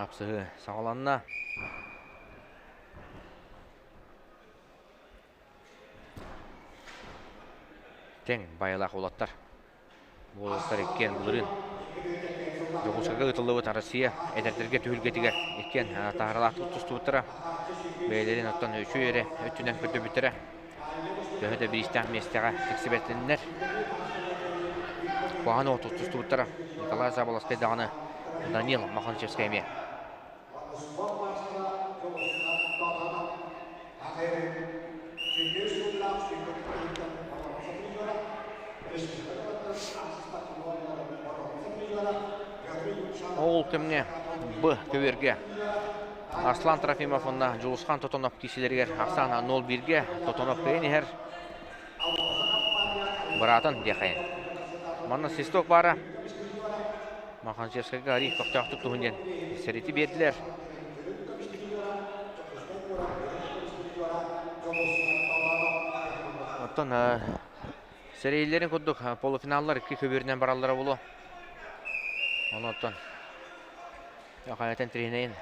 Хапсыһыы саҕаланна. Тэҥ байылаах уолаттар. Уолаттар иккиэн былырыын Дьокуускайга ыытыллыбыт Россия эдэрдэргэ түһүлгэтигэр иккиэн таһааралаахтык тустубуттара. Бэйэлэрин оттон үчүгэй эрэ өттүнэн көрдөрбүттэрэ. Төһө да бириистээх миэстэҕэ тиксибэтиннэр, куһаҕан оҕотук тустубуттара. Николай Заболоцкай даҕаны Данил Маханчевскай эмиэ. Ол кэмҥэ Б көбүөргэ Аслан Трофимов уонна Дьулусхан Тотонов киисэлэригэр ахсаана 0-1-гэ Тотонов кыайан иһэр. Быраатын диэхайын. Манна свисток баара. Маханчевскайга арий көхтөөхтүк туһун диэн сэрити биэрдилэр. Оттон сэрэйиллэрин курдук полуфиналлар икки көбүөрүнэн бараллара буолуо. Онон Хайатын тренерин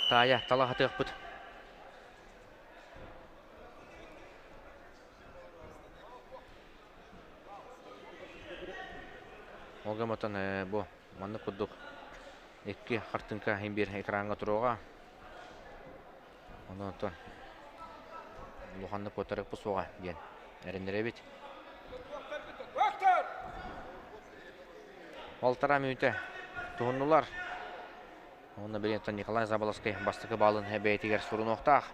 таайа тала хатыахпыт. Ол гыммытын бу маннык курдук икки хартыынка иһин биир экраҥҥа туруоҕа. Онон оттон улаханнык куоттарыахпыт суоҕа диэн эрэннэрэбит. Балтараа мүнүүтэ туһуннулар. Уонна билигин Николай Заболоцкай бастакы баалын бэйэтигэр сурунуохтаах.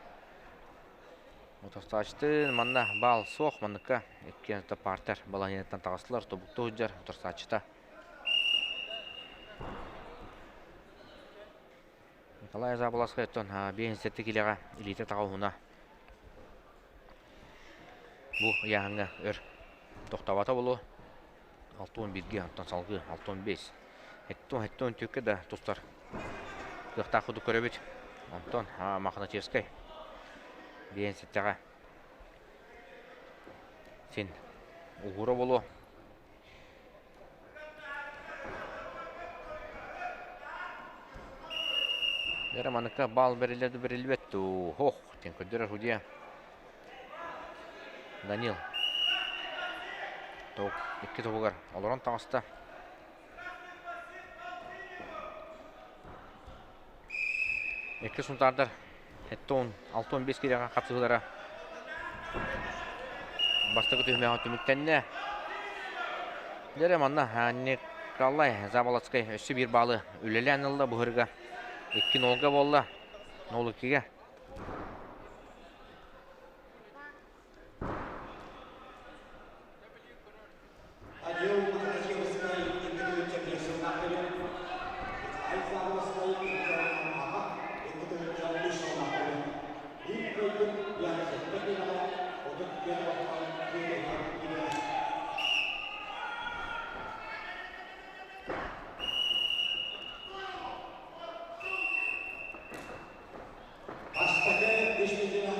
Утарсааччытын манна баал суох, манныкка иккиэн партер балаһыанньаттан таҕыстылар, тобуктуу сылдьар утарсааччыта. Николай Заболоцкай оттон 57 килэҕэ илиитэ таҕа уһуна. Бу ыйааһыҥҥа өр тохтообото буолуо. 61-гэ, онтон салгыы 65. 74-кэ да тустар кыахтаах курдук көрөбүт. Онтон Мохначевскай 57-ҕэ син уһуура буолуо. Дьэ маныкка баал бэриллэр да бэриллибэт дуу, ох, диэн көрдөрөр судья. Данил икки тобугар олорон таҕыста. Икки сунтаардар 6-15 киилэҕэ хапсыһыылара бастакы түһүмэҕэ түмүктэннэ. Дьэ манна Николай Заболоцкай өссө биир баалы үлэлээн ылла быһырга. 2-0-га буолла. 0-2-гэ.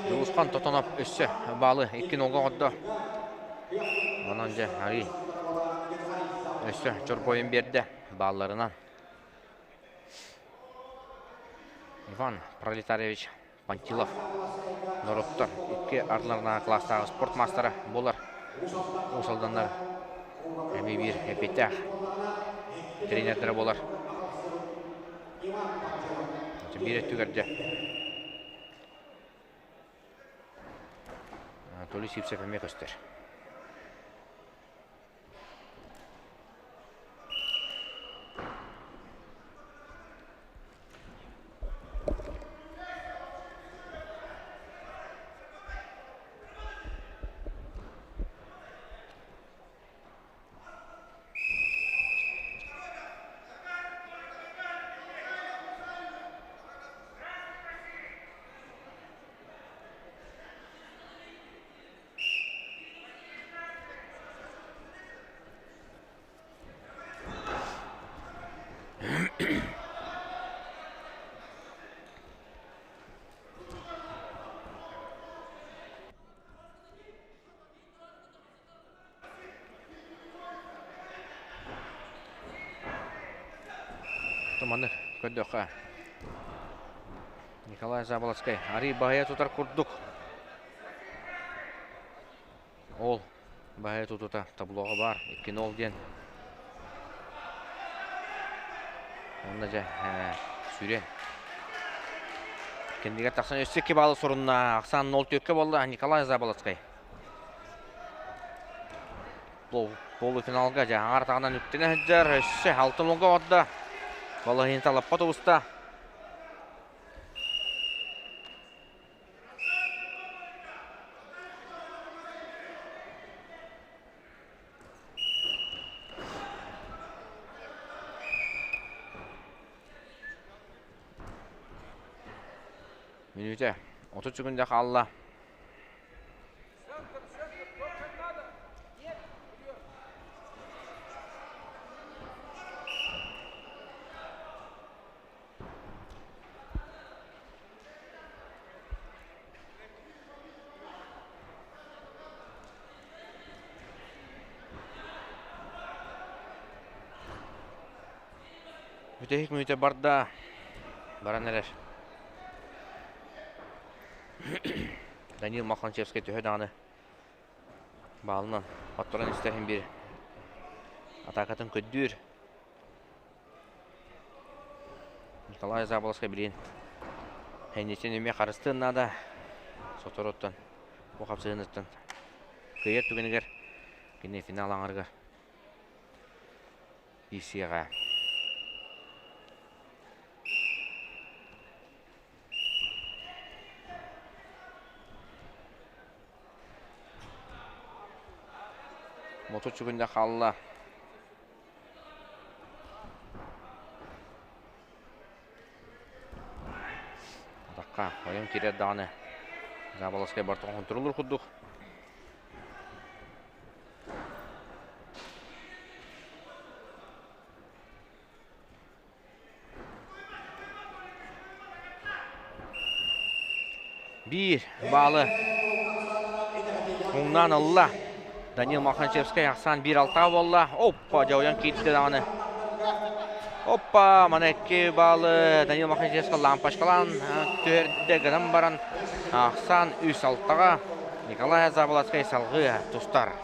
Дьулусхан Тотонов өссө баалы икки нолга оҥордо. Онон дьэ арыы өссө чорбойун биэрдэ баалларынан. Иван Пролетарьевич Пантилов норуоттар икки ардыларынааҕы кылаастааҕы спорт маастара буолар. Уус Алданнар эмиэ биир эппиэттээх тренердэрэ буолар. Биир өттүгэр дьэ Анатолий Сивцев эмиэ көстөр. Маннык Көрдөххө, Николай Заболоцкай арый баһыйа тутар курдук. Ол баһыйа тутута таблоҕа баар 2-0 диэн. Онно дьэ сүүрэн. Кэннигэр тахсан өссө 2 баллы сорунна. Ахсаан 0-4 буолла Николай Заболоцкай. Полуфиналга дьэ аҥар атаҕынан үктэнэ сылдьар. Өссө алтын уолга оҕордо. Балаһыйын лаппа тубуста. Мүнүүтэ 30 секунда хаалла. Бүтэһик мүнүүтэ барда. Баран эрэр. Данил Маханчевскай төһө даҕаны баалынан хотторон истэрин биир атаакатын көрдүүр. Николай Заболоцкай билигин энньэтин эмиэ харыстыан наада. Соторуттан бу хапсыһыыныттан кыайар түгэнигэр кини финал аҥарыгар киирсиэҕэ. 30 күндэ хаалла. Атахха ойон киирэр даҕаны Заболоцкай бартон хонтурулур курдук. Биир баалы муҥнаан ылла. Данил Маханчевскай ахсаан 1-6 буолла. Оппа, дьэ ойон киирдэ даҕаны. Оппа, маны икки баалы Данил Маханчевскай лампочкалаан түһэрдэ гынан баран ахсаан 3-6-ҕа Николай Заболоцкай салгыы тустар.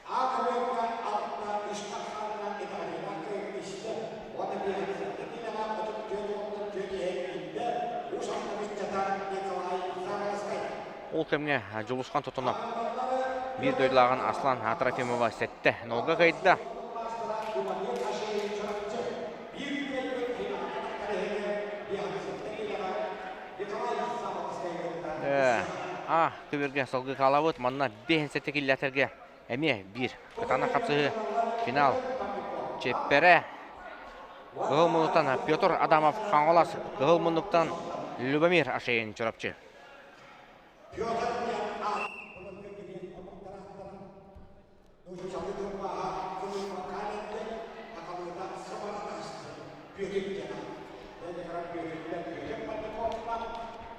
Аҕа алта үс ахсаанынан итэҕэтиилээх кыайыыны истэ уонна биэһинсэттэ киилэҕэ 34 уонна 4 иһин ииттэ Уус Алдан ыччата Николай Заболоцкай. Ол кэмҥэ Дьулусхан Тотонов биир дойдулааҕын Аслан Трофимова сэттэ нолга кыайда. А көбүргэ салгыы хаалабыт. Манна 5-7 киллэтэргэ эмиэ биир кытаанах хапсыһыы финал чиэппэрэ. Кыһыл муннуктан Петр Адамов Хаҥалас, кыһыл муннуктан Любомир Ашеин Чурапчы.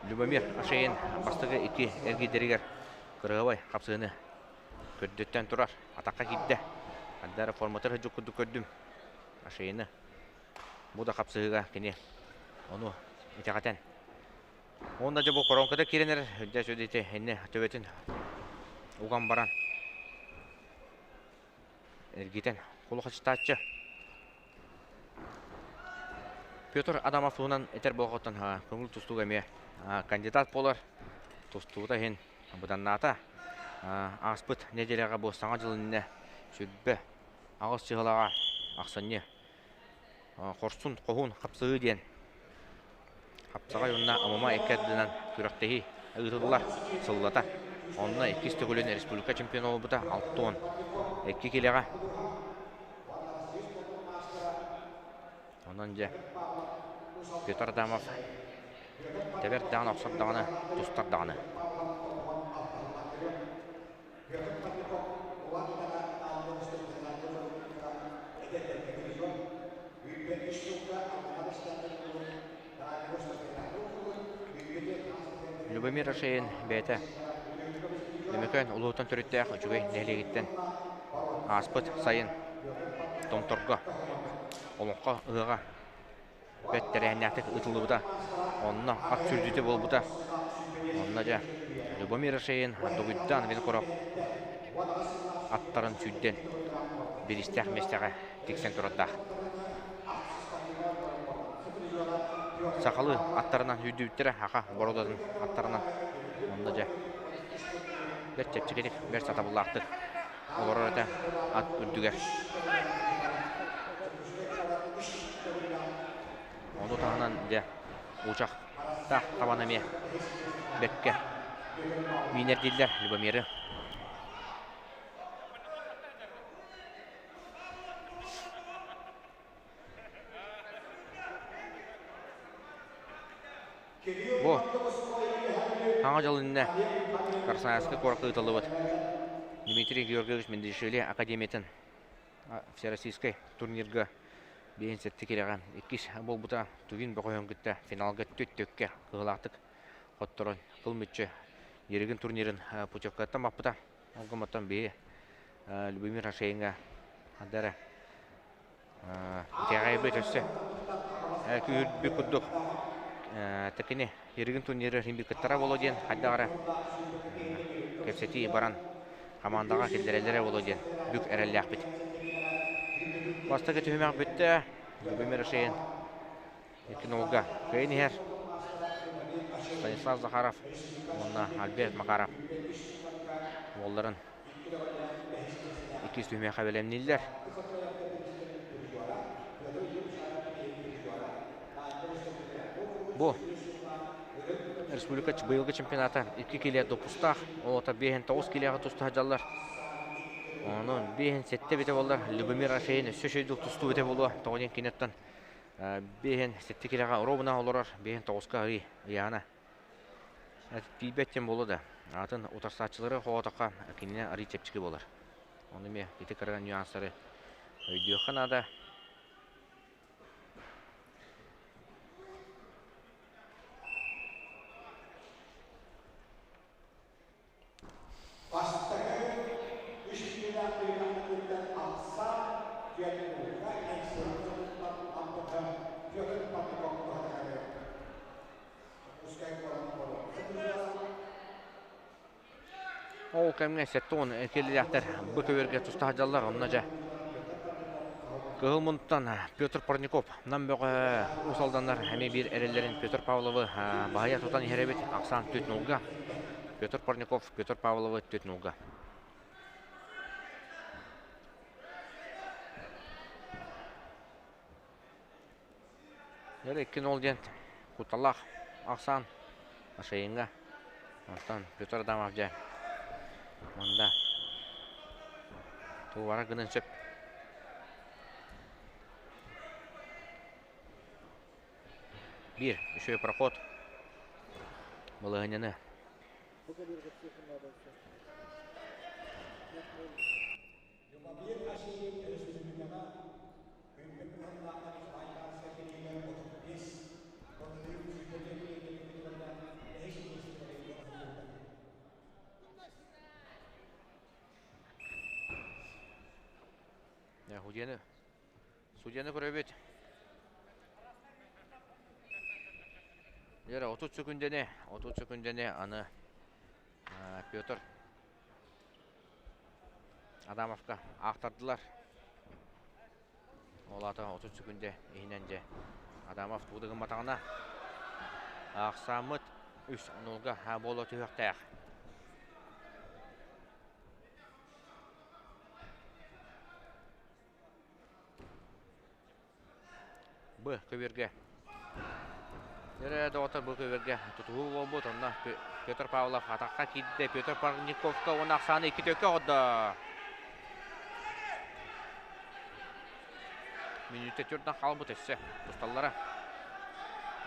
Любомир Ашеин бастакы икки эргийдэригэр кырыһабай хапсыһыны көрдөттөн турар. Атахха киирдэ. Ардара форматыр сылдьык курдук көрдүм. Ашеины бу да хапсыһыыга кини ону итэҕэтэн. Уонна дьэ бу коронката киирэн эрэр. Дьэ сүдү инне төбөтүн уган баран эргитэн кулухачытааччы. Петр Адамов туһунан этэр буолҕоттон көҥүл тустууга эмиэ кандидат буолар. Тустуута иһин быданнаата. Ааспыт нэдиэлэҕэ бу Саҥа дьыл иннинэ 28 чыһылаҕа ахсынньы хорсун хоһуун хапсыһыы диэн хапсаҕай уонна Амума икки ардынан күрэхтэһии ыытыллар сыллата. Онно иккис төгүлүн республика чемпиона буолбута 62 килэҕэ. Онон дьэ Петр Адамов тэбэр даҕаны, охсор даҕаны, тустар даҕаны. Любомир Ашеин бэйэтэ Өймөкөөн улууһуттан төрүттээх үчүгэй нэһилиэгиттэн ааспыт сайын. Томторго Олоҥхо ыһыаҕа бэрт тэрээһиннээхтик ыытыллыбыта. Онно ат сүүрдүүтэ буолбута. Онно дьэ Любомир Шеин, Дугуйдаан Винокуров аттарын сүүрдэн бириистээх миэстэҕэ тиксэн турардаах. Сахалыы аттарынан сүүрдүбүттэрэ, саха боруодатын аттарынан. Онно дьэ бэрт чэпчэкитик, бэрт сатабыллаахтык олорор этэ ат үрдүгэр. Ону таһынан дьэ уучахтаах табан эмиэ бэркэ миинэр дииллэр Любомиры. Бу Саҥа дьыл иннинэ Красноярскай куоракка ыытыллыбыт Дмитрий Георгиевич Мендельшвили академиятын Всероссийскай турнирга биэһин сэттэ кирэҕэ иккис буолбута. Тувин бөҕөһүн кытта финалга түт-түккэ кыһыылаахтык хотторон кыл мүччү Ерегин турнирын путевкаттан баппыта. Ол гымматтан биһи Любомир Ашеиҥҥа ханна эрэ Итэҕэйбит өссө күүһүрбүт курдук такини Ерегин турниры кыттара буолуо диэн хайдах эрэ кэпсэтии баран хамаандаҕа киллэрэллэрэ буолуо диэн бүк эрэллээхпит. Бастакы түһүмэх бүттэ. Любомир Ашеин кинолга кыайан иһэр. Станислав Захаров уонна Альберт Макаров уолларын иккис түһүмэххэ бэлэмнииллэр. Бу республика быйылгы чемпионата 2 киле допустаах, ол 5-9 килеҕэ туста сылдьаллар. Онон 5-7 бите буоллар Любомир Афеин өссө үчүгэйдик тустуу бите буолуо. Тоҕо диэн киниттэн 5-7 килеҕэ оруобуна олорор, 5-9-ка арый ыйаана. Тиийбэт диэн буолуо да, атын утарсааччылары хоҕотоххо кинини арый чэпчэки буолар. Ону эмиэ ити кыра нюанстары өйдүөххэ наада. Бастакы үс киилээх түһүмэхпититтэн ахсаан Петрга Алексеевтан Аммата Петр Павлов туһанары Дьокуускай куорат Ол кэмҥэ 70 киилэлээхтэр бу көбүөргэ туста сылдьаллар. Онно дьэ Кыһыл Мунтан Петр Парников Нам бөҕө Уус Алданнар эмиэ биир эрэллэрин Петр Павловы баһыйа тутан иһэр эбит. Ахсаан түөрт нулга. Петр Парников Петр Павловы түөрт нулга. Дьэ 2-0 диэн кутталлаах ахсаан Ашайыҥҥа. Онтон Петр Адамов дьэ манда тугу гынан сөп. Биир үчүгэй проход балаһыанньаны Любомир Ашеев өрөспүүбүлүкэҕэ күҥҥэ кыһаллаахтар Байкальскай кириигэ 35, былырыын сүүрбэ кириигэ бэһис миэстэлэри ылбыта. Судьяны, судьяны көрөбүт. Лера, 30 секундэни, 30 секундэни аны Петр Адамовка аахтардылар. Ол аата 30 секунда иһинэн дьэ Адамов тугу да гымматаҕына аахсааммыт 3-0-га буола түһүөхтээх. Б көбүөргэ. Эрэ доҕоттор бу көбүөргэ тутуһуу буолбут. Онно Петр Павлов атахха киирдэ. Петр Парниковка уонна ахсааны икки төккө оҕордо. Мүнүүтэ төрдөн хаалбыт өссө тусталлара.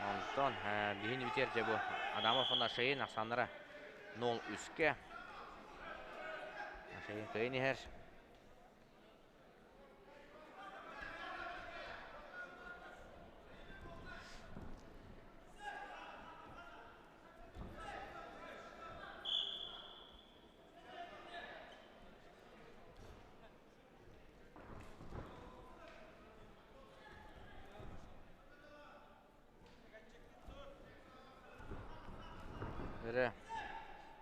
Онтон биһини бүтэр дьэ бу Адамов уонна Шейн ахсааннара 0-3-кэ. Шейн кыайан иһэр.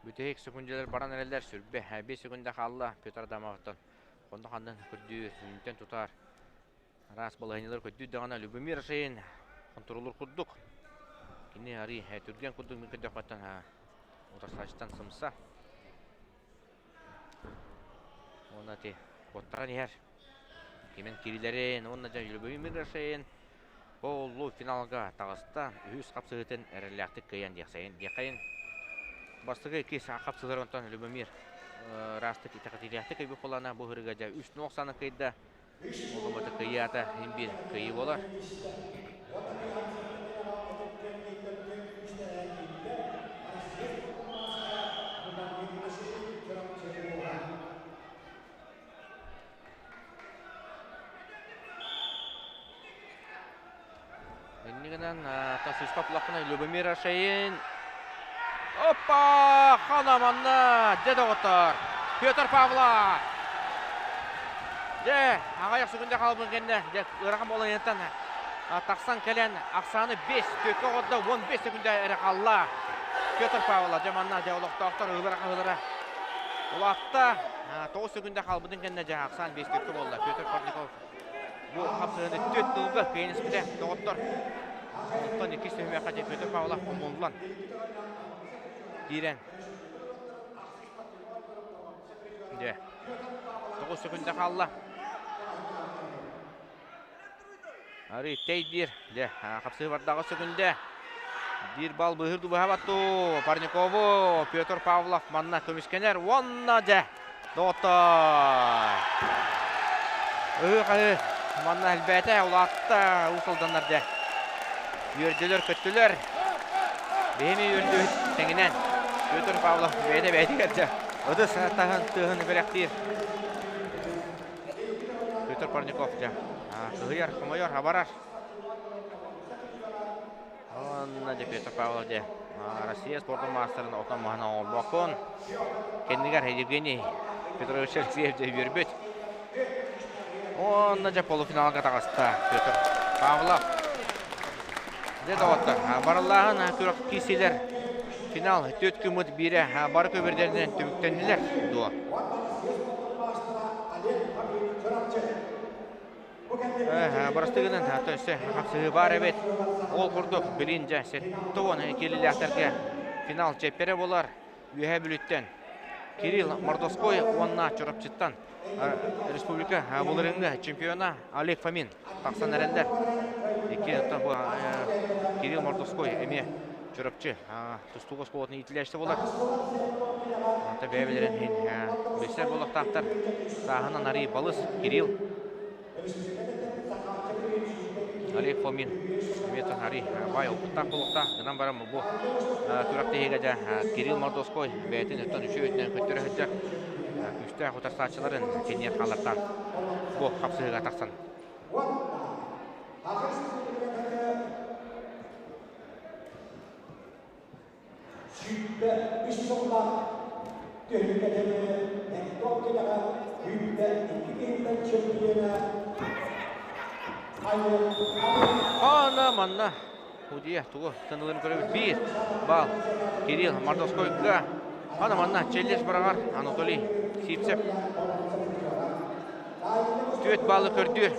Бүтэһик сөкүндэлэр баран эрэллэр, сүрбэ 5 сөкүндэ хаалла Петр Адамовтан. Хонно ханнын көрдүүр, үүнтэн тутар. Араас балаһыанньалар көрдүүр даҕаны Любомир Шейн хонтуруоллуур курдук. Кини арый түргэн курдук мин көрдөхпөттөн утарсааччыттан сымса. Уонна ти куоттаран иһэр. Кимэн кирилэрин уонна дьэ Любомир Шейн Полу финалга таҕыста. Үһүс хапсыһыытын эрэллээхтик кыайан диэххэйин. Бастакы иккис хапсыһар онтон Любомир ыраастык итэҕэтиилээхтик кыайбыт буоллаҕына бу ыһырыга дьэ үс нуох саны кыайда. Ол кыайаата иһин биир кыайыы буолар. Инньэ гынан Тасыспа улахана Любомир Ашаин. Оппа! Хана манна! Дьэ доҕоттор! Петр Павлов! Дьэ, аҕыйах секунда хаалбын кэннэ, дьэ, ыарахан буолан тахсан кэлэн ахсааны 5, төккө оҕордо 15 секунда эрэ хаалла. Петр Павлов, дьэ манна дьэ олохтоохтор ыһылара-хаһылара улаатта. 9 секунда хаалбытын кэннэ дьэ ахсаан 5 төккө буолла. Петр Парников бу хапсыһыыны түөрт тылга кыайан испитэ доҕоттор. Онтон иккис түһүмэххэ дьэ Петр Павлов хомуллан киирэн дьэ 9 секунда хаалла. Арый тэй диир. Дьэ, хапсыһы бардаҕа сөкүндэ. Биир балл быыһыр дубаһа батту. Парникову Петр Павлов манна көмүскэнэр. Уонна дьэ, доҕоттор. Ыһыы-хаһыы манна элбээтэ, улаатта Уус Алданнар дьэ. Үөрдүлэр, көттүлэр. Биһини үөрдүбүт тэҥинэн. Петр Павлов бэйэтэ бэйэтигэр дьэ ытыс таһын тыаһын бэлэхтиир. Петр Парников дьэ кыһыйар, хомойор, абарар. Уонна дьэ Петр Павлов дьэ Россия спордун маастарын отон маһын оҥорбоккун. Кэннигэр Евгений Петрович Алексеев дьэ үөрбүт. Уонна дьэ полуфиналга таҕыста Петр Павлов. Дьэ доҕоттор, барыллааһын күрэх киирсиилэр финал түөрт күммүт биирэ бары көбүрдэринэн түмүктэннилэр дуо? Барастыгынан өссө хапсыһыы баар эбит. Ол курдук билин дьэ 70 киилэлээхтэргэ финал чэппэрэ буолар. Үөһээ Бүлүүттэн Кирилл Мордовской уонна Чурапчыттан республика былырыыҥҥы чемпиона Олег Фомин тахсан эрэллэр. Икки бу Кирилл Мордовской эмиэ Чурапчы тустуук оскуолатын иитиллээччитэ буолар. Онто бэйэ-бэйэлэрин иһин билсэр буолуохтаахтар. Сааһынан арый балыс Кирилл Олег Фомин эмиэ арый баай опыттаах буолуохтаах. Гынан баран бу күрэхтэһиигэ дьэ Кирилл Мордовской бэйэтин өттөн үчүгэй өттүнэн көттөрө сылдьар күүстээх утарсааччыларын киниэр хааллартаан бу хапсыһыыга тахсан 103 сыллаах түһүлгэтини Эктон кэтэҕэ 102 киһиттэн чемпиона Ана манна Удия тугу тынылын көрөбүт биир бал Кирилл Мордовскойга ана манна челлендж быраҕар Анатолий Сивцев түөрт баллы көрдүүр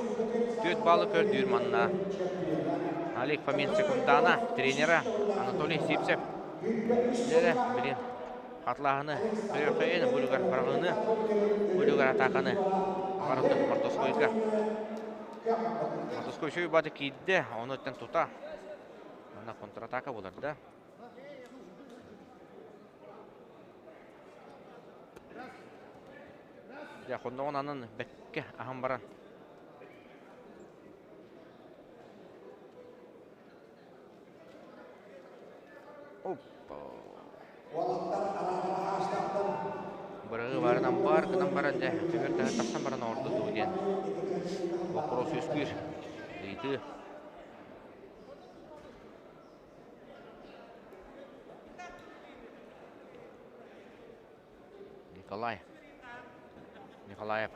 түөрт баллы көрдүүр манна Олег Фомин секундана тренера Анатолий Сивцев Дьэрэ билин хатылааһыны көрүөххэйин булугар бараҕыны булугар атааканы барытын Мордовскойга Мордовской үчүгэй баты киирдэ ону өттөн тута манна контратака булар да Дьэ, хонноҕун анын бэккэ аһан баран. Оппа. Бырагы барынан бар, гынан баран дьэ, түһэр таһы тахсан баран оорду дуу диэн боппуруос үөскүүр. Ыйытыы. Николай Николаев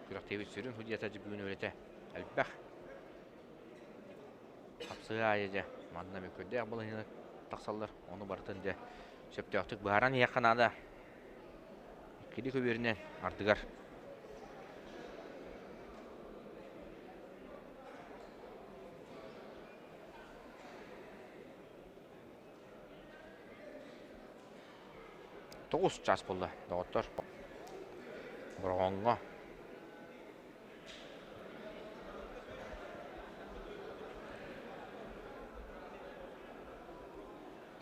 күрэхтэһиибит сүрүн судьуйата бүгүн үлэтэ элбэх. Хапсыһыы аайы дьэ манна мөккүөрдээх балаһыанньа тахсаллар. Ону барытын дьэ Сөптөөхтүк быһааран иһиэххэ наада. Иккилии көбүөрүнэн ардыгар. Тоҕус чаас буолла, доҕоттор. Бороҕоҥҥо.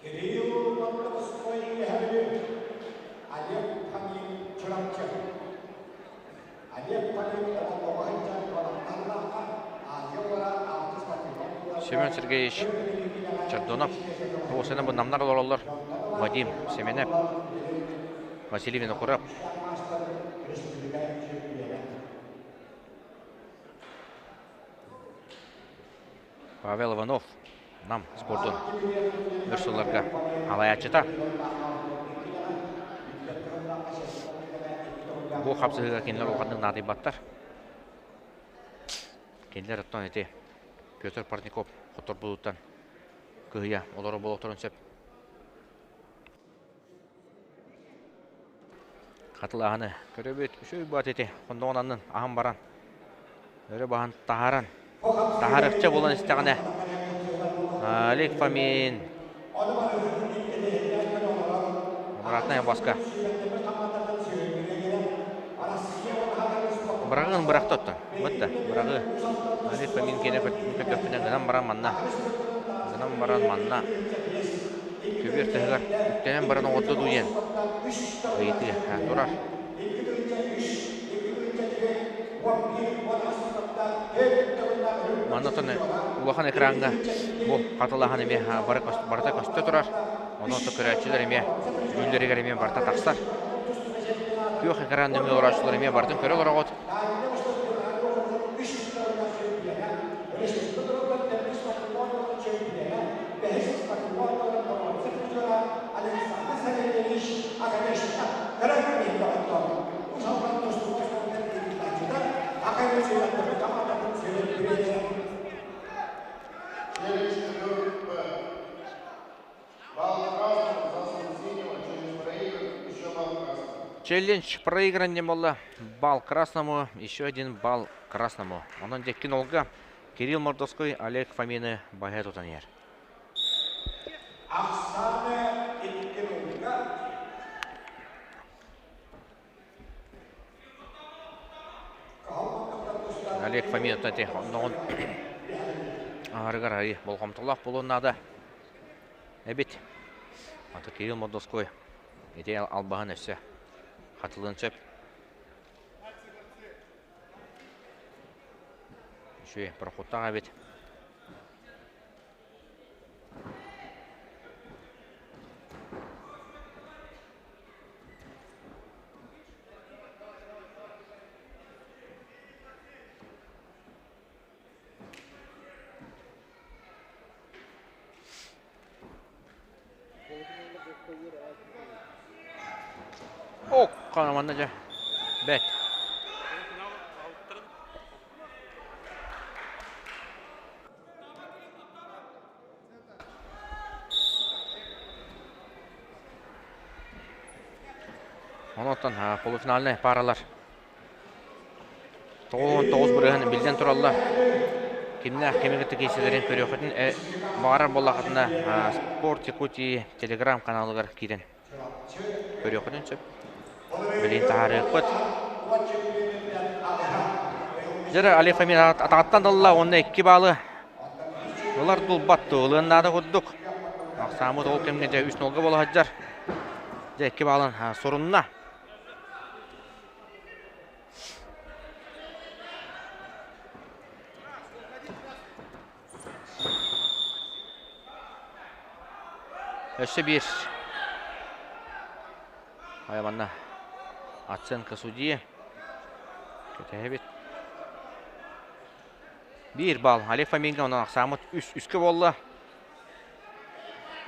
Кирилл Мордовской Үөһээ Олег Фомин Чурапчы Олег Фомин оҕолоро сылдьан Балаҕаннаахха Азия оҕолоро алтыс спортивнай Семен Сергеевич Чордонов Уосана бу намнар олороллор Вадим Семенов Василий Винокуров Павел Иванов Нам спордун өр сылларга салайааччыта. Бу хапсыһыыга кинилэр улаханнык наадыйбаттар. Кинилэр оттон ити Петр Парников хотторбутуттан кыһыйа олорор буолуохтарын сөп. Хатылааһыны көрөбүт. Үчүгэй баат ити. Хондоҕун аннын аһан баран өрө баһан таһааран таһаарыахча буолан истэҕинэ Олег Фомин обратная баска быраҕыын бырахта оттон бытта быраҕыы Олег Фомин киэнэ көрдөхпүнэ гынан баран манна гынан баран манна Көбүөр таһыгар үктэнэн баран оҕордо дуу диэн ыйытыы турар. Манна оттон улахан экраҥҥа бу хатылаһан эмиэ барыта көстө турар. Онон көрөөччүлэр эмиэ дьүүллэригэр эмиэ барыта тахсар. Күөх экран нөҥүө олорооччулар эмиэ барытын көрө олороҕут. Челлендж проигран не буолла. Балл красному, еще один балл красному. Онон дьэккин Олга Кирилл Мордовской Олег Фомины баһа тутан иһэр. Ахсааны икки ылга. Олег Фомин онноҕун аһарыгар аһыы болҕомтолоох буолуон наада эбит. Ата Кирилл Мордовской ити албаһын өссө хатылыан сөп. Үчүгэй прохуттаах эбит. Ок, манна дьэ бэт. Онон полуфинальнай паралар 99 бырыһан биллэн тураллар. Кимнээх кими кытта киирсэллэрин көрүөххүтүн баҕарар буоллаххытына Спорт Якутии телеграм-каналыгар киирэн көрүөххүтүн сөп. Билигин таһаарыахпыт. Дьэ Олег Фомин атаҕыттан ылла уонна икки баалы ылар дулбат ылыан наада курдук. Ахсааммыт ол кэмҥэ дьэ үс нолга буола сылдьар. Дьэ икки баалын сурунна. Өссө биир Хайа манна оценка судьи. Кэтэһэбит. Биир балл. Олег Фоминга онон ахсааммыт үс үскэ буолла.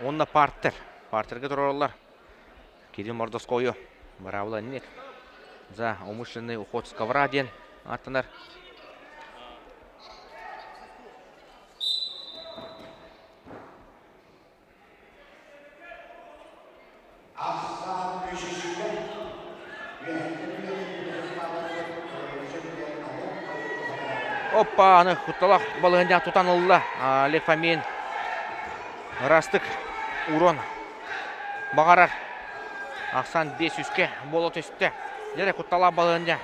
Уонна партер. Партерга турараллар. Кирилл Мордоскойу быраабыла инник. За умышленный уход с ковра диэн ааттанар. Оппа, аны кутталах балыһынньа тутан ылла. Олег Фомин ырастык урон баҕарар. Ахсан 5 үскэ буола түстэ. Дьэ, кутталаах балыһынньа.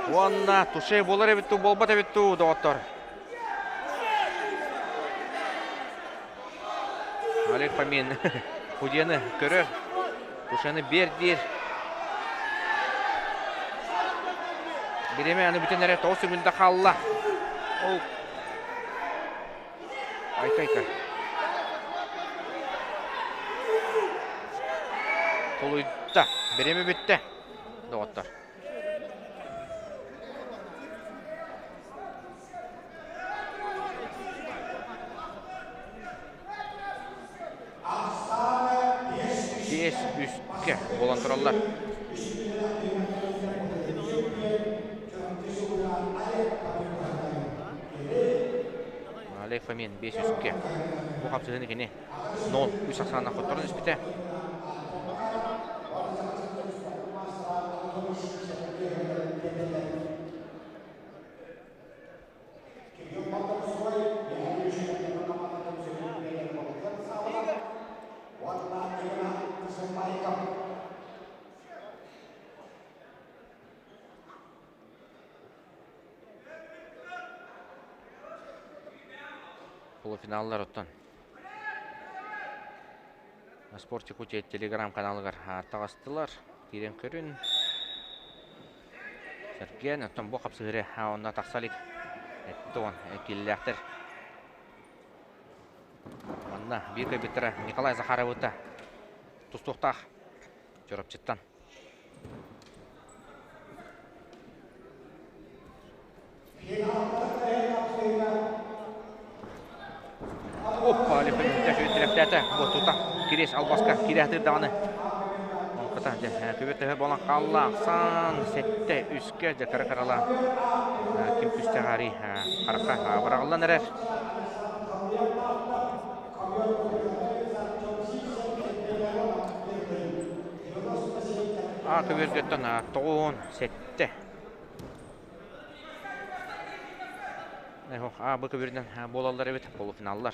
Уонна туше буолар эбит дуу, буолбат эбит дуу, доҕоттор. Олег Фомин судьяны көрөр. Тушены бер диир. Бириэмэ аны бүтэн эрэ 9 секунда хаалла. Ол Айка-айка. Тулуйда. Бириэмэ бүттэ. Доҕоттор. 5 үскэ буолан тураллар. Олег Фомин 5 үскэ. Бу хапсыһыны кини 0 3 ахсаанна хотторон испитэ. Полуфиналлар оттон Спорт Якутия телеграм-каналыгар таҕыстылар. Киирэн көрүн. Сэргээн, оттон бу хапсыһыры онно тахса илик. Эттон киллээхтэр. Манна биир кыайбыттара Николай Захаровыта тустуохтаах Чурапчыттан. Оппа, тирэхтээтэ. Бу тута кириэс албаска киирэ сатыыр даҕаны. Онката дьэ көбүт төһө буолан хаалла. Ахсаан 7 үскэ дьэ кыра кыралаан ким түстэҕээри харахха быраҕыллан эрэр. А көбүөргөттөн 97. А Б көбүөрүнэн буолаллар эбит полуфиналлар.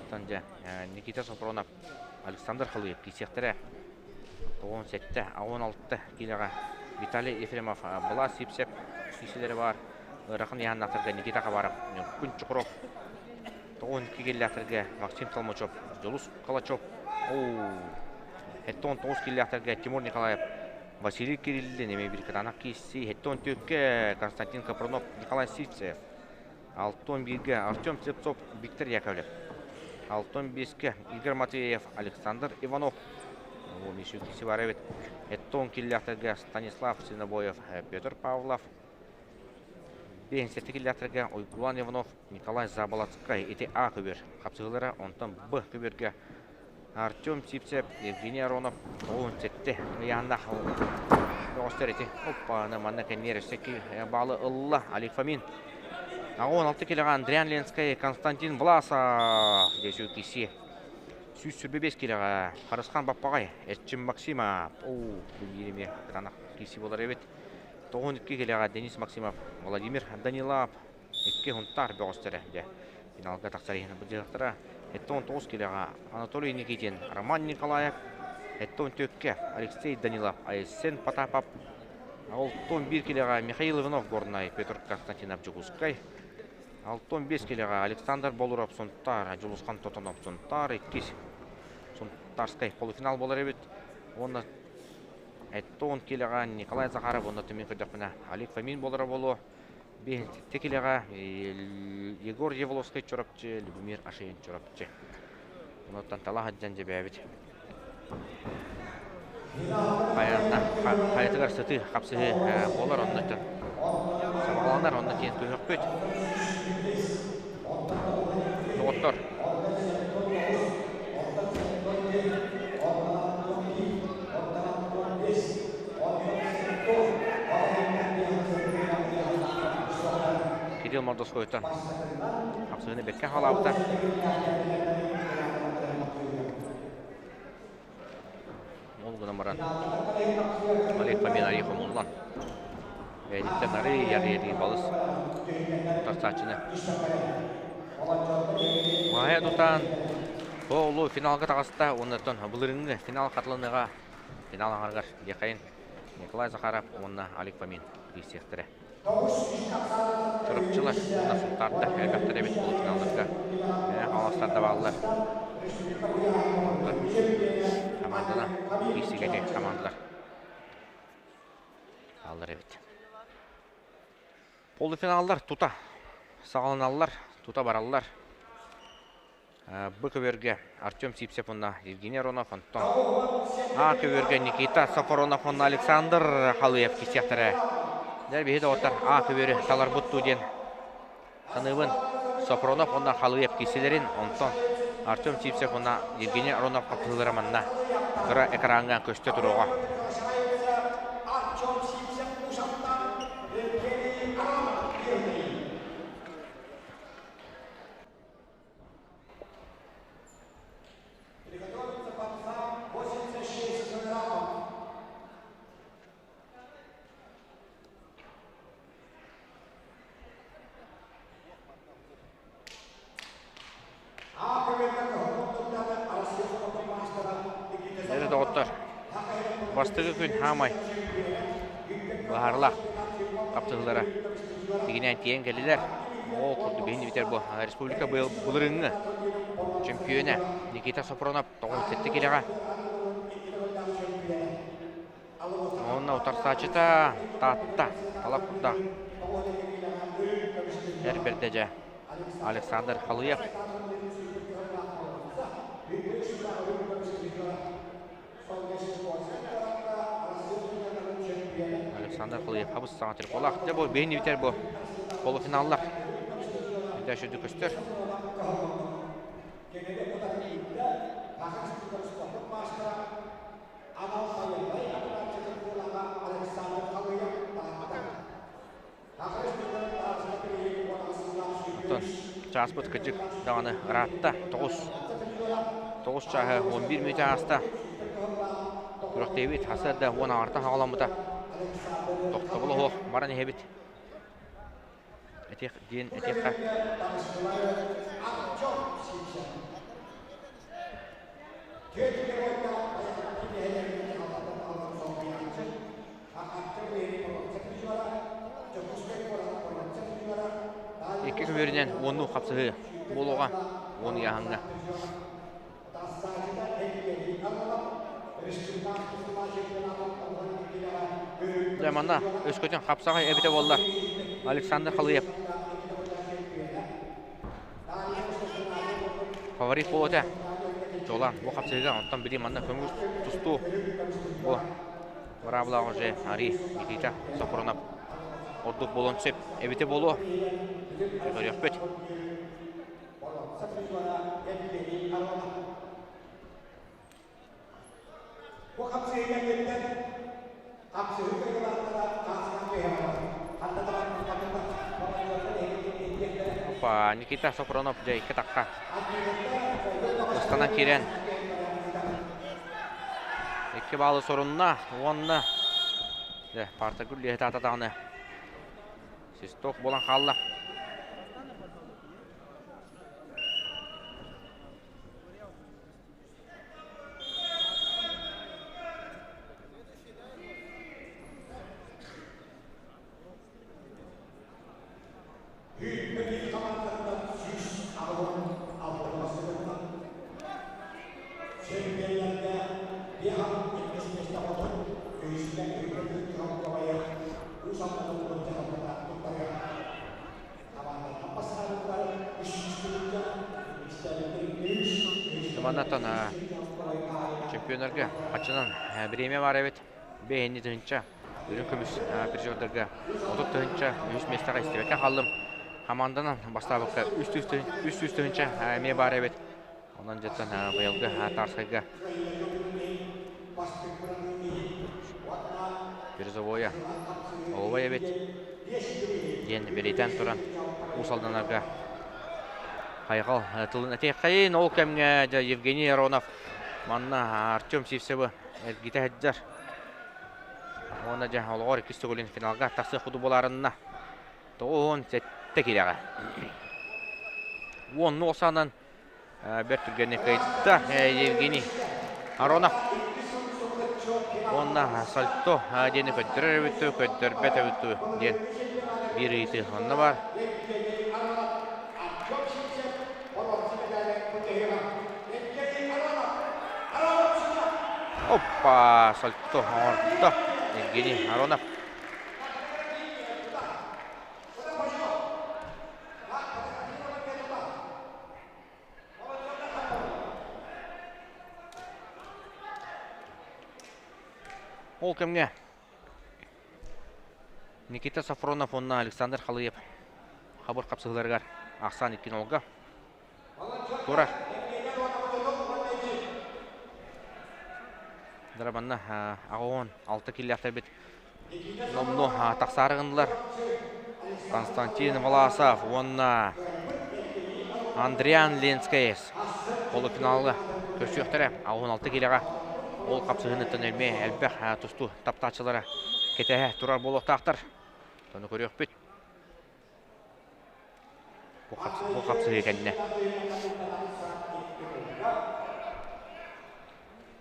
Оттон дьэ Никита Сопронов, Александр Халыев киирсиэхтэрэ. 97, 16 киилэҕэ Виталий Ефремов, Былас Сипсеп киирсиилэрэ баар. Ыарахан ыйааһыннаахтарга Никита Хабаров, Ньургун Чукров, 92 киилээхтэргэ Максим Толмачев, Дьулус Калачев, 79 киилээхтэргэ Тимур Николаев, Василий Кириллин, эмиэ биир кытаанах киирсии, 74-кэ Константин Капрунов, Николай Сивцев, 61-гэ Артем Слепцов, Виктор Яковлев, 65-кэ Игорь Матвеев, Александр Иванов, киси бар эбит. 70 киллээхтэргэ Станислав Свинобоев, Петр Павлов, 57 киллээхтэргэ Уйгулан Иванов, Николай Заболоцкай ити А көбүөр хапсыһыылара, онтон Б көбүөргэ Артем Сивцев, Евгений Аронов 97 ыйааннаах бөҕөстөр ити. Оппа, манна кэнниэр өссө баалы ылла Олег Фомин. 16 килоҕа Андриан Ленскэй, Константин Власов десүү киси. 125 килоҕа Харысхан Баппаҕай, Эрчим Максимов. Оо, бу биир эмиэ кытаанах киси буолар эбит. 92 килоҕа Денис Максимов, Владимир Данилов икки Сунтаар бөҕөстөрө дьэ финалга тахсар иһин быдьыахтара. 79 килоҕа Анатолий Никитин, Роман Николаев, 74-кэ Алексей Данилов, Айсен Потапов, 61 килоҕа Михаил Иванов Горнай, Петр Константинов Дьокуускай, 65 килоҕа Александр Болуров Сунтаар, Дьулусхан Тотонов Сунтаар, иккис Сунтарскай полуфинал буолар эбит. Уонна 70 килоҕа Николай Захаров уонна түмүк көрдөхпүнэ Олег Фомин буолара буолуо. 57 килоҕа Егор Явловскай Чурапчы, Любомир Ашеин Чурапчы. Онуттан тала сылдьан дьэбээбит. Хайатыгар сытыы хапсыһыы буолар, онно сабаҕаланар, онно тиийэн көһөхпүт. Доҕоттор, Кирилл Мордовскойтан хапсыһыыны бэркэ хаалаабыта. Ол гынан баран Олег Фомин арый хомуллан бэйэтиттэн арый арый балыс утарсааччыны Маайа тутан Оолу финалга таҕыста уонна былырыҥҥы финал хатыланыаҕа финал аҥарыгар диэхайын Николай Захаров уонна Алик Фомин киирсиэхтэрэ. Чурапчылар уонна Сунтаардар элбэхтэр эбит полуфиналларга. Хаҥаластар да бааллар. Хамаандана киирсигэ хамаандалар бааллар эбит. Полуфиналлар тута саҕаланаллар, тута бараллар. Б көбүөргэ Артем Сипсев уонна Евгений Аронов, онтон А көбүөргэ Никита Софронов уонна Александр Халыев киирсиэхтэрэ. Дьэ, биһи доҕоттор А көбүөрү таларбыт дуу диэн саныыбын. Софронов уонна Халыев киирсилэрин, онтон Артем Сипсев уонна Евгений Аронов хапсыһыылара манна кыра экраҥҥа көстө туруоҕа. Артем Сипсев Ушаттан Евгений Аронов Приготовиться борцам 86 килограммов. Дьэ, доҕоттор, бастакы күн хаамай баһаарлаах хаптыһыылара тигинээн тиийэн кэллилэр. Ол курдук биһини бүтэр бу республика быйыл былырыыҥҥы чөмпүйүөнэ Никита Сопронов 97 килэҕэ. Уонна утарсааччыта Таатта талап курдаах эр бэрдэ дьэ Александр Халыев. Александр Халыев хабыс саҥа триколаах. Дьэ бу биһини бүтэр бу полуфиналлар. Дьэ сүдү көстөр. Оттон чааспыт кырдьык даҕаны ыраатта. 9 чааһы 11 мүнүүтэ ааста. Күрэхтэһиибит сарсыарда уон аҥаартан саҕаламмыта. Тохтобул оһох баран иһэбит. Этиэх диэн этиэххэ. Икки көбүөрүнэн уоннуу хапсыһыы буолуоҕа уон ыйааһыҥҥа. Дьэ манна өскөтүн хапсаҕай эбитэ буоллар Александр Халыев фаворит буолуо этэ. Чуолаан бу хапсыһыыга онтон били манна көҥүл тустуу бу быраабылаҕа уже Ари Никита Сопронов ордук буолуон сөп эбитэ буолуо. Көрүөхпүт. Бу хапсыһыыга киирдэр хапсыһыы кыайыылаахтара хааскан түһэҕэ ханна даҕаны Опа, Никита Сопронов дьэ икки тахха ыстанан киирэн икки баалы сорунна уонна дьэ Партагүл лиэһитаата даҕаны свисток буолан хаалла. Үүммэти хамаандаттан 186 бастыгынна. Чемпионнарга Бихан миэстэ хотун, үһүскэ Үүммэти Холкобайа Уус Алдан улууһун дьаһалтата туттарыа. Маннаттан чемпионнарга хаччынан бириэмэ баар эбит. Бэһинни тыһынча, үрүҥ көмүс призердарга 30 тыһынча, үһүс миэстэҕэ истибэккэ хааллым. Хамаанданан бастаабыкка 300 тыһынча эмиэ баар эбит. Онон дьэттэн быйылгы Тарскайга призовойа оловой эбит диэн бэлиэтээн туран Уус Алданарга хайҕал тылын этиэххэйин. Ол кэмҥэ дьэ Евгений Аронов. Манна Артем Сивцевы эргитэ сылдьар. Уонна дьэ олоҕор иккис төгүлүн финалга тахсыах курдук буолаарынна. 97 киилэҕэ. Уонну саанан бэрт түргэнник кыайда Евгений Аронов. Уонна сальто диэни көрдөрөр эбит дуу, көрдөрбөт эбит дуу диэн биир ыйытыы онно баар. Оппа, сальто оҥордо Евгений Аронов. Ол кэмҥэ Никита Сафронов уонна Александр Халыев хабыр хапсыһыыларыгар ахсаан икки нолга турар. Дарабанна 86 киллээхтэрбит номнуо тахсаары гыннылар. Константин Власов уонна Андриан Ленскэй полуфиналга көрсүөхтэрэ. 16 киилэҕэ ол хапсыһыыныттан эмиэ элбэх тустуу таптааччылара кэтэһэ турар буолуохтаахтар. Ону көрүөхпүт. Бу хапсыһыы кэннэ.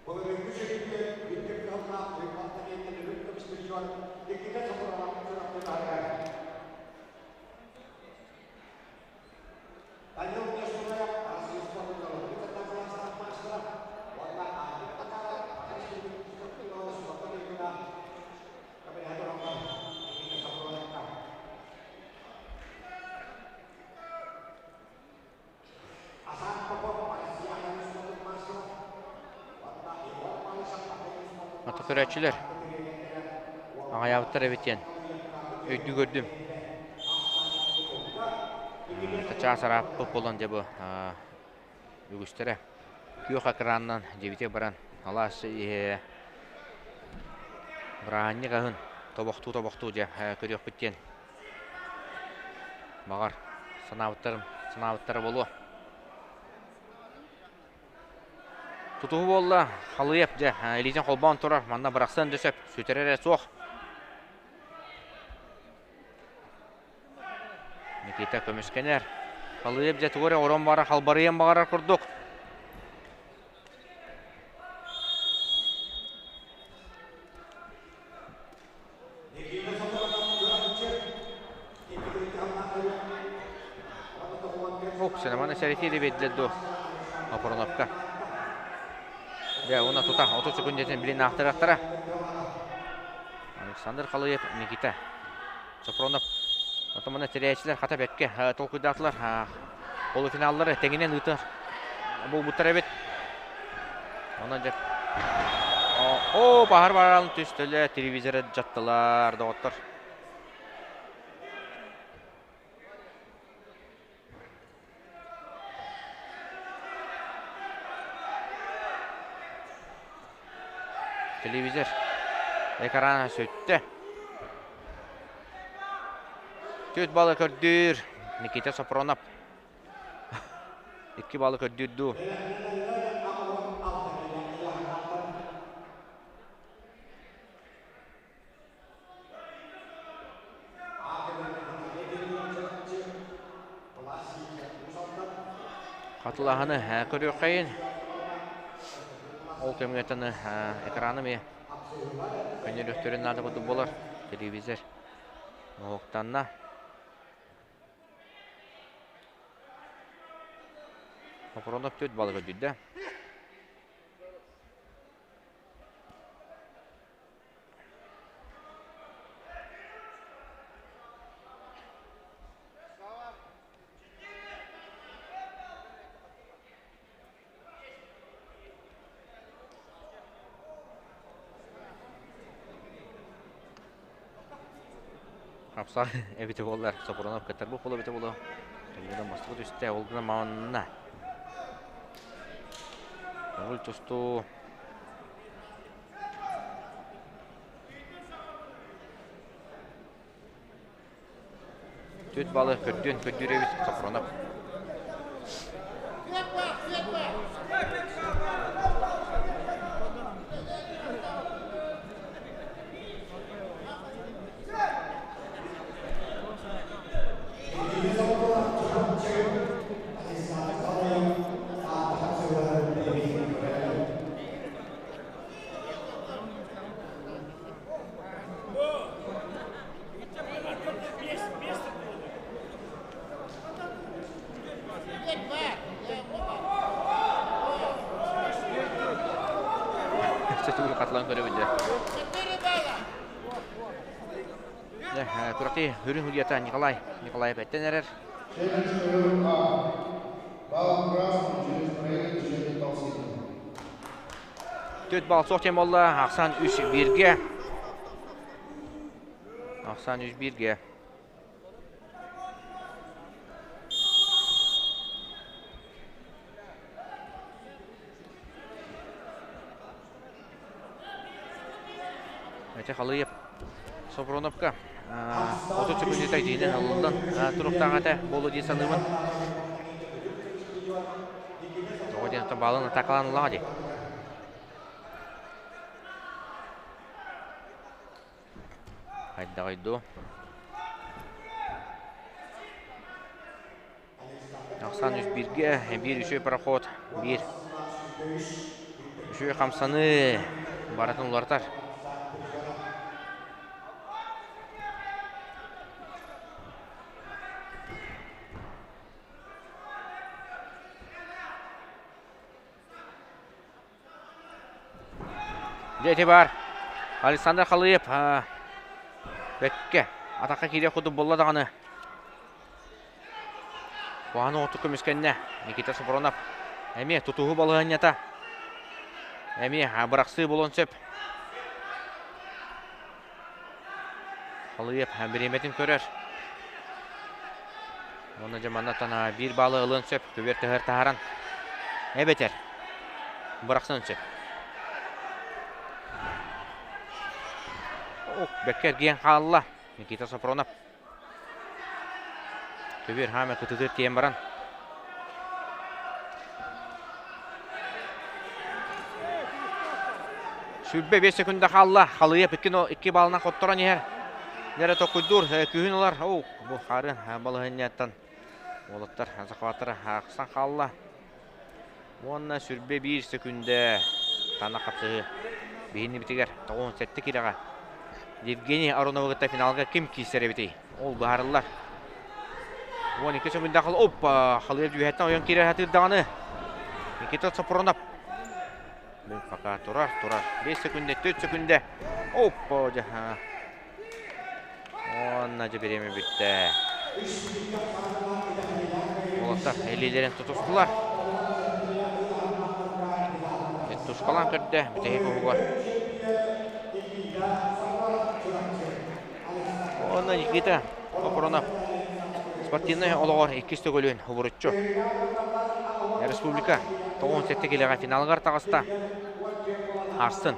Былырыыҥҥы чөмпүйүөн үрдүк кыһалҕалаах Уйбаан Тэриэттэн үрүҥ көмүс призер Никита Сокурова Чурапчытааҕыгар Данил Нестеров Арассыыйа спордун норуотун кытта кылаастаах маастара уонна Аанньык Макаров Саха Республикатын спортун спорка туйгуна көмөлөһө тураллар Никита Сокуровка. Ата көрөөччүлэр аҕайаабыттар эбит диэн өйдүү көрдүм. Чаас арааппыт буолан дьэ бу үгүстэрэ күөх экранынан дьиэбитигэр баран алаас иһэ бырааһынньык аһын тобохтуу-тобохтуу дьэ көрүөхпүт диэн Баҕар, санаабыттарым санаабыттара буолуо. Тутуһу буолла, Халыев дьэ илиитин холбоон турар, манна бырахсыан да сөп, сүтэрэр эрэ суох. Никита көмүскэнэр. Халыев дьэ тугу эрэ орон баҕарар, халбарыйан баҕарар курдук. Уксанаманы сэрэтии да биэрдилэр дуо Опороновка. Дьэ, уонна тута 30 секундатын билин аахтарыахтара. Александр Халыев, Никита Сопронов. Отомана тэрээччилэр хата бэркэ толкуйдаатылар. Полуфиналлары тэҥинэн ыытар буолбуттар эбит. Онон дьэ О, баһар баран түстөлө, телевизоры дьаттылар, доҕоттор. Телевизор экрана сүттэ. Түөрт баллы көрдүүр Никита Сопронов. Икки баллы көрдүүр дуу. Хатылаһыны көрүөххэйин. Ол кэмҥэ экраны эмиэ көннөрүөхтэрин наада курдук буолар. Телевизор моһуоктанна. Сопронов төрт балык өлдүйдэ. Хапсаҕай эбитэ буоллар, Сопронов кыттарбыт буолуо эбитэ буолуо. Тугунан мастыбыт үстэ, ол гынан манна. Көҥүл тустуу. Түөрт балы көрдүөн көрдүүр эбит Сопронов. Өссө төгүл хатылан көрөбүт дьэ. Күрэхтии үрүҥ судьуйата Николай Николаев эттэн эрэр. Төрт балл суох диэн буолла. Ахсан үс бииргэ. Ахсан үс бииргэ. Ити Халыев Сопроновка 30 секундета дьиинэн ылыллан туруктаах этэ буолуо дии саныыбын. Тоҕо диэн баалын атакалаан ыллаҕа дии. Хайдаҕый дуу? Ахсаан үс бииргэ, биир үчүгэй проход, биир үчүгэй хамсаныы барытын уларытар. Дьэ ити баар Александр Халыев бэккэ атахха киириэх курдук буолла даҕаны Куһаҕан оҕотук көмүскэннэ Никита Сопронов эмиэ тутуһуу балаһыанньата эмиэ бырахсыы буолуон сөп. Халыев бириэмэтин көрөр. Уонна дьэ маннаттан биир баалы ылыан сөп. Көбүөр тыһар таһааран эбэтэр бырахсыан сөп. Бэккэ эргийэн хаалла Никита Сопронов. Көбүөр хаама кытытыыр тиийэн баран 25 секунда хаалла. Халыйап икки балынан хотторон иһэр. Нэрэ токуйдуур күүһүн ылар. Оу, бу харын балаһынньаттан уолаттар захваттара ахсан хаалла. Уонна 21 секунда тана хапсыһы биһиннибитигэр 97 кирэҕэ Евгений Ароновы кытта финалга ким киирсэр эбитий? Ол быһаарыллар. 12 секунда хал оппа халыйар дьүһэттэн ойон киирэр сатыыр даҕаны. Никита Сопронов пока турар, турар. 5 секунда, 4 секунда. Оппа, дьэ. Уонна дьэ бириэмэ бүттэ. Уолаттар илиилэрин тутустулар. Тускалаан көрдө, бүтэһик уһугар. Уонна Никита Копронов спортивнай олоҕор иккис төгүлүн убуруччу республика 97 килэҕэ финалыгар таҕыста. Арсын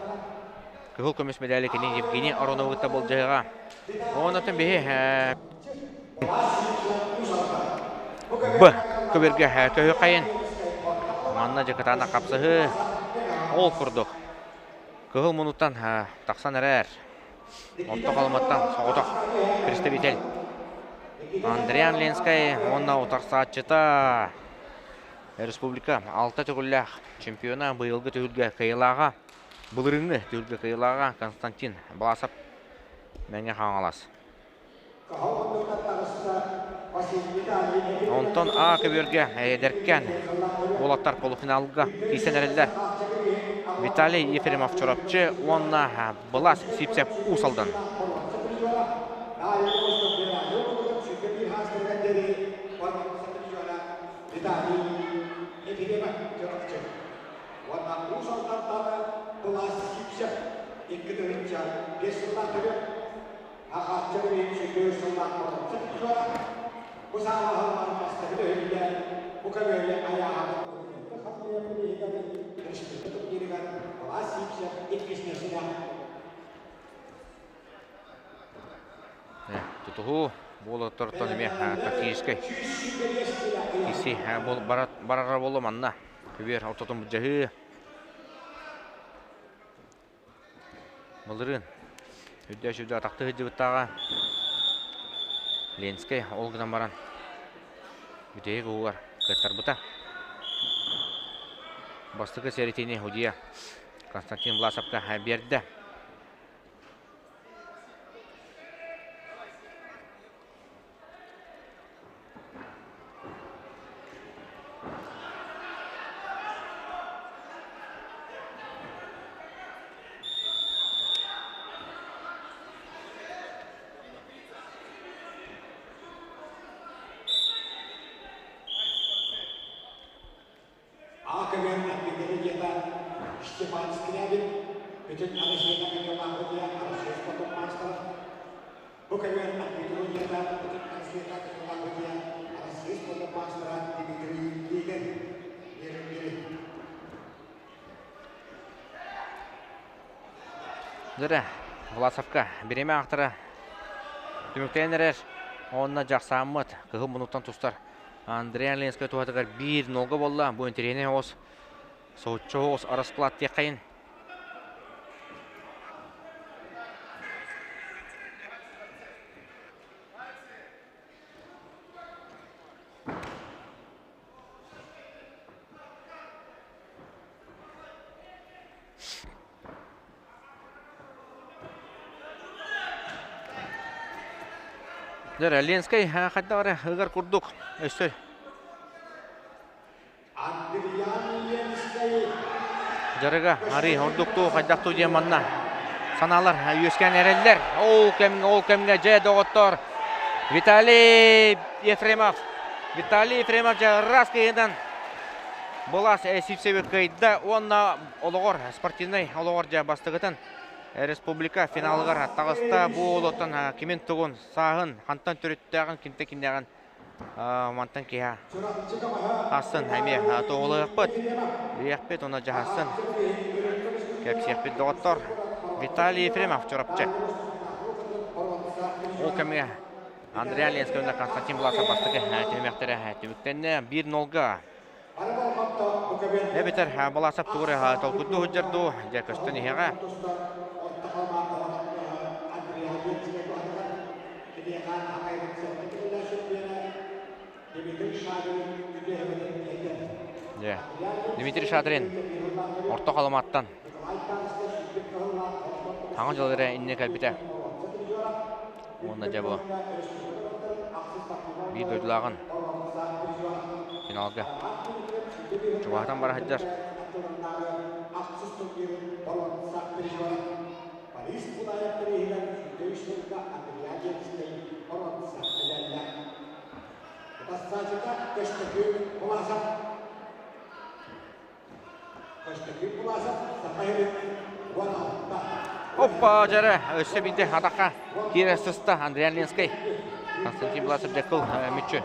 Кыһыл көмүс медали кини Евгений Ароновы кытта былдьаһыаҕа. Онон биһи Б көбүргэ көһү Манна дьыкытаана хапсыһыы ол курдук кыһыл мунуттан тахсан эрэр. Орто Халыматтан соҕотох представитель Андриан Ленскэй уонна утарсааччыта республика алта төгүллээх чемпиона быйылгы түһүлгэ кыайыылааҕа Былырыыҥҥы түһүлгэ кыайыылааҕа Константин Баласов Мэҥэ Хаҥалас. Онтон А көбүөргэ эдэркээн уолаттар полуфиналга киирсэн эрэллэр. Виталий Ефремов Чурапчы уонна Былас Сипсев Уус Алдан. Уонна Уус Алдантааҕы былаас Сиипсэп 2005 сыллаах төрүт, Ахаачча билигин 104 сыллаах хотунсук призера, бу саалаһыллан бастакы төһүлгэ бу көмүөлэ айааһабыт хас иһигэр республика турнирыгар былаас Сиипсэп иккис миэстэлээх. Тутуһуу буолуоттартан эмиэ тактическай киси барара буолла манна. Көбүөр ортотун былдьаһыы. Былырыын үрдэ сүрдэ атахтыы сылдьыбыттааҕа. Ленскэй ол гынан баран бүтэһик уһугар кыаттарбыта. Бастакы сэрэтиини судьуйа Константин Власовка биэрдэ. А көбүөн арбитры Степан Скрябин, бүтүн Россия кыайыылаах Россия спортун маастара. Бу көбүөн арбитры бүтүн Россия кыайыылаах Россия спортун маастара Дмитрий Лигин. Дөрө, Власовка бириэмэ аахтара түмүктэнэн эрэр. Онно дьахсааммыт кыһыл муннуктан тустар Андриан Ленскэй туһатыгар биир нолга буолла. Бу интэриэһинэй оҕус соһуччу оҕус расклад диэххэйин. Дьэ, Ленскэй хайдах эрэ ыгар курдук өссө дьарыга арый ордуктуу хайдахтуу диэн манна санаалар үөскээн эрэллэр. Ол кэмҥэ, ол кэмҥэ дьэ доҕоттор Виталий Ефремов Виталий Ефремов дьэ ыраас кыйынан Былаас Сивцеви кыайда уонна олоҕор спортивнай олоҕор дьэ бастакытын республика финалыгар таҕыста. Бу олоттон кимин тугун, сааһын, хантан төрүттээҕин, кимтэн кимнээҕин мантан киһи асын эмиэ туоһулуохпут, билиэхпит уонна дьаһасын кэпсиэхпит доҕоттор. Виталий Ефремов, Чурапчы. Ол кэмҥэ Андрей Ленскэй уонна Константин Власов бастакы түһүмэхтэрэ түмүктэннэ. 1-0-га Эбэтэр Баласов тугу эрэ толкуйдуу сылдьар дуу, дьэ көстөн иһиэҕэ. Дьэ, Дмитрий Шадрин Орто Халыматтан Саҥа дьыл эрэ иннинэ кэлбитэ. Уонна дьэ бу биир дойдулааҕын финалга чугаһатан бара сылдьар. Оппа, дьэрэ, өссө биирдэ атахха киирэ сыста Андриан Ленскэй. Константин Власов дьэ кыл мүччү.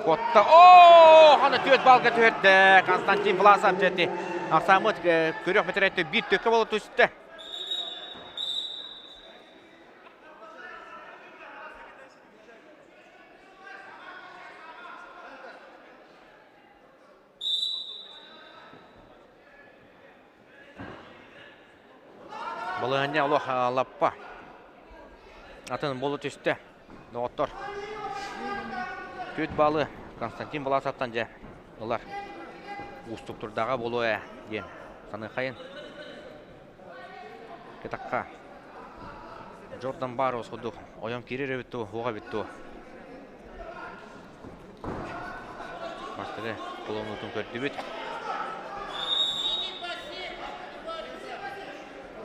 Котта. О, хана түөрт балга түһэрдэ. Константин Власов дьэти. Ахсаамыт көрөх бэтэрээттэ биир төккө бола түстэ. Балаһыанньа олох лаппа атын буола түстэ, доҕоттор. Түөрт баалы Константин Власовтан дьэ ылар уустуктурдаҕа буолуо ээ диэн саныаххайын. Кытахха Джордан Барроуз курдук ойон киирэр эбит дуо, уох эбит дуо? Бастакы холонуутун көрдүбүт.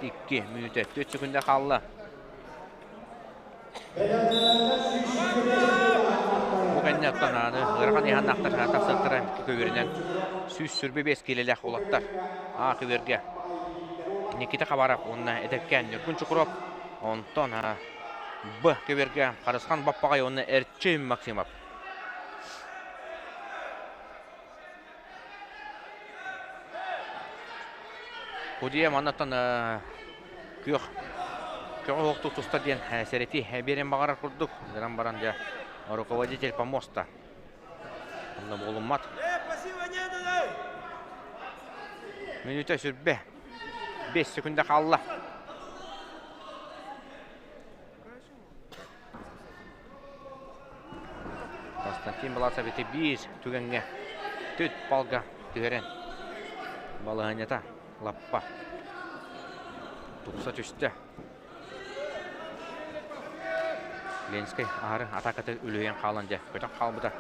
2 мүнүүтэ 4 секунда хаалла. Бу кэннэ оттон аны ыарахан иһаннаахтар тахсыахтара көбүөрүнэн 125 киилэлээх уолаттар А көбүөргэ Никита Хабаров уонна эдэркээн Ньургун Чукуров, онтон Б көбүөргэ Харысхан Баппаҕай уонна Эрчим Максимов. Кудья маннаттан күөх көҕө оһохтуу тустар диэн сэрэтии биэрэн баҕарар курдук. Гынан баран дьэ руководитель помоста. Онно буолуммат. Мүнүүтэ сүрбэ. 5 секунда хаалла. Константин Баласов ити биир түгэҥҥэ түт балга түһэрэн балаһыанньата лаппа тупса түстэ. Ленскэй аһары атааката үлүһүйэн хаалан дьэ көтөх хаалбыта.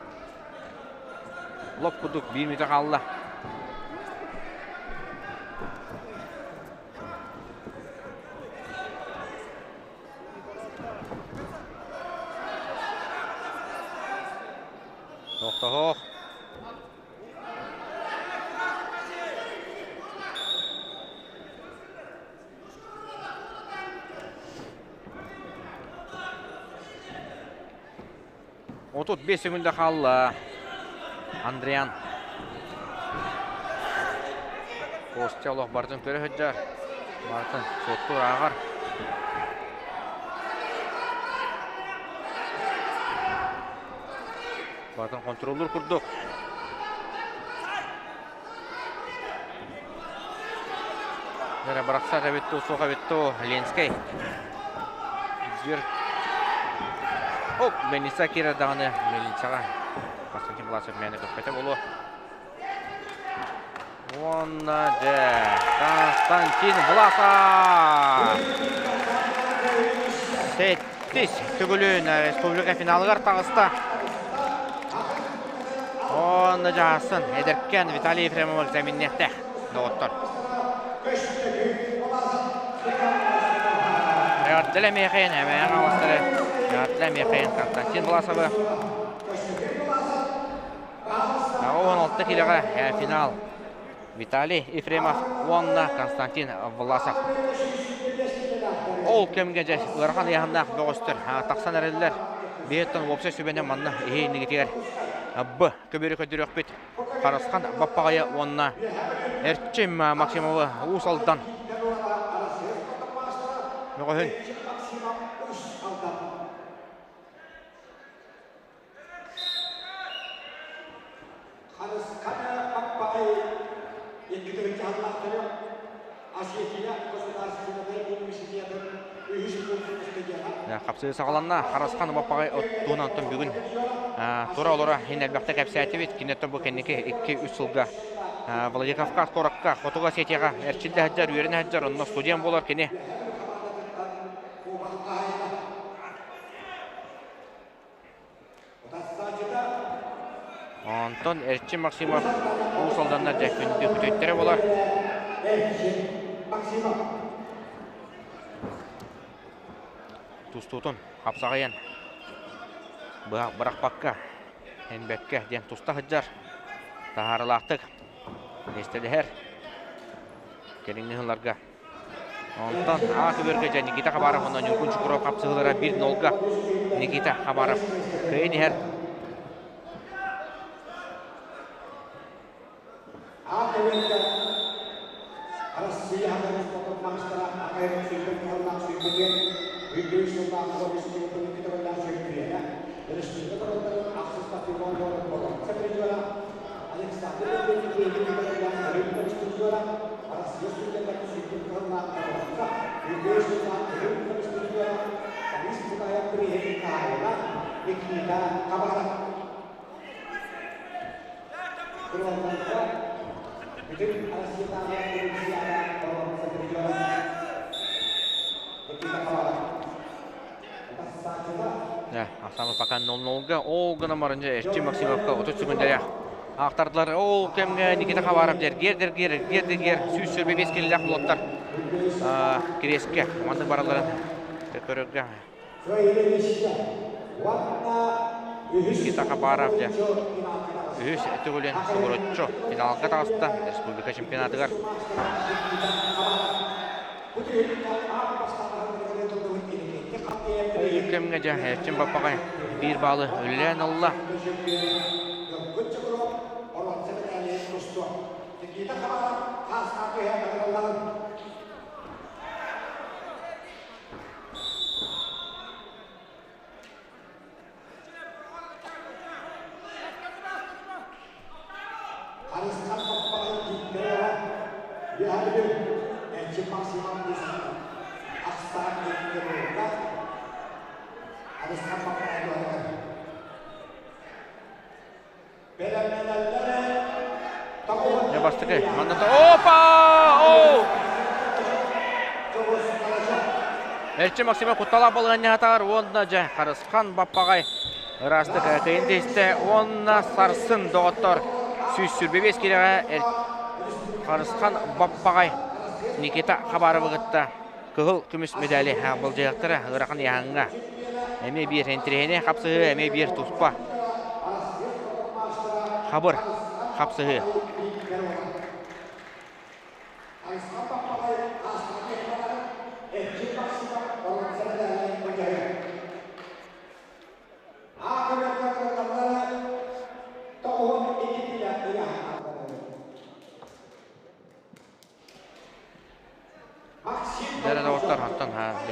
Лоп курдук биир мүнүүтэ хаалла. Тохтоһуох. 35 секунда хаалла. Андриан. Костя олох бартын көрө сылдьар. Бартын суоттуур ааҕар. Бартын контроллуур курдук. Дара бырахсар эбит дуу, суох эбит дуу, Ленскэй. Зверь. Оп, Мельница киирэр даҕаны Мельницаҕа Константин Власов мээнэ көппөтө буолуо. Уонна дьэ, Константин Власов! Сэттис төгүлүн республика финалыгар таҕыста. Онно дьаһасын эдэркээн Виталий Ефремов экзаменниэхтээх доҕоттор. Эҕэрдэлэ миэхин, эмээн оҕустары. Эҕэрдэлэ миэхин Константин Власовы. 16 килоҕа финал. Виталий Ефремов уонна Константин Власов. Ол кэмгэ дьэ ыарахан ыйааһыннаах бөҕөстөр тахсан эрэллэр. Биһиэттэн уопсай сүбэнэн манна иһи-иннигитигэр Б көбүөрү көрдөрүөхпүт. Харысхан Баппаҕайа уонна Эрчим Максимовы Уус Алдан мөҕөһүн. Харысхана Баппаҕай икки тыһыынча Осетия государственнай университетын үһүс курсун студена. Хапсыы саҕаланна. Харысхан Баппаҕай оттуун онтон бүгүн тура олоро иһин элбэхтэ кэпсээтибит. Киниттэн бу кэнники 2-3 сылга Владикавказ куоракка Хотугу Осетияҕа эрчиллэ сылдьар, үөрэнэ сылдьар, онно студент буолар кини. Онтон Эрчим Максимов Уус Алданнар дьэ күндү күтүөттэрэ буолар. Тустуутун хапсаҕайын бырахпакка, энбэккэ диэн туста сылдьар. Таһаарылаахтык миэстэлэһэр. Кэлиҥҥи сылларга Онтон А көбүөргэ дьэ Никита Хабаров уонна Ньургун Чукуров хапсыһыылара 1-0-га Никита Хабаров кыайан иһэр. А көбүөргэ Россия спортун маастара Акаев сүүрбэ туһалаах сүүрбэтиэн үрдүк сыллаах комиссиятын көтөҕөллөөх чөмпүйүөнэ, республика норуоттарын ахсыс патриот боруонса призера Александр Леонидович көтөҕөллөөх Олимп призера, Россия студеннарын сүүрбүт кыһыллаах боруонса, үрдүк сыллаах Олимп призера, Борис Николаев приһин хаһаайына Никита Хабаров. Кыралларга бүтүн Россиятааҕы Олимпиада боруонса призера Никита Хабаров. Ахсаамы пока 0-0-га ол гынан баран Эрчим Максимовка 30 секундэлээх аахтардылар. Ол кэмҥэ Никита Хабаров дэргиэр дэргиэр эргиэр дэргиэр 125 килилээх булаттар кириэскэ маннык баралларын көрөргө Никита Хабаров дьэ үһүс төгүлүн сугуруччу финалга таҕыста республика чемпионатыгар. Ол кэмҥэ дьэ Эрчим Баппаҕай биир баалы үлэлээн ылла. Харысхан Баппаҕай Дьиктэрэ Үөһээ Эрчим Максимов Ахсаан Дьиктэрэ Харысхан Баппаҕай Дьэ бастакы манната опа! Оу! Эрчим Максимов кутталаах балаһыанньаһатар уонна дьэ Харысхан Баппаҕай ыраастык кыйын тиистэ уонна сарсын доҕоттор 125 килэҕэ Харысхан Баппаҕай Никита Хабаровы кытта кыһыл көмүс медали былдьаһыктара ыарахан ыйааһыҥҥа эмиэ биир интэриэһинэй хапсыһыы, эмиэ биир туспа хабыр хапсыһыы.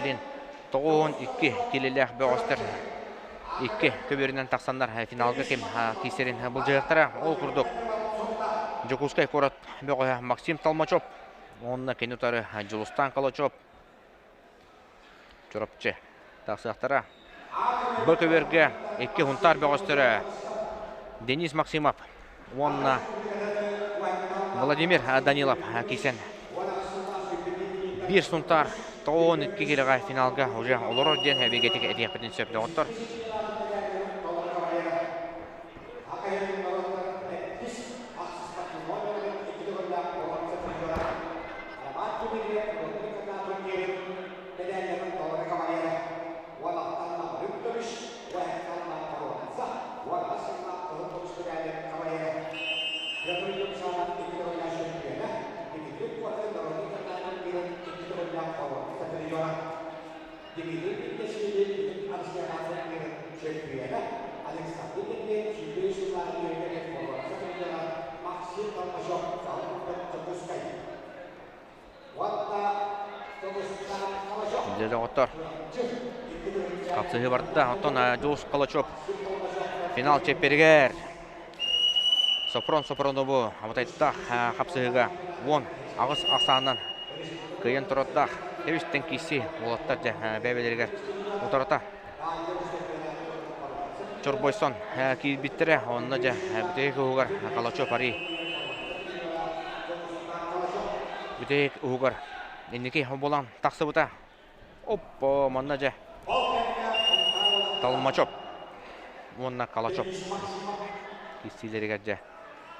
Билигин 92 килилээх бөҕөстөр икки көбүөрүнэн тахсаннар финалга ким киирсэрин былдьаһыахтара. Ол курдук Дьокуускай куорат бөҕөһө Максим Толмачев уонна кини утары Дьулустаан Калачев Чурапчы тахсыахтара. Бу көбүөргэ икки Хунтаар бөҕөстөрө Денис Максимов уонна Владимир Данилов киирсэн биир Сунтаар 92 киилэҕэ финалга уже олорор диэн эбигэтик этиэхпитин сөп доҕоттор. Дьэ, доҕоттор, хапсыһыы барда. Оттон Дьулус Калачев финал чэппиэригэр Сопрон Сопронобу абытайдах хапсыһыыга 18 ахсаанынан кыайан турардаах тэбистэн киирсии уолаттар дьэ бэйэлэригэр утарыта чорбойсон киирбиттэрэ. Онно дьэ бүтэһик уһугар Калачев арый бүтэһик уһугар инники буолан тахсыбыта. Оппо, манна дьэ Толмачев уонна Калачев киирсиилэригэр дьэ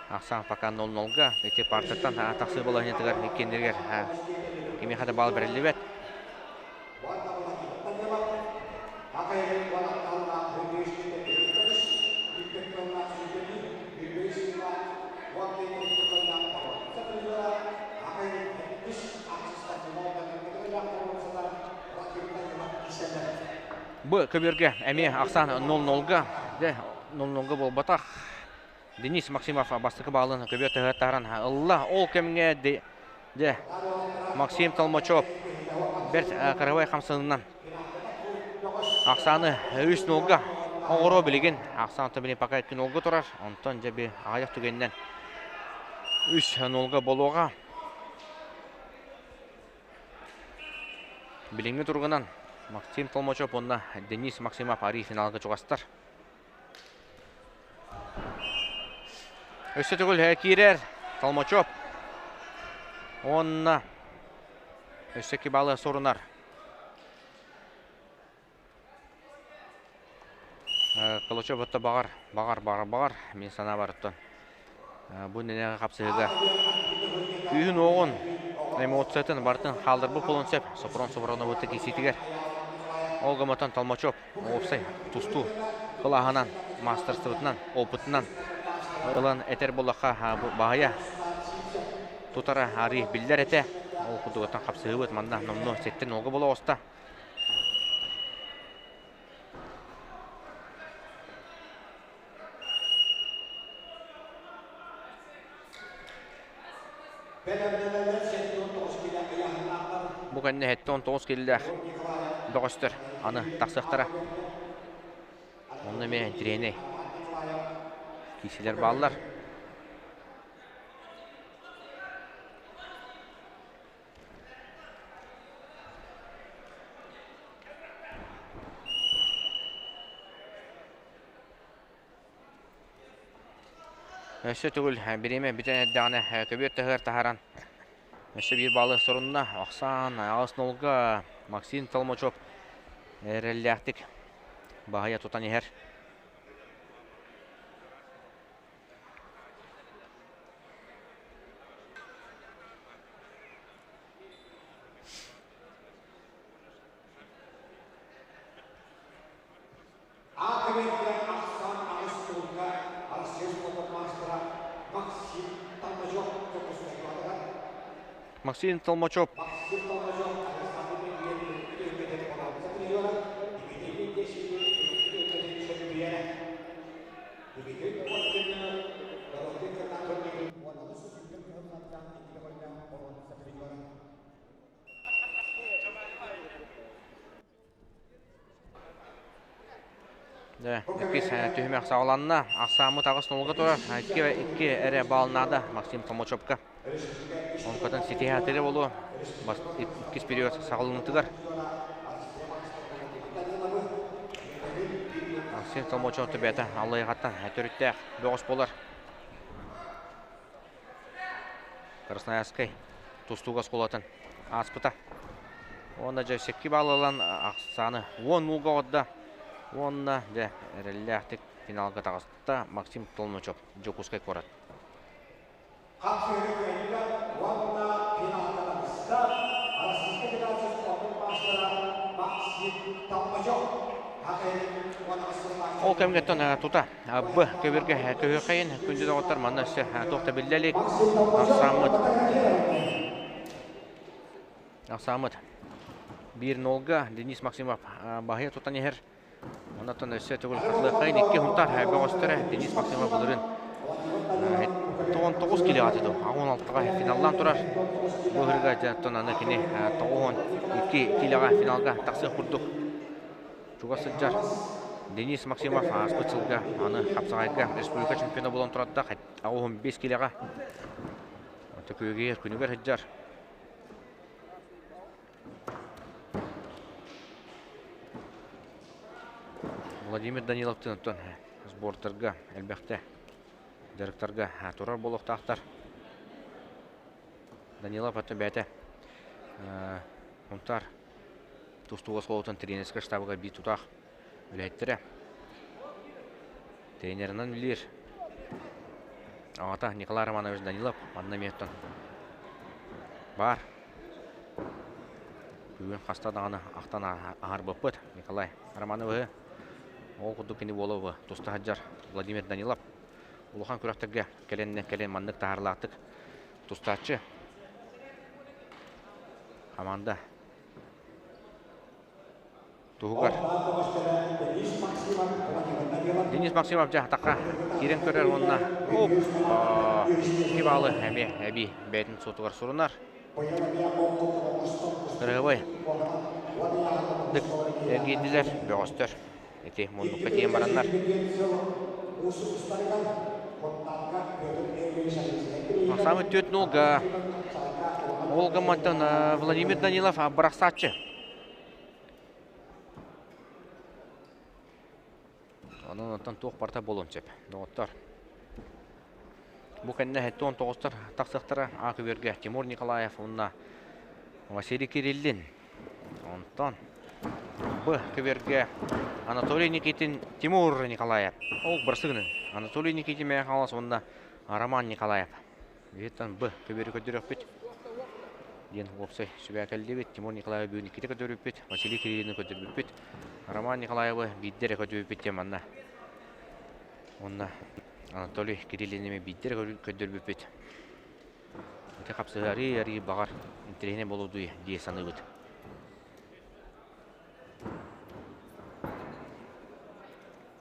ахсаан пока 0-0-га ити партияттан тахсыы балаһыанньатыгар иккиэннэригэр кимиэхэ да баал бэриллибэт. Бу көбүөргэ эмиэ ахсаан 0-0-га, дьэ 0-0-га буолбатах. Денис Максимов бастакы баалын көбүөр таһыаттаран ылла. Ол кэмҥэ дьэ Максим Толмачев бэрт кырабай хамсанынан ахсааны 3-0-га оҥоруо билигин. Ахсаан билин пока 2-0-га турар. Онтон дьэ би аҕыйах түгэнинэн 3-0-га буолуоҕа. Билиҥҥи туругунан Максим Толмачев уонна Денис Максимов арыы финалга чугастар. Өссө төгүл киирэр Толмачев уонна өссө икки баалы сорунар. Калачев отто баҕар, баҕар, баҕар, баҕар, мин санаабар оттон бу иннинээҕи хапсыһыыга күүһүн-уоҕун, эмоциятын барытын хаалларбыт буолуон сөп Сопрон Сопроновы киирсиитигэр. Ол гымматан Толмачев уопсай тустуу кылааһынан, маастарыстыбатынан, опытынан ылан этэр буоллахха баһыйа тутара арыы биллэр этэ. Ол курдугуттан хапсыһыыбыт манна номнуо сэттэ нолга буола оҕуста. Бу кэннэ 79 киллээх бөҕөстөр аны тахсыахтара. Онно эмиэ интириэһинэй киисилэр бааллар. Өссө төгүл бириэмэ бүтэн эрдэҕинэ көбүөр таһыгар таһааран өссө биир баалы сорунна. Ахсаан аҕыс нолга Максим Толмачев эрэллээхтик баһыйа тутан иһэр. Максим Толмачев Дьэ, иккис түһүмэх саҕаланна. Ахсааммыт аҕыс нолга турар. Икки эрэ баал наада Максим Томочопка. Онкотон ситиһээтири буолуо. Иккис период саҕаланыытыгар. Максим Томочев төбөтө аллайҕаттан төрүттээх бөҕөс буолар. Красноярскай тустууга оскуолатын ааспыта. Уонна дьэ сэкки баал ылан ахсааны 10 ууга оҕордо. Уонна дьэ эрэллээхтик финалга таҕыста Максим Толмачев, Дьокуускай куорат. Хапсыһыгы кыайда уонна финалга таҕыста Российскай Федерация спордун маастара Максим Толмачев. Ол кэмҥэ тута Б көбүргэ көһүөххэйин күндү доҕоттор манна өссө туох да биллэ илик ахсааммыт ахсааммыт биир нолга Денис Максимов баһыйа тутан иһэр оннуттан өссө төгүл хатылыаххайын икки хунтар бөҕөстөрө Денис Максимов былырыын 99 килоҕа этэ 16-га финаллаан турар бу ыһырга дьэ аны кини 92 килоҕа финалга тахсыах курдук Чугас сылдьар Денис Максимов ааспыт сылга аны хапсаҕайга республика чемпиона буолан турардаах 85 килэҕэ Төкүөгэр күнүгэр сылдьар. Владимир Даниловтыын оттон сбортарга элбэхтэ дьарыктарга турар буолуохтаахтар. Данилов оттон бэйэтэ Сунтаар тустууга оскуолатын тренерскэй штабыгар биир тутаах үлэһиттэрэ. Тренеринэн үлэлиир аҕата Николай Романович Данилов манна эмиэ оттон баар. Бүгүн хаста даҕаны ахтан аһарбыппыт Николай Романовиһы. Ол курдук кини буола туста сылдьар Владимир Данилов улахан күрэхтэргэ кэлэннэ кэлин маннык таһаарылаахтык тустааччы. Хамаанда туһугар Денис Максимов дьэ атахха киирэн көрөр уонна икки баалы эмиэ эбии бэйэтин суотугар сурунар. Кырыһыбай дык эргийдилэр бөҕөстөр. Ити муннукка тиийэн бараннар. Самый түөрт нолга ол гыммантан Владимир Данилов бырахсааччы. Онон онтон туох барыта буолуон сөп, доҕоттор. Бу кэннэ 79-тар тахсыахтара А көбүөргэ Тимур Николаев уонна Василий Кириллин. Онтон Б көбүөргэ Анатолий Никитин, Тимур Николаев. Ол бырсыгынын Анатолий Никитин Мэҥэ Хаҥалас уонна Роман Николаев. Биһиттэн Б көбүөрү көрдөрүөхпүт диэн уопсай сүбэ кэллибит. Тимур Николаевы бүгүн иккитэ көрдөрбүппүт, Василий Кириллини көрдөрбүппүт, Роман Николаевы биирдэ эрэ көрдөрбүппүт диэн манна. Уонна Анатолий Кириллини биирдэ эрэ көрдөрбүппүт. Ити хапсыһыы арыый-арыый баҕар интэриэһинэй буолуо дуу дии саныыбыт.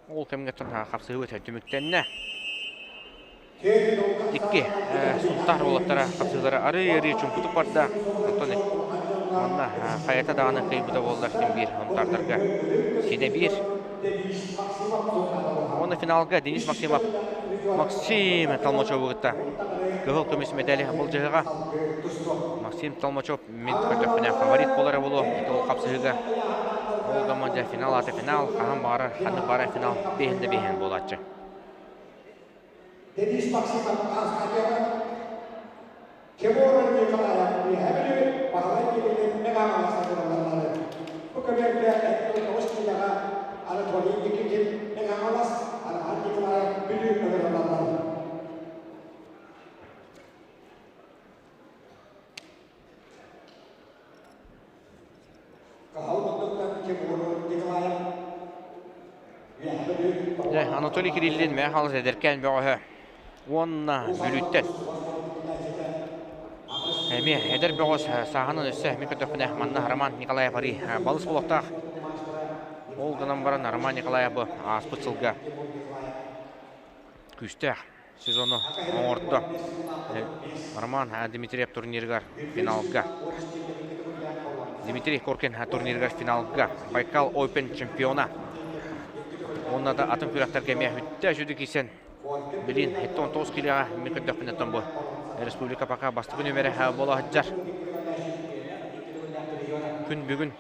Ол кэмҥэ хапсыһыы түмүктэннэ. Икки Сунтаар уолаттара хапсыһыылара арыый-арыый чуҥкутук барда. Онтон манна хайата даҕаны кыайбыта буоллар син биир Сунтаардарга синэ биир. Уонна финалга Денис Максимов Максим Толмачеву кытта кыһыл көмүс мэтэли былдьаһыга. Максим Толмачев мин көрдөхпүнэ фаворит буолара буолуо ити ол хапсыһыыга. Ол гамма финал аты финал, хаһан баҕарар ханнык баҕарар финал биэһин да биэһин буолааччы. Денис Максимов Аскадьяна Тимур Николаев Үөһээ Бүлүү Баһылай Кириллин Мэҥэ Хаҥалас Бу көбүөргэ 79 киилэҕэ Анатолий Никитин Мэҥэ Хаҥалас, Роман Николаев Бүлүү ыҥырыллаллар. Кыһыл муннуктан Тимур Николаев Үөһээ Бүлүү Дьэ, Анатолий Кириллин Мэҥэ Хаҥалас эдэркээн бөҕөһө уонна Бүлүүттэн эмиэ эдэр бөҕөс сааһынан өссө мин көрдөхпүнэ манна Роман Николаев арый балыс буолуохтаах. Ол гынан баран Роман Николаев бу ааспыт сылга күүстээх сезону оҥордо. Роман Дмитриев турнирыгар финалга Дмитрий Коркин турнирыгар финалга Байкал Open чемпиона. Уонна да атын күрэхтэргэ эмиэ үттэ сүдү киирсэн билин 79 килиэҕэ мин көрдөхпүнэттэн бу республика пока бастакы нүмерэ буола сылдьар. Күн бүгүн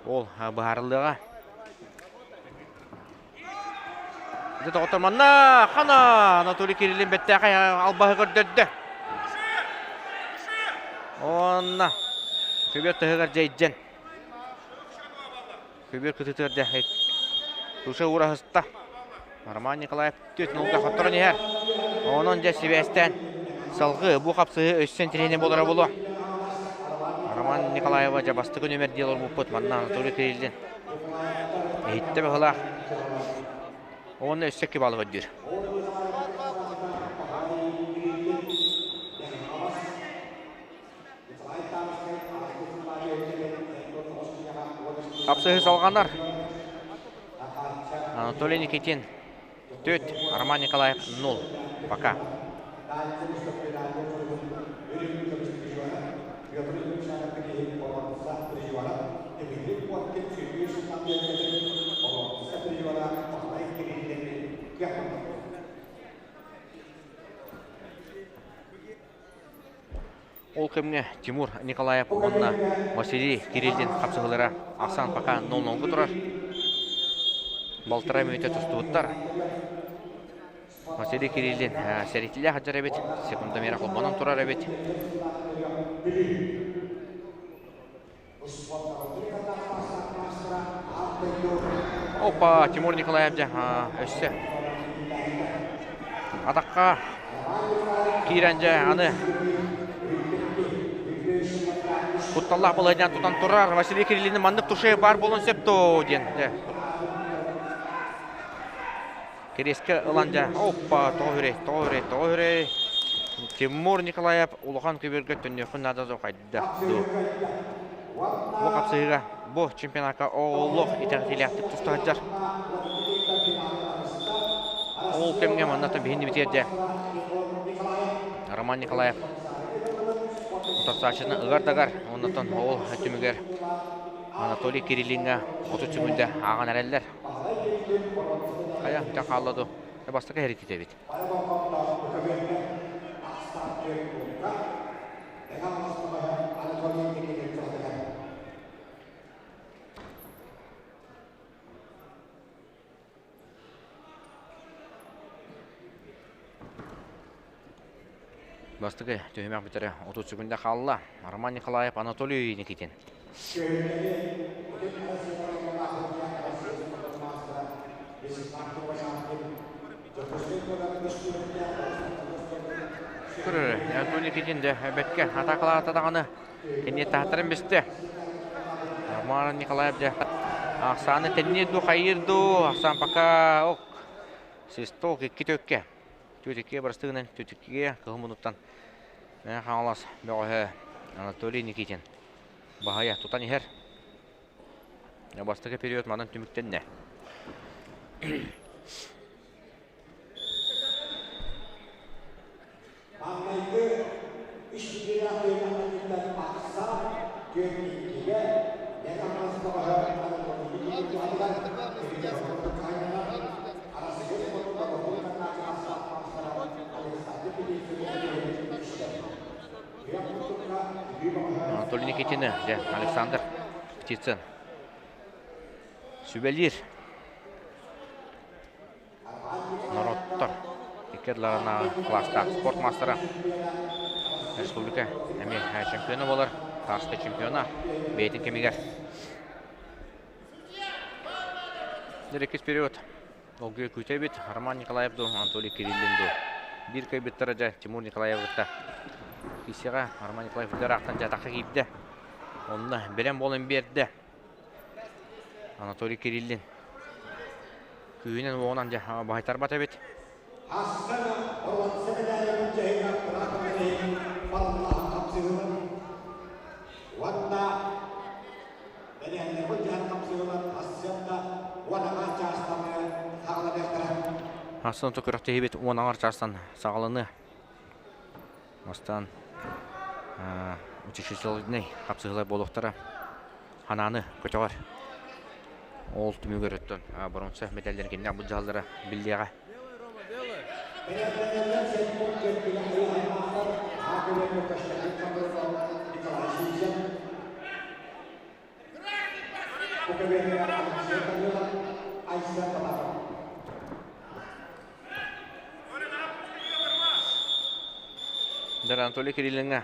ол быһаарыллыаҕа. Дьэ доҕоттор манна хана Анатолий Кириллин бэттээхэй албаһы көрдөрдө. Онна көбүөр тыһыгар дьэйдьэн. Көбүөр кытытыгар дьэ туша уураһыста. Роман Николаев түөрт нолга хотторон иһэр. Онон дьэ сибээстээн салгыы бу хапсыһыы өссө интэриэһинэй буолара буолуо. Роман Николаева дьэ бастакы нүмер диэн олорбуппут манна Анатолий Кириллин Иһиттэ быһылаах. Уонна өссө икки балык өйдүүр. Хапсыһыы салҕанар. Анатолий Никитин 4, Роман Николаев 0. Пока. Ол кэмҥэ Тимур Николаев уонна Василий Кириллин хапсыһыылара ахсаан пока 0-0-га турар. Балтараа мүнүүтэ тустубуттар. Василий Кириллин сэриитилээх сылдьар эбит, секундомера холбонон турар эбит. Опа, Тимур Николаев дьэ өссө атахха киирэн дьэ аны кутталлаах балаһыанньаны тутан турар Василий Кириллини маннык туше баар буолуон сөп дуо диэн дьэ Кириэскэ ылан дьэ, оппа, тоҕо үрэй, тоҕо үрэй, тоҕо үрэй. Тимур Николаев улахан көбүөргэ төннүөххүн наада дуу хайдах дуу. Бу хапсыһыыга, бу чемпионакка олох итэҕэтиилээхтик туста сылдьар. Ол кэмҥэ манна биһини битиэрдэ Роман Николаев утарсааччыны ыгар-дагар, оннуттан ол түмүгэр Анатолий Кириллиҥҥа 30 секунда ааҕан эрэллэр. Хайа, бүтэн хаалла дуу? Бастакы эрититэ эбит. Бастакы түһүмэх бүтэрэ 30 секунда хаалла. Роман Николаев, Анатолий Никитин. Көрөр, Анатолий Никитин да бэккэ атаакалаата даҕаны кини таһтарын бистэ. Роман Николаев дьэ ахсааны тэнниир дуу, хайыыр дуу, ахсаан пока ок. Свисток икки төккэ. Түөтүккэ барыстыгынан Түөтүккэ кыһыл муннуктан Мэҥэ Хаҥалас бөҕөһө Анатолий Никитин баһыйа тутан иһэр. Бастакы период манан түмүктэннэ. Маҥнайгы үс ситиилээх үөрэхтэртэн ахсаан түөрт иккигэ Мэҥэ Хаҥалас бөҕөһө Анатолий Никитин туһатыгар Анатолий Никитины, дьэ, Александр Птицын сүбэлиир норуоттар икки ардыларынааҕы кылаастаах спорт маастара республика эмиэ чемпиона буолар царскай чемпиона бэйэтин кэмигэр Иккис период Долгуйа күүтэбит Роман Николаев дуу, Анатолий Кириллин дуу. Биир кыайбыттара дьэ Тимур Николаев кытта киирсиэҕэ. Роман Николаев ыраахтан дьэ атахха киирдэ. Онно бэлэм буолан биэрдэ. Анатолий Кириллин күүһүнэн-уоҕунан дьэ баһыйтарбат эбит. Уонна Бэлиһэллэрбит дьаһан хапсыһыылар ассыанна уон аҥаар чаастан саҕаланыахтара. Ассыан күрэхтэһиибит уон аҥаар чаастан саҕаланыа. Бастаан утешительный хапсыһыылар буолуохтара. Ханааны көтөҕөр. Ол түмүгэр өттөн боруонса мэтээллэрин кинилэр былдьаһаллара биллиэҕэ. Дар Анатолий Кириллиҥҥа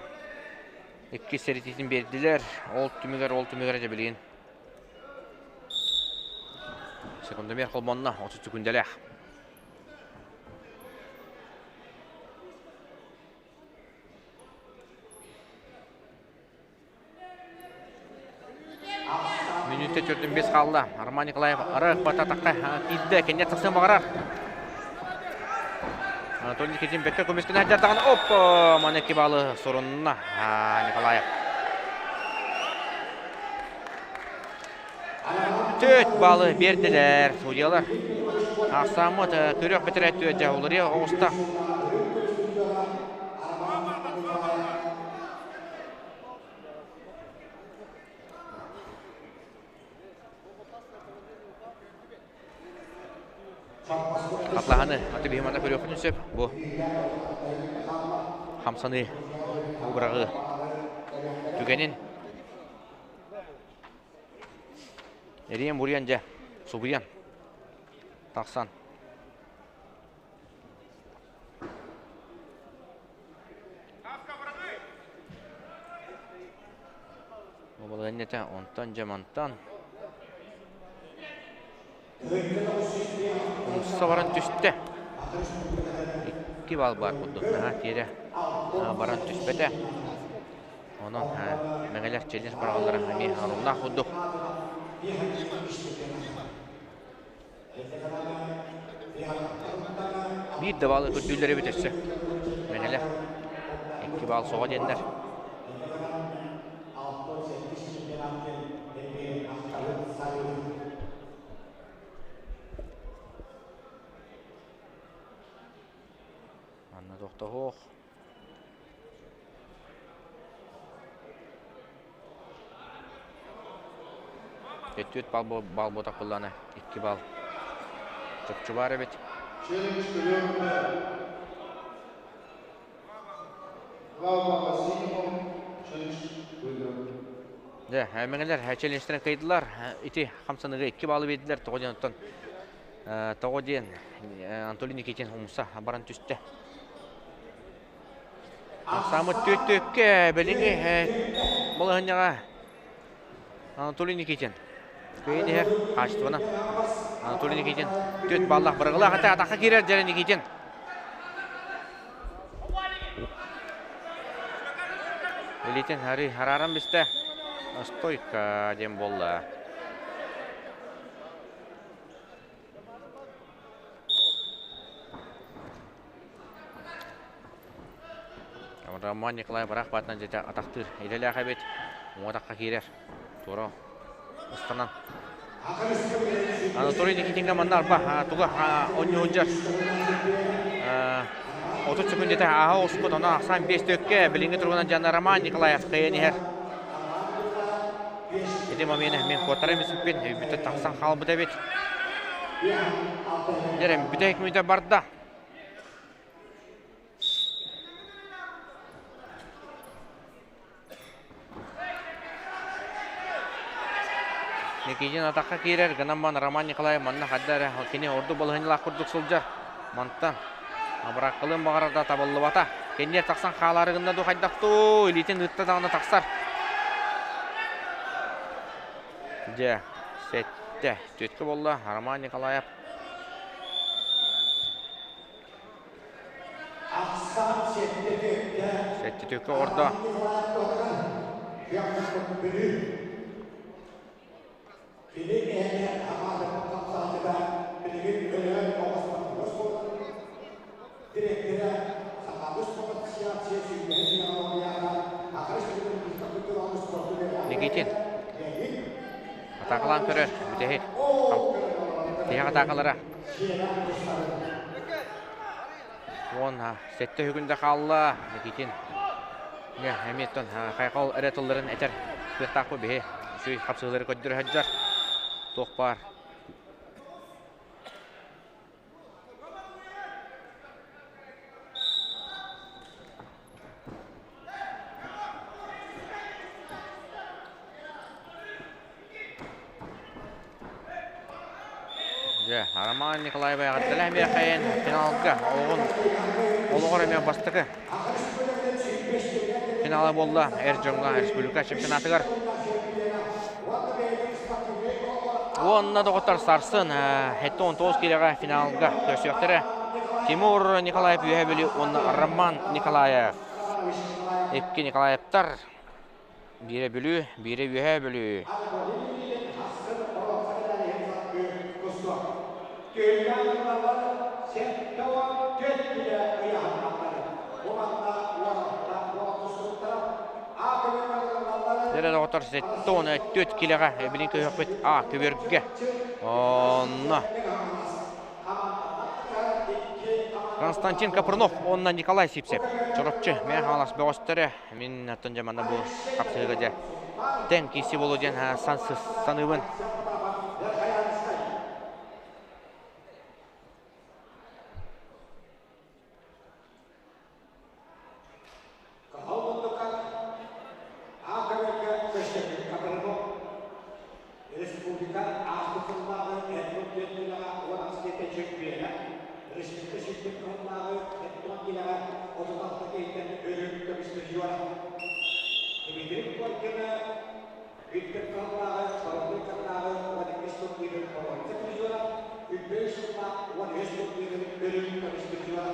иккис сэрэтиитин биэрдилэр. Ол түмүгэр, ол түмүгэр дьэ билигин секундомер холбонно, 30 секундэлээх. Мүнүүтэ төрдүн бес хаалла. Роман Николаев ары бататаққа киирді. Кеннет тахсан бағарар. Анатолий Никитин бекке көмескін әддәрдаған. Оп! Манеки балы сорунна Николаев. Төрт балы бердилер судьялар. Ахсаммыт көрөх бітірет өте олырия оғыста. Атлаһаны аты биһимана көрүөххүтүн сөп. Бу хамсаныы быраҕыы түгэнин эриэн буруйан дьэ субуйан тахсан Балаһыанньата онтон дьэ мантан умса баран түстэ. Икки баал баар курдук наһаа тиэрэ баран түспэтэ. Онон мэҥэлэр челлендж быраҕаллара эмиэ оруннаах курдук. Биир да баалы көрдүүллэр эбит өссө. Мэҥэлэр икки баал соҕо диэннэр. Манна тохтоһуох. Өттүөт бал бал буотах буоллаҕына икки бал чопчу баар эбит. Дьэ, мэҥэлэр челленджтэрин кыайдылар. Ити хамсаныыга икки баалы биэрдилэр. Тоҕо диэн оттон тоҕо диэн Анатолий Никитин умса баран түстэ. Ахсааммыт түөт-түөккэ билиҥҥи балаһыанньаҕа Анатолий Никитин кыайан иһэр хаачыстыбанан Анатолий Никитин түөрт баллаах бырагылаах этэ атахха киирэр дьэрэ Никитин Илиитин арыы харааран бистэ стойка диэн буолла. Роман Николаев ыраах баатынан дьиэтэ атахтыыр идэлээх эбит. Уҥа атахха киирэр. Туора ыстанан. Анатолий Никитинга манна арба туга оонньуу сылдьар. 30 секундета ааһа оҕуспут, онон ахсаан 5 төккө билиҥҥи туругунан дьана Роман Николаев кыайан иһэр. Ити момент мин куоттара эмиспин, өйбүттэн тахсан хаалбыт эбит. Дьэрем бүтэһик мүнүүтэ барда. Никитин атахха киирэр, гынан Роман Николаев манна хадда эрэ кини ордук балаһыанньалаах курдук сылдьар. Мантан абыраккалыын баҕарар да табыллыбата. Кэнниэр тахсан хаалаары гынна дуу хайдах дуу, илиитин ыытта даҕаны тахсар. Дьэ, сэттэ, түөткэ буолла Роман Николаев. Сэттэ түөккэ оҕордо. Никитин атаакалаан көрөр бүтэһик тиһэх атаакалара Уонна сэттэ үһүгүндэ хаалла Никитин. Эмиэттэн хайҕал эрэ тылларын этэр кыахтаахпыт биһи. Үчүгэй хапсыһыылары көрдөрө сылдьар. Туох баар. Дьэ, Роман Николаев эҕэрдэлээн биэхэйэн финалга олоҕун олоҕор эмиэ бастакы финала буолла эр дьоҥҥо республика чемпионатыгар. Уонна доҕоттор сарсын 79 киилэҕэ финалга көрсүөхтэрэ. Тимур Николаев Үөһээ Бүлүү уонна Роман Николаев. Икки Николаевтар Биирэ Бүлүү, биирэ Үөһээ Бүлүү. Дэрэ доҕоттор 74 килэҕэ эбилин көһөхпүт А көбүөргэ. Онно Константин Капрунов уонна Николай Сипсев Чурапчы Мэҥэ Хаҥалас бөҕөстөрө Мин оттон дьэ манна бу хапсыһыыга дьэ тэҥ киирсии буолуо диэн саныыбын. Республика ааспыт сыллааҕы Эркун түөрт 18 чөмпүйэнэ, республика сүүстэн кыһыннааҕы Эркун килэҕэ 36 киһиттэн өрүү көмүс призера. Дмитрий Коркина Бүттэр кыһыннааҕы Паралимпиадатааҕы 12 турнирын боруонса призера, үс сыллаах 13 турнирын өрүү көмүс призера.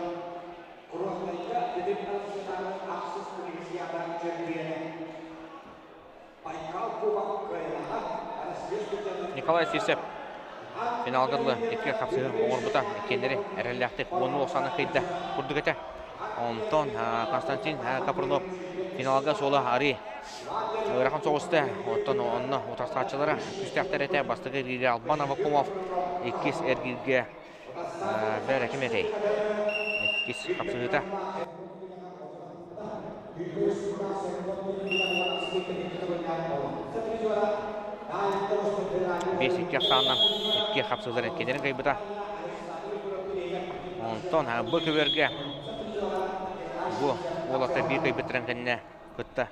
Грознайга Бүтүн Россиятааҕы ахсыс универсиада чөмпүйэнэ. Николай Сивцев финалга дылы икки хапсыһы оҥорбута иккиэннэри эрэллээхтик уонну оксана кыйда курдук этэ. Онтон Константин Капрунов финалга суола арыы ыарахан соҕуста. Оттон онно утарсааччылара күүстээхтэр этэ. Бастакы эргииргэ Албан Аввакумов, иккис эргииргэ бэрэ ким этэй? Иккис хапсыһыыта. 5-2 ахсаанынан икки хапсыылар иккилэрин кыайбыта. Онтон бу көбүөргэ бу уолаттар биир кыайбыттарын кэннэ кытта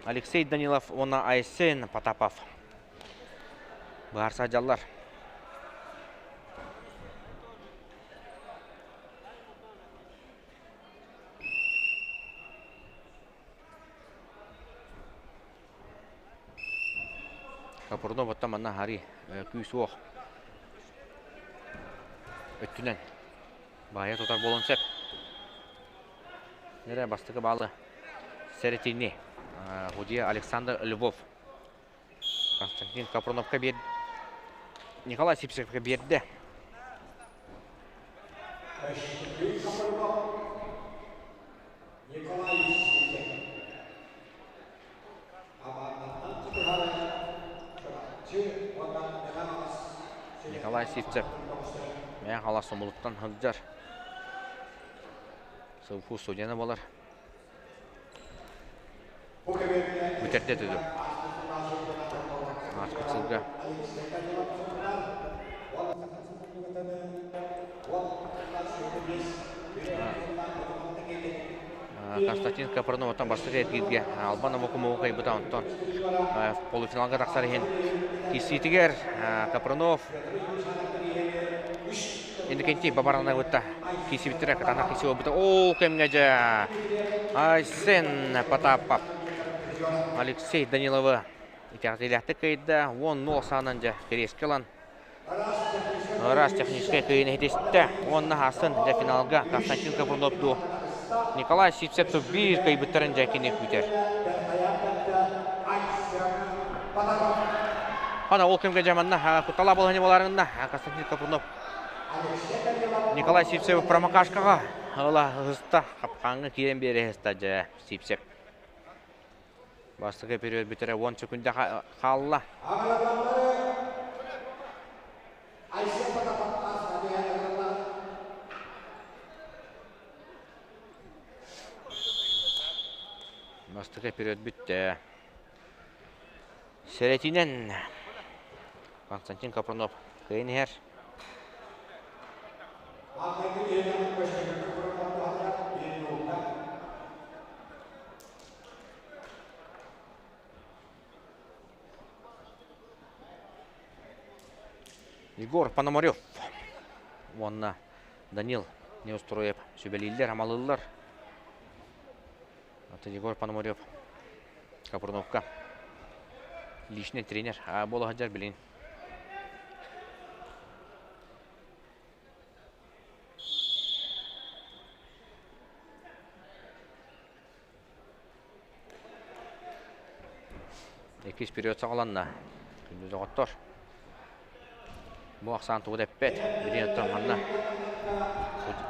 Алексей Данилов уонна Айсен Потапов быһаарса сылдьаллар. Капрунов оттон манна аһарыы күүс-уох өттүнэн баайа тутар буолуон сөп. Эрэ бастакы баалы сэрэтиини судья Александр Львов Константин Капруновка биэр Николай Сипсевка биэрдэ. Николай Сивцев Мэҥэ Хаҥалас Сомолуттан сылдьар СВФУ студена буолар. Бүтэрдэ түдү. Ааспыт сылга Константин Капронов оттон бастакы эргииргэ Албан Омукумугу кыайбыта онтон полуфиналга тахсар иһин киирсиитигэр Капронов Иннокентий Бабараны кытта киирсибиттэрэ кытаанах киирсии буолбута. Ол кэмҥэ дьэ Айсен Потапов Алексей Даниловы итэҕэтиилээхтик кыайда. 10-0 саанан дьэ кириэскэ ылан ыраас техническэй кыайыыны ситистэ. Уонна аһасын дьэ финалга Константин Капрунов дуу Николай Сивцев биир кыайбыттарын дьэ кини күүтэр. Хана ол кэмгэ дьэ манна куттала буолан буоларынна Константин Капрунов Николай Сивцев промокашкаҕа ыла ыһыста, хапкааҥҥа киирэн биэрэ ыһыста дьэ Сивцев. Бастакы период бүтэрэ 10 секунда хаалла. Бастакы период бүттэ. Сэрэтинэн Константин Капрунов кыайан иһэр. Егор Пономарев. уонна Данил Неустроев сүбэлииллэр, амалыыллар. Ата Егор Пономарев Капруновка личный тренер буола сылдьар билигин. Иккис период саҕаланна. Күндү доҕоттор. Бу ахсаан тугу да эппэт. Билигин оттон манна.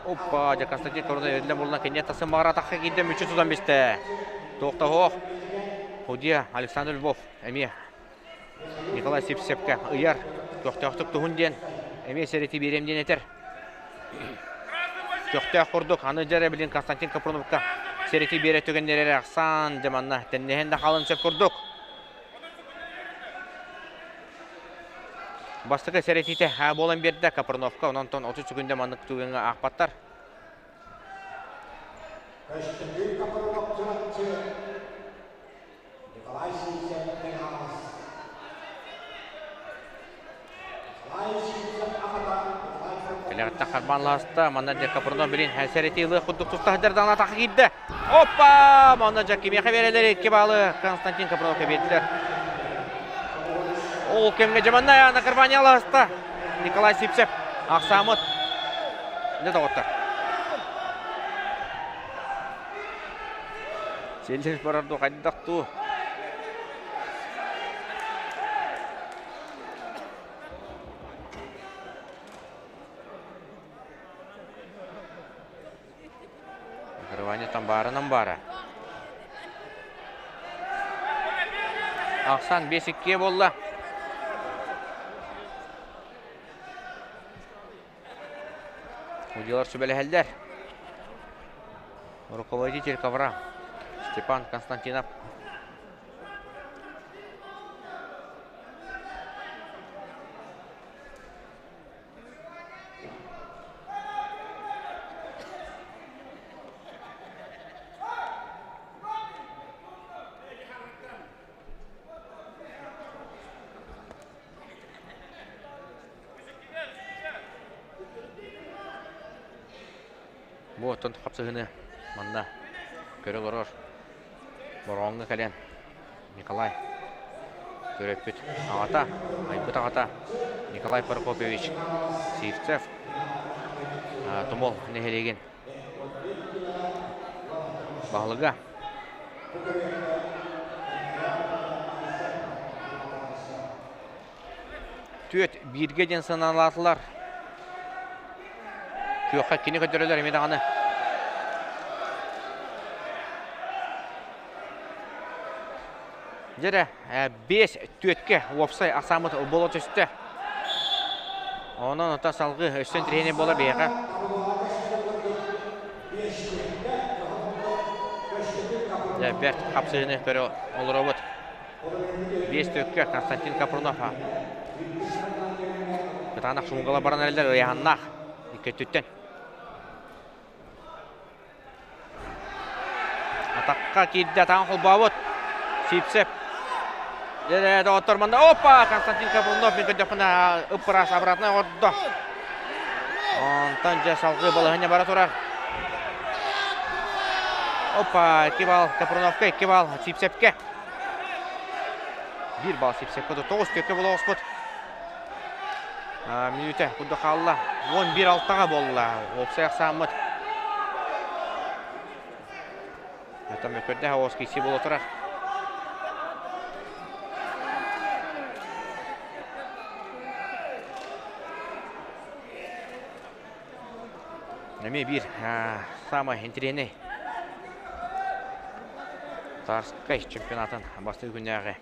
Оппа, дьэ Константин Корона өрүллэн булла киниэ тахсан баҕара атахха киирдэ мүччү тутан бистэ. Туох да суох. Судья Александр Львов эмиэ Николай Сипсепкэ ыйар көхтөөхтүк туһун диэн эмиэ сэрэти биэриэм диэн этэр. Көхтөөх курдук аны дьэ билин Константин Капруновка сэрэти биэрэ түгэннэр эрэ ахсаан дьэ манна тэннэһэн да хаалан сөп курдук. Бастакы сэрэтиитэ буолан биэрдэ Капруновка, онон 30 секүндэ маннык түгэҥҥэ аахпаттар. Көстөкүүн Капрунов Чурапчы Николай Сивцев Мэҥэ Николай Сивцев аҕата Николай Кэлэҕиттэн харбаан лааста, манна дьэ Капрунов билин сэрэтии ылыах курдук туста сылдьар даҕаны атахха киирдэ. Оппа! Манна дьэ кимиэхэ биэрэллэр икки баалы Константин Капруновка биэрдилэр. Ол кэмҥэ дьэ манна накарбания лааста Николай Сивцев ахсаамыт. Дьэ доҕоттор. Сиэллэр барар дуу хайдах дуу? Накрывание там баарынан баара. Ахсан 5-2 буолла. Судьялар сүбэлэһэллэр. Руководитель ковра Степан Константинов. Бу оттон хапсыһыны манна көрө олорор Бороҕоҥҥо кэлэн Николай төрөппүт аҕата, айбыт аҕата Николай Прокопьевич Сивцев Тумул нэһилиэгин баһылыга. Түөрт бииргэ диэн санаалаатылар. Күөххэ кини көрдөрөлөр эмиэ даҕаны. Дьэ 5 түөткэ уопсай ахсааммыт буола түстэ. Онон ота салгыы өссө интэриэһинэй буолар биһиэхэ. Дьэ, бэрт хапсыһыыны көрө олоробут. Биэс төккө Константин Капрунов кытаанах шумгала баран эрэллэр ыйааһыннаах икки өттүттэн. Атахха киирдэ, атаҕын холбообут. Сипсеп. Дьэ, доҕоттор манна опа! Константин Капрунов мин көрдөхпүнэ ыппыраас обратно оҥордо. Онтон дьэ салгыы балаһыанньа бара турар. Опа, 2 балл Капруновка, 2 балл Сипсепке. Биир балл Сипсепке 9 төккө буола оҕуспут. Мүнүүтэ курдук хаалла. 11 алтаҕа буолла. Уопсай ахсааммыт. Это мөкөрдө хаос киси буола турар. Эмиэ биир саамай интэриэһинэй Тарскай чемпионатын бастакы күннээҕи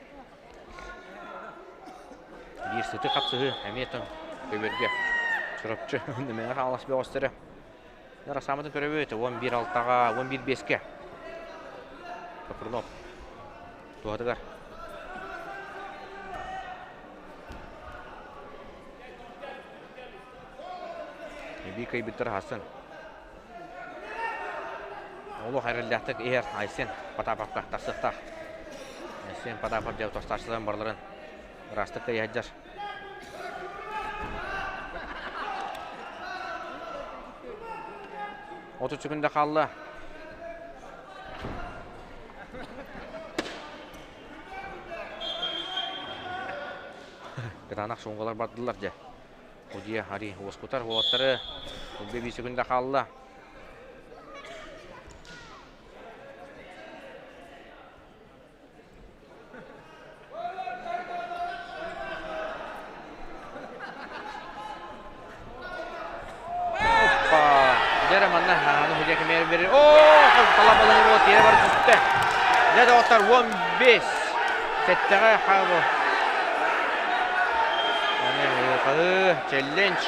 биир сытыы хапсыһыы эмиэ тон көбүөргэ Чурапчы Мэҥэ Хаҥалас бөҕөстөрө Расааматын көрөбүт 11 алтаҕа 11 биэскэ Капрунов туһатыгар Эбии кыайбыттар аһасын. Олох эрэллээхтик иһэр Айсен Потаповка тахсыахтаах. Айсен Потапов дьэ тостааччыларын барыларын ыраастык кыайа сылдьар. 30 секунда хаалла. Кытаанах шунгалар бардылар дьэ. Удьуйа Ари уоскутар уолаттары 15 секунда хаалла. Оппа! Дьэ манна аны Худя кэмээр берер. Оо, талабаланы вот тиэрэ бар түстэ. Дьэ доҕоттор 15 сэттэҕэ хаабы. Аны хаһыы челлендж.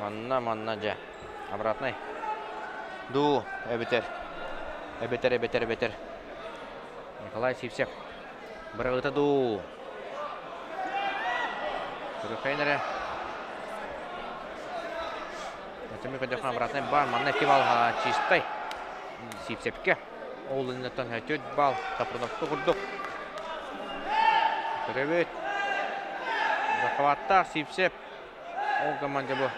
Манна, манна дьэ. Обратный. Дуу, эбэтэр. Эбэтэр, эбэтэр, эбэтэр. Николай Сивцев. Быраҕыта дуу. Көрүөххэйин эрэ. Этими көрдөххө обратный бар. Манна 2 балл чистай. Сивцевке. Ол иннаттан 4 балл Сапроновка курдук. Көрөбүт. Захваттаах Сивцев. Ол команда бу.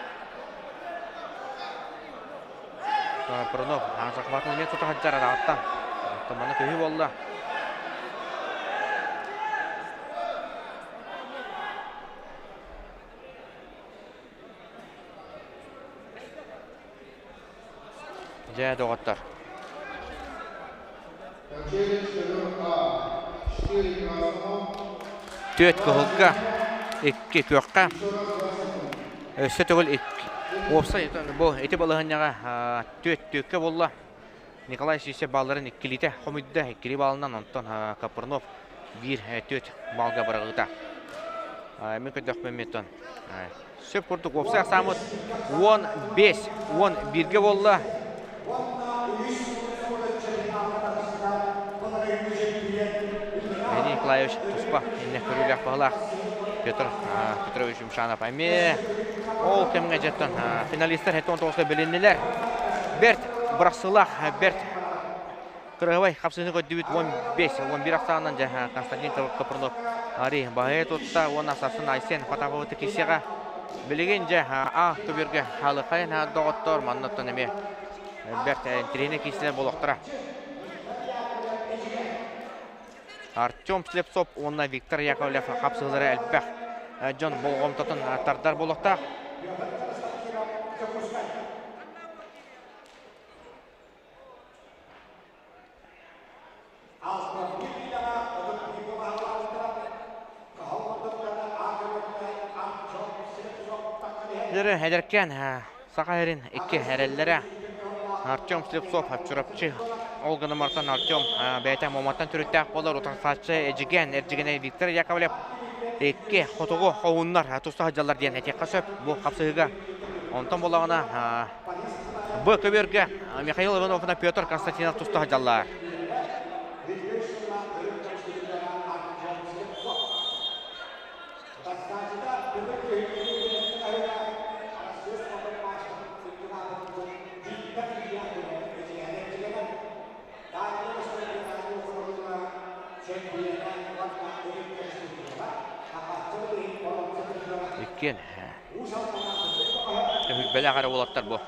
Сапронов захватын эмиэ тута сылдьар араҕаттан. Оттон манна көһүү буолла. Дьэ, доҕоттор. Түөрт кыһылга, икки күөххэ, өссө төгүл икки. Уопсай бу ити балаһыанньаҕа түөрт түөккэ буолла. Николай Сиисэ баалларын иккилиитэ хомуйда, иккили баалынан, онтон Капрунов биир түөрт баалга быраҕыыта. Мин көрдөхпүн миттон Сөп курдук уопсай ахсааммыт 15, 11-гэ буолла. Леонид Николаевич туспа иннэ көрүүлээх баһылаах Петр Петрович Юмшанов эмиэ ол кэмҥэ дьэттэн финалистар 79-га билиннилэр. Бэрт бырахсыылаах, бэрт Кырыһабай хапсыһыыны көрдүбүт 15, 11 ахсаанынан дьэ Константин Копырнов Ари баһыйа тутта уонна сарсын Айсен Потаповы киссиэҕэ. Билигин дьэ А көбүөргэ хаалыхайын доҕоттор маннаттан эмиэ бэрт интириэһинэй киирсилэр буолуохтара. Артем Слепцов уонна Виктор Яковлев хапсыһыылара элбэх дьон болҕомтотун тардар буолуохтаах. Дөрө эдэркээн Саха сирин икки эрэллэрэ Артем Слепцов Чурапчы ол гынан мартан Артем бэйэтэ Муоматтан төрүттээх буолар утарсааччы Эдьигээн Эрдьигэнэй Виктор Яковлев икки хотугу хоһууннар туста сылдьаллар диэн этиэххэ сөп бу хапсыһыыга. Онтон буоллаҕына Б көбүөргэ Михаил Ивановна Петр Константинов туста сылдьаллар. Иккиэн Түһүлбэлээх эрэ уолаттар бу.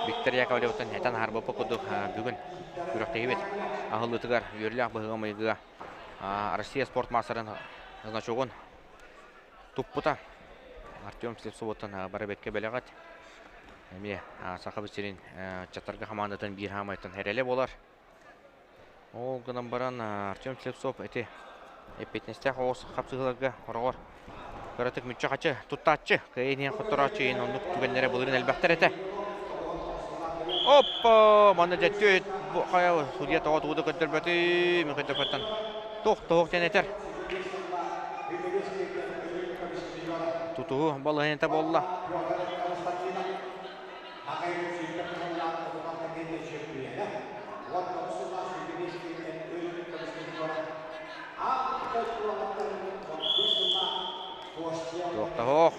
Виктор Яковлевтан этэн аһарбаппа курдук бүгүн күрэхтэһиибит аһыллыытыгар үөрүүлээх быһыыга-майгыга Россия спорт маастарын значогун туппута. Артем Слепцовуттан бары бэккэ бэлэҕит. Эмиэ Сахабыт сирин ыччаттарга хамаандатын биир хаамайтан эрэлэ буолар. Ол гынан баран Артем Слепцов ити эппиэтинэстээх оҕус хапсыһыыларга хороҕор кыратык мүччү-хачы туттааччы, кыайан иһэн хотторооччу иһин оннук түгэннэрэ былырыын элбэхтэр этэ. Оппа! Манна дьэ түөт хайа судья тоҕо тугу да көрдөрбөтүй, мин көрдөрбөттөн туох тоһуох диэн этэр. Тутуһу балаһыанньата буолла. Туохтаһоох.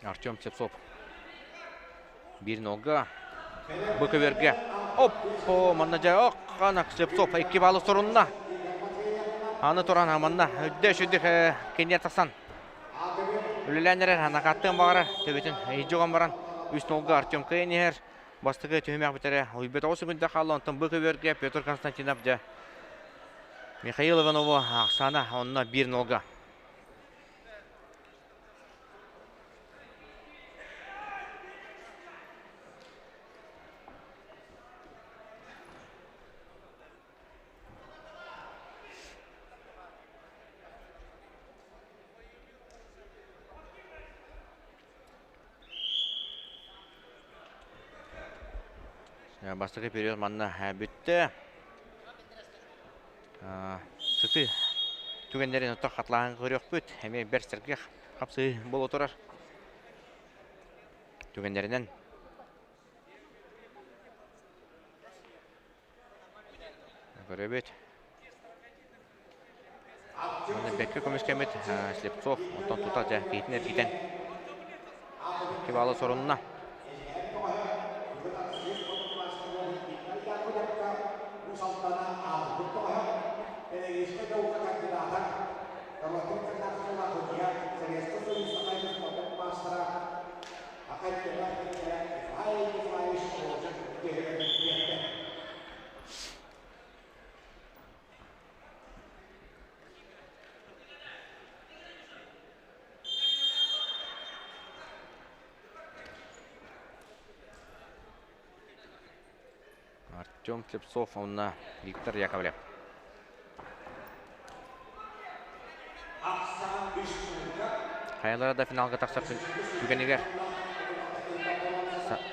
Артем Слепцов биир нолга бу көбүөргэ оппо манна дьэ ох Слепцов икки баалы сорунна аны туран манна үрдэ сүрдүк киниэр тахсан үлэлээн эрэр накаттыан баҕарар төбөтүн иһдьоҕон баран үс нолга Артем кыайан иһэр бастакы түһүмэх бүтэрэ уйбет оҕус секунда хаалла онтон бу көбүөргэ Петр Константинов дьэ Михаил Иванову ахсаана онно биир нолга Бастакы период манна бүттэ. Сытыы түгэннэрин оттон хатылаан көрүөхпүт. Эмиэ бэрт сэргэх хапсыы буола турар. Түгэннэринэн көрөбүт. Манна бэккэ көмүскэммит Слепцов оттон тута дьэ киһитин эргитэн икки баалы сорунна. Артем Слепцов уонна Виктор Яковлев. Хайалара да финалга тахсар түгэнигэр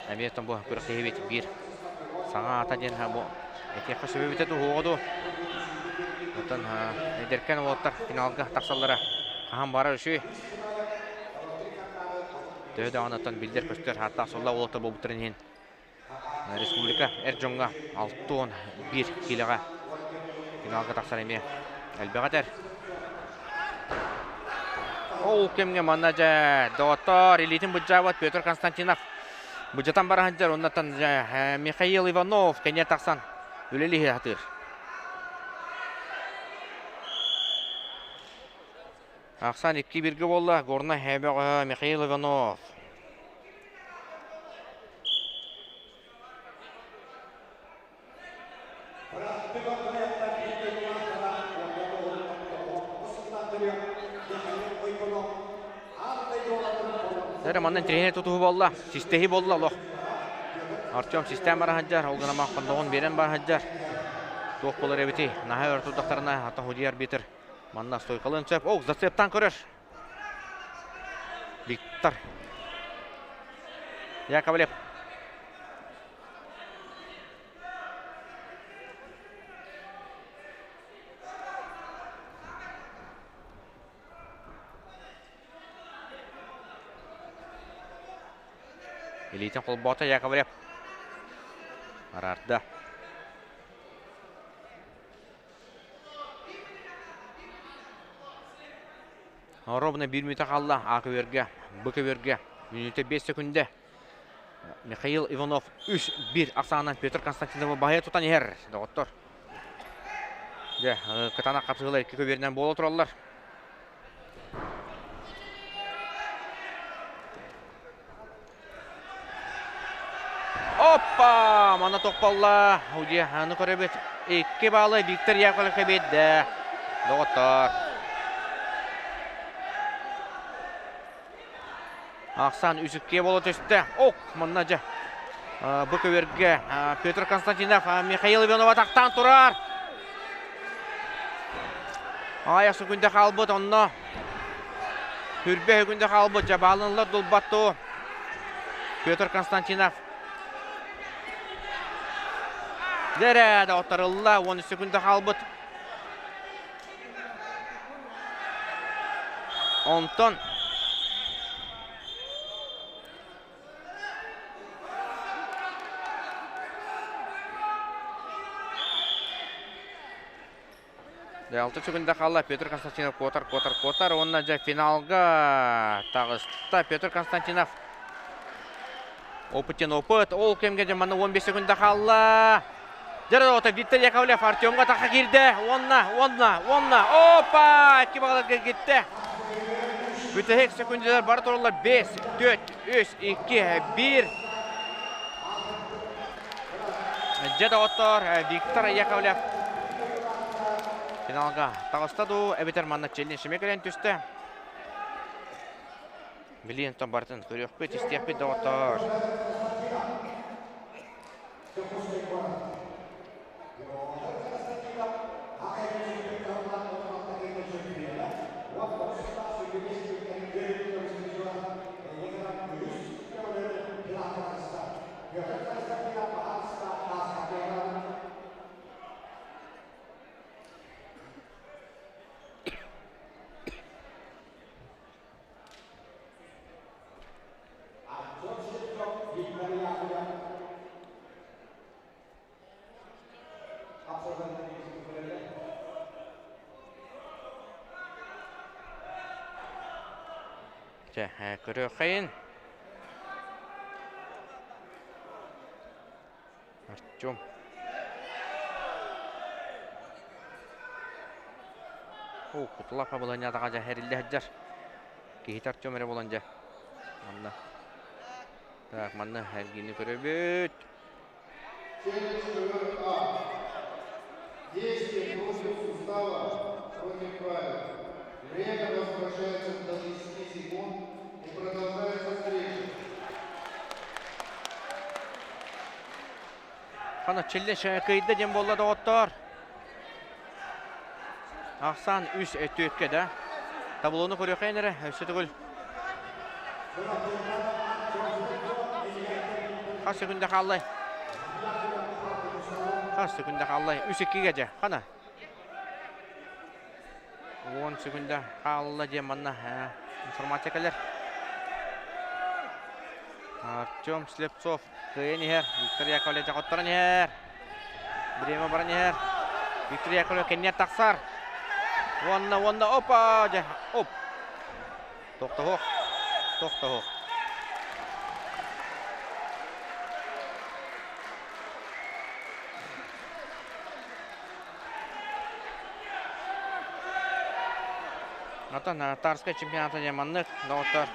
эмиэ бу күрэхтэһиибит биир саҥа аата диэн бу этиэххэ сөбүбүтэ туһуоҕа дуу. Оттон эдэркэн уолаттар финалга тахсаллара хаһан баарар үчүгэй. Төһө даҕаны оттон биллэр-көстөр ааттаах суоллаах уолаттар буолбуттарын иһин республика эр дьоҥҥо 61 киилэҕэ финалга тахсар эмиэ элбэх этэр. Ол кэмҥэ манна дьэ доҕоттоор илиитин быдьаабат Петр Константинов быдьатан бара сылдьар оннуттан дьэ Михаил Иванов кэннигэр тахсан үлэлии сатыыр. Ахсан икки биргэ буолла Горнай бөҕөһө Михаил Иванов. Эрэ манна интэриэһинэй тутуһу буолла, систэһии буолла олох. Артем систээн бара сылдьар, ол гынан хондоҕун биэрэн бара сылдьар. Туох буолар эбитий? Наһаа өр турдахтарына, ата судьуйа арбитр манна стойкалыан сөп. О, зацептан көрөр. Виктор Яковлев. Илиитин холбоото Яковлев. Араарда. Ровно биир мүнүүтэ хаалла А көбүөргэ, Б көбүөргэ. Мүнүүтэ 5 секунда. Михаил Иванов 3-1 ахсаанынан Петр Константиновы баһыйа тутан иһэр, доҕоттор. Дьэ, кытаанах хапсыһыылар икки көбүөрүнэн буола тураллар. Оппа! Манна тохпалла. Удье, аны көрөбүт. Икки баалы Виктор Яковлевка биэрдэ. Доҕоттор. Ахсан үсүкке бола түстэ. Ок, манна дьэ бу көбүөргэ Петр Константинов Михаил Иванова тахтаан турар. Аяқ күндэ хаалбыт онно. Хүрбэ күндэ хаалбыт жабаалынылар дулбатту. Петр Константинов. Дэрэ да оттарылла 13 секунда хаалбыт. Онтон Алты секунда хаалла Петр Константинов куотар, куотар, куотар. Уонна дьэ финалга таҕыста Петр Константинов. Опытен опыт. Ол кэмгэ дьэ манна 15 секунда хаалла. Дьэ ота Виктор Яковлев Артемга таха киирдэ. Уонна, уонна, уонна. Опа! Икки бағаларга киирдэ. Бүтэһик секундалар бары тураллар. 5, 4, 3, 2, 1. Дьэ доҕоттоор, Виктор Яковлев финалга таҕыста дуу, эбэтэр манна челлендж кэлэн түстэ. Билиэн барытын көрүөхпүт, истиэхпит доҕоттоор. Чэ, көрүөххэйин. Артем. О, кутулап абыланньатаҕа дьэ эриллэ сылдьар. Киһитэ Артем эрэ буолан дьэ. Манна. Так, манна эргиини көрөбүт. Челлендж А. Действие против сустава, против правил. Время возвращается до 10 секунд и продолжается встреча. Хана челлендж кыйда диэн буолла доҕоттоор. Ахсаан үс өттүөккэ да. Таблону көрүөххэ эрэ, өссө төгүл. Хас секунда хааллай? Хас секунда хааллай? Үс иккигэ дьэ, хана. 10 секунда хаалла диэн манна информация кэлэр. Артем Слепцов кыайан иһэр. Виктор Яковлев дьоҕотторон иһэр. Бириэмэ баран иһэр. Виктор Яковлев кэннигэр тахсар. Уонна, уонна, опа! Дьэ, оп! Тохтоһуох, тохтоһуох. Оттон Тарскай чемпионата диэн маннык доҕоттор.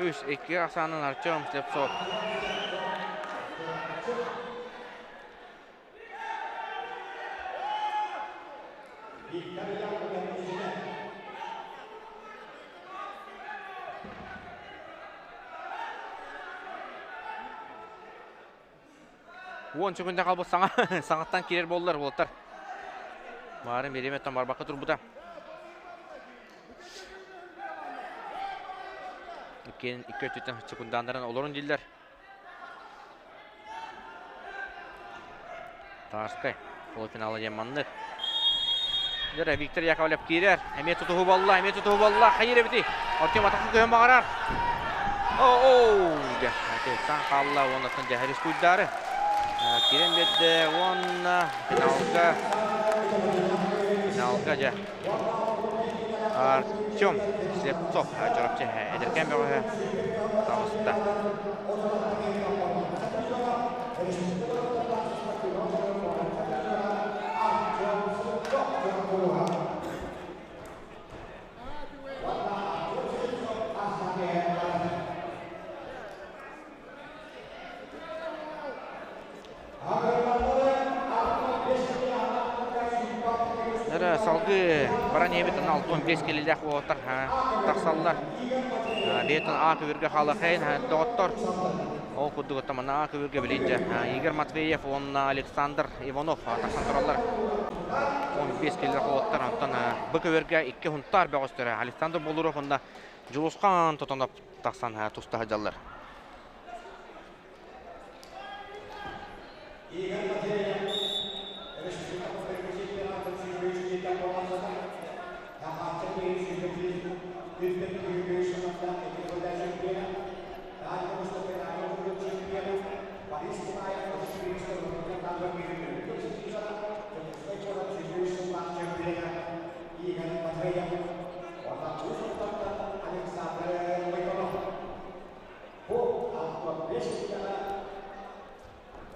Үс, икки ахсаанын Артем Слепцов. Уон секунда қалбыт саҥа саҥаттан киирэр буоллар уолаттар. Баарын бириэмэттэн барбакка турбута. Иккиэн икки өттүттэн секундааннарын олорун дииллэр. Тарскай полуфинала диэн маннык. Дьэ, Виктор Яковлев киирэр. Эмиэ тутуһу буолла, эмиэ тутуһу буолла. Хайыр эбитий? Артем атахын көһөн баҕарар. Оо, дьэ, сан хаалла уоннаттан дьэһэрис куйдаары. Киирэн биэрдэ уонна финалга финалга дьэ Артем Слепцов Чурапчы эдэркээн бөҕөһө таҕыста. Эрэ салгыы баран иһэбит 65 килилээх уолаттар тахсаллар. Бэйэтин А көбүргэ хаалахайын доҕоттор. Ол курдук оттон А көбүргэ билин дьэ Игорь Матвеев уонна Александр Иванов тахсан тураллар. 15 килилээх уолаттар онтон Б көбүргэ икки хунтаар бөҕөстөрө Александр Болуров уонна Дьулусхан Тотонов тахсан туста сылдьаллар. Игорь Матвеев, Республика чемпионатын сүүрбэ командата, Сахааччы сүүрбэ Үрдүк сылларда икки чемпиона, Дальний Восток чемпиона, Борис Тимаев чемпиона, Игорь Матвеев, уонна Александр Быков. Бу 65 киилэҕэ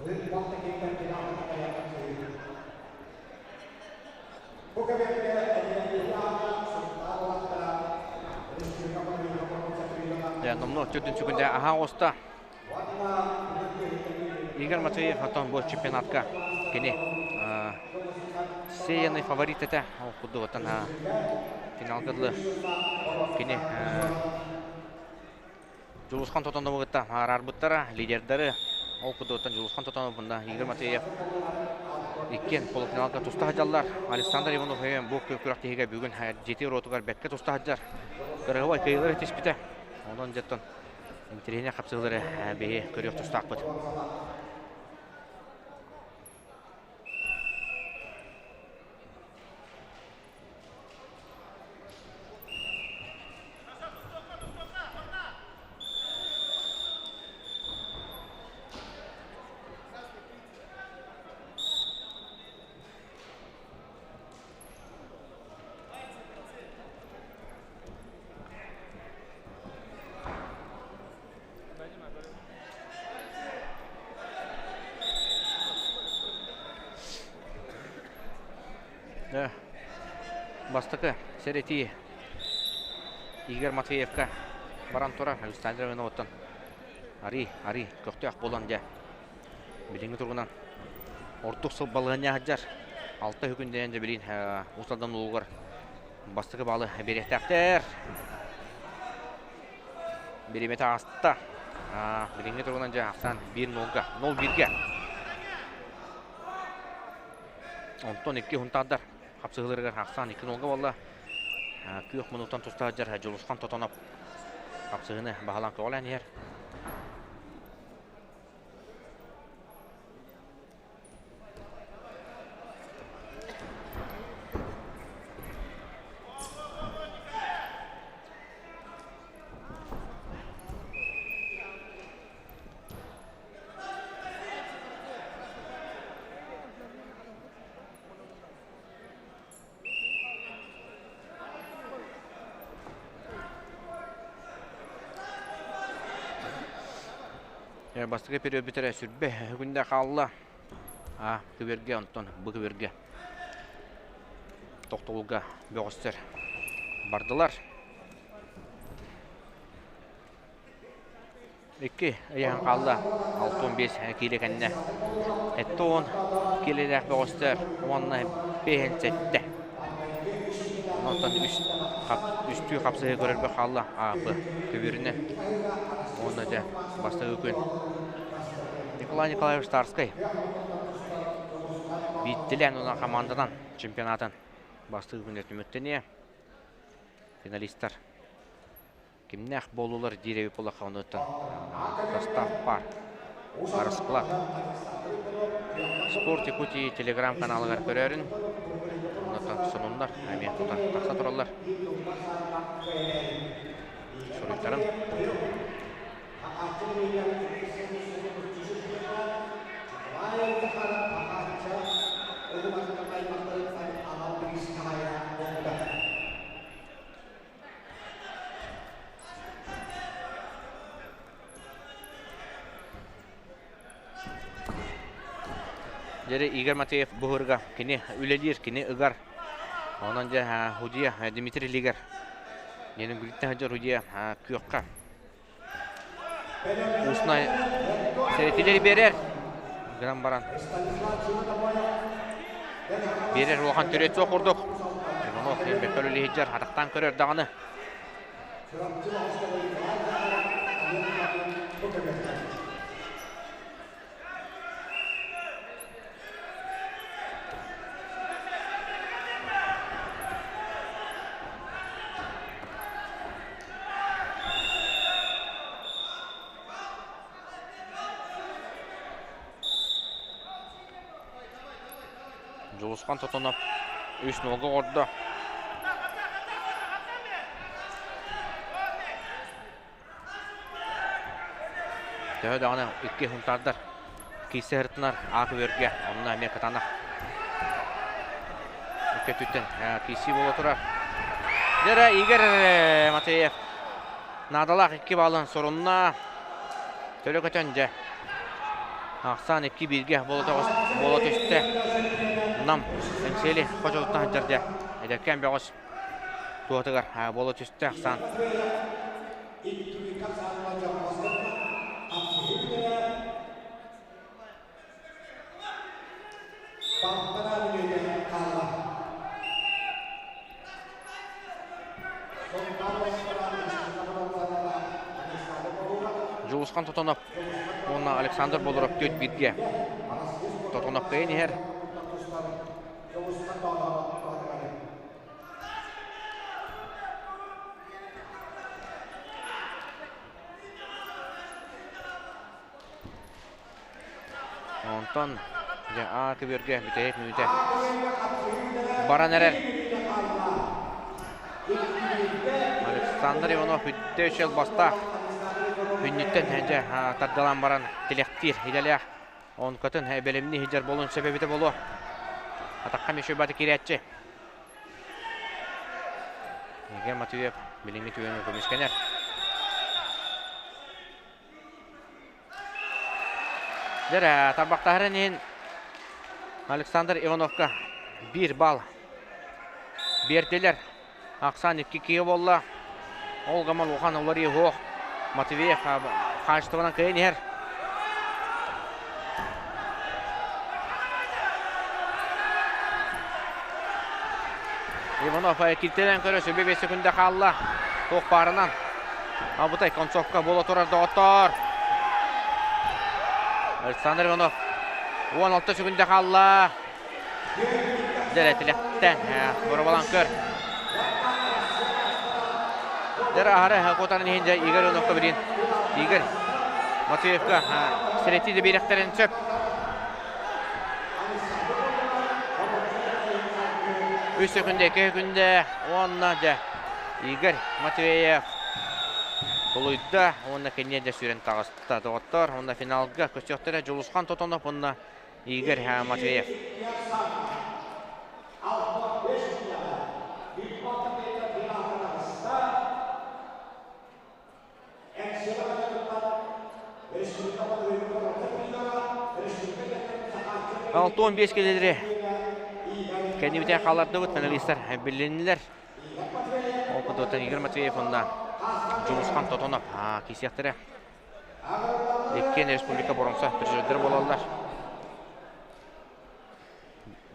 Ыыппат киирдэр Бу кэмҥэ Дьэ, номнуо төрдүн сүгүндэ аһаа оҕуста. Игорь Матвеев оттон бу чемпионатка кини сеянный фаворит этэ. Ол курдук оттон финалга дылы кини Дьулусхан Тотонову кытта араарбыттара, лидердары ол курдуктан Дьулусхан Тотонов уонна Игорь Матвеев иккиэн полуфиналга туста сылдьаллар. Александр Иванов бу күрэхтэһиигэ бүгүн дьиэтин ротугар бэркэ туста сылдьар. Кырыһыбай кыайыылары түспүтэ. Онон дьэттон интэриэһинэй хапсыһыылары биһи көрүөх тустаахпыт. Бастакы сэрэтии Игорь Матвеевка баран турар Александр Ивановтан арый, арый көхтөөх буолан дьэ билиҥҥи туругунан ордук сыл балаһыанньа сылдьар. Алта үкүндэнэн дьэ билин Уус Алдан улуугар бастакы баалы биэриэхтээхтэр. Бириэмэтэ ааста. Билиҥҥи туругунан дьэ ахсаан 1-0-га, 0-1-гэ. Онтон икки хунтаардар хапсыһыыларыгар ахсаан 2-0-га буолла. Күөх муннуктан туста сылдьар Дьулусхан Тотонов хапсыһыыны баһылаан көҕүлээн иһэр. Бастакы период бүтэрэ сүрбэ күндэ хаалла. А күбэргэ онтон б күбэргэ тохтобулга бөҕөстөр бардылар. Икки ыйаһын хаалла. 65 киилэ кэннэ. 70 киилэлээх бөҕөстөр уонна 57. Онтон үс үстүү хапсыһыы көрөргө хаалла АП көбүөрүнэн. Уонна дьэ бастакы күн Николай Николаевич Тарскай биирдилээн уонна хамаанданан чемпионатын бастакы күнэ түмүктэниэ. Финалистар кимнээх буоллулар диир эбит буоллахха онуттан состав пар расклад Спорт Якутии телеграм-каналыгар көрөөрүн оннуттан сонуннар эмиэ тута тахса тураллар суруйтаран Дьэри Игорь Матвеев быһырга кини үлэлиир, кини ыгар. Онон дьэ Худия Дмитрий Лигер Ненүгүлүттэн сылдьар Худия күөххэ Уснай сэрэтилэр биэрэр. Гынан баран. Биэрэр улахан төрүөт суох курдук. Иванов бэккэ үлэлиһиддьэр атахтаан көрөр даҕаны. Дьулусхан Тотонов үс нолга оҕордо. Төһө даҕаны икки хунтаардар киирсэ сырыттынар аак үөргэ, онно эмиэ кытаанах икки өттүттэн киирсии буола турар. Дьэ Игорь Матвеев наадалаах икки баалын сорунна. Төлө көтөн дьэ. Ахсаан икки бииргэ буола түстэ. Нам Эҥсиэли хочотуттан сылдьар дьэ. Эдэркээн бөҕөс туотугар буола түстэ ахсаан. Дьулусхан Тотонов уонна Александр Болоров түөрт бииргэ Тотонов кыайан иһэр. Онтон дьэ А көбүөргэ бүтэһик мүнүүтэ баран эрэр. Александр Иванов бүттэ үчэл бастаах. Күннүттэн дьэ тардалаан баран тилэхтиир идэлээх. Онкотун бэлэмни иһдьэр буолуон сөп эбитэ буолуо. Атахха мүшү баты киирээччи. Игорь Матвеев билиҥҥи түгэҥҥэ көмүскэнэр. Дьэ, тарбахтаһарын иһин Александр Ивановка биир балл биэрдилэр. Ахсаан икки киһи буолла. Ол гаман улахан уларыы суох. Матвеев хаачыстыбанан кыайан иһэр. Иванов киртэнэн көрө сүбэ 5 секунда хаалла. Туох баарынан. Абытай концовка буола турар доҕоттоор. Александр Иванов 16 секунда хаалла. Дьэрэ тилэхтэн боробалаан көр. Дьэрэ аһары куотарын иһин дьэ Игорь Ивановка билин Игорь Матвеевка сирэти да биэрэхтэрин сөп. Үс секунда, икки секунда уонна дьэ Игорь Матвеев тулуйда уонна кэнниэ дьэ сүүрэн таҕыста доҕоттор. Уонна финалга көрсүөхтэрэ Дьулусхан Тотонов уонна Игорь Матвеев. 6-15 кэлэлэри кэннибитин хааллардыбыт финалистар билиннилэр. Ол курдуктан Игорь Матвеев уонна Дьулусхан Тотонов киирсиэхтэрэ. Иккиэн республика боруомса призердэрэ буолаллар.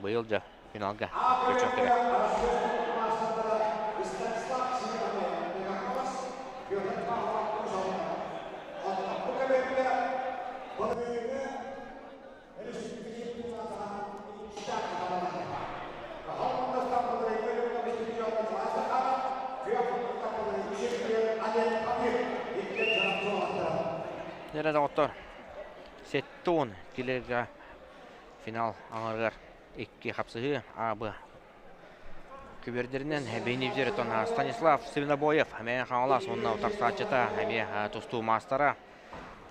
Быйыл дьэ финалга көрсүөхтэрэ. Дьэ доҕоттор, 70 килога финал аҥарыгар икки хапсыһыы АБ күбүөрдэринэн Бенивзеретон Станислав Свинобоев Мэйэн Хаҥалас уонна утарсааччыта эмиэ тустуу маастара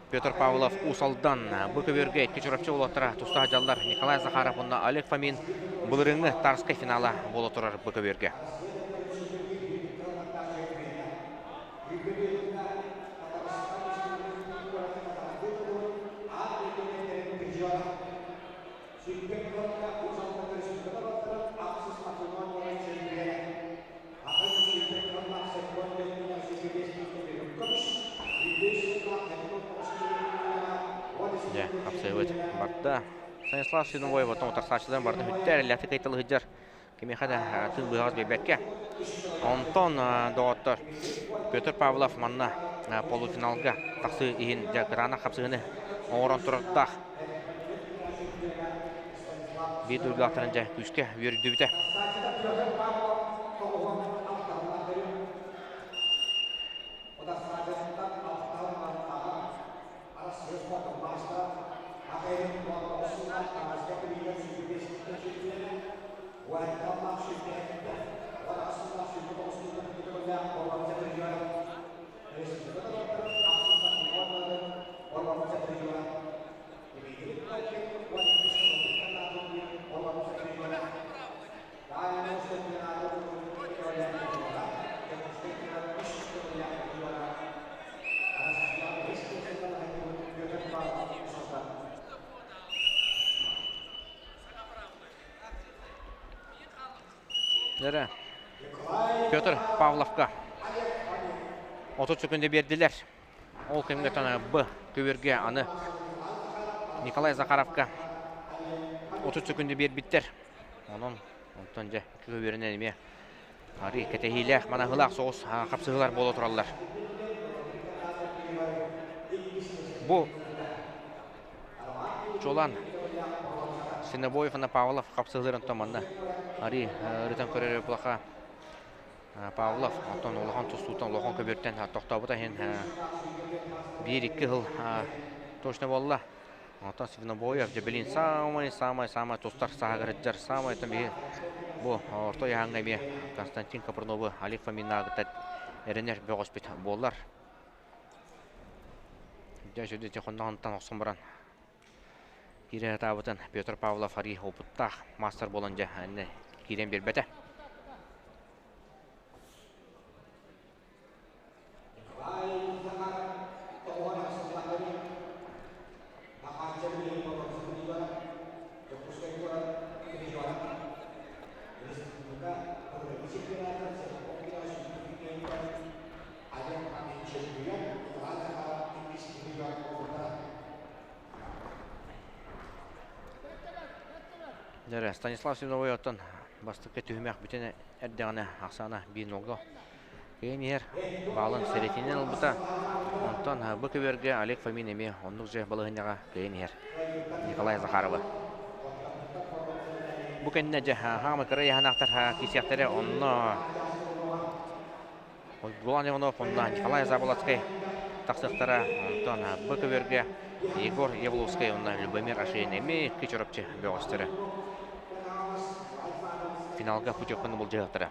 Петр Павлов Уус Алдан бу көбүөргэ икки Чурапчы уолаттара туста сылдьаллар Николай Захаров уонна Олег Фомин былырыыҥҥы Тарскай финала буола турар бу көбүөргэ. Дьэ, хапсайбыт барда. Станислав Свиновой оттон утарсааччыларын барытын бүттэ эрэллээхтик ыйталыһыдьар кимиэхэ да тыл быһаҕас биэрбэккэ. Онтон доҕоттор Петр Павлов манна полуфиналга тахсыы иһин дьэ кытаанах хапсыһыны оҥорон турардаах. Биир дойдулаахтарын дьэ күүскэ үөрдүбүтэ. Дэрэ Петр Павловка 30 секунда биэрдилэр. Ол кэмҥэ Б көбүөргэ аны Николай Захаровка 30 секунда биэрбиттэр. Онон онтон дьэ көбүөрүнэн эмиэ арыы кэтэһиилээх, манаһыылаах соҕус хапсыһыылар буола тураллар. Бу Чулан Синобоев уонна Павлов хапсыһыыларын онтон манна арыы ырытан көрөр буоллахха Павлов оттон улахан тустууттан улахан көбүөртэн тохтообута иһин биир-икки сыл точно буолла. Оттон Свинобоев дьэ билин самый-самый-самый тустар сааһыгар самый там биһи бу орто ыйааһыҥҥа эмиэ Константин Капруновы Олег Фоминаагыта эрэнэр бөҕөспүт буоллар. Дьэ сүдү тихонноһунтан охсон баран киирэ сатаабытын Петр Павлов арыы опыттаах маастар буолан дьэ киирэн биэрбэтэ. Дьэ, Станислав Семеновой оттон бастакы түһүмэх бүтэн эрдэҕинэ ахсаана биир нолго кыайан иһэр. Баалын сэрэтинэн ылбыта. Онтон бу көбүөргэ Олег Фомин эмиэ оннук же балаһыанньаҕа кыайан иһэр. Николай Захаровы. Бу кэннэ дьэ хаамы кыра ыйааһынаахтар киирсиэхтэрэ онно Уйгулан Иванов уонна Николай Заболоцкай тахсыахтара. Онтон Б көбүөргэ Егор Явловскай уонна Любомир Ашин эмиэ икки чоропчу бөҕөстөрө. Финалга путевканы былдьаһыахтара.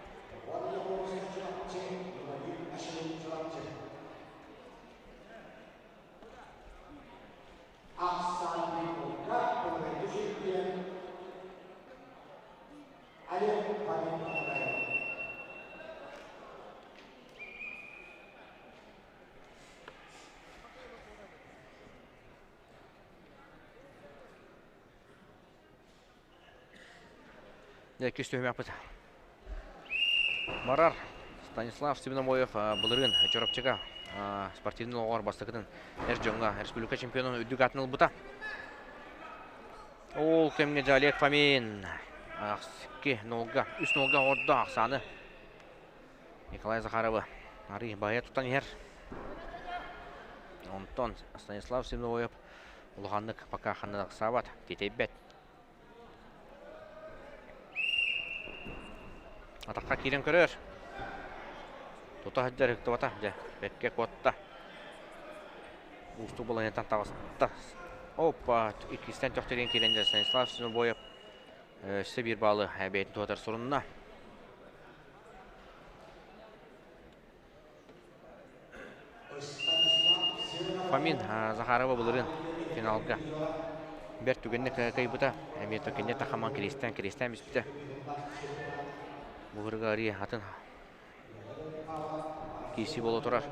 Дьэ, иккис түһүмэхпит барар. Станислав Степномоев былырыын Чурапчыга спортивный оҕор бастакытын эр дьоҥҥо республика чемпионун үрдүк аатын ылбыта. Ол кэмҥэ дьэ Олег Фомин икки нолга, үс нолга оҥордо ахсааны. Николай Захаровы арый баһыйа тутан иһэр. Онтон Станислав Семеновоев улаханнык пока ханна ыксаабат, тиэтэйбэт. Атахха киирэн көрөр. Тута сылдьар ыктыбата, дьэ, бэккэ куотта. Уустук балаһыанньаттан таҕыста. Опа, иккистэн төхтөрүйэн киирэн дьэ Станислав Свинобоев өссө биир баалы бэйэтин туһатар сурунна. Фомин Захарова былырыын финалга бэрт түгэнник кыайбыта. Эмиэ кини тахаман киристэн киристэн биспитэ. Буһурга арыы атын киирсии буола турар.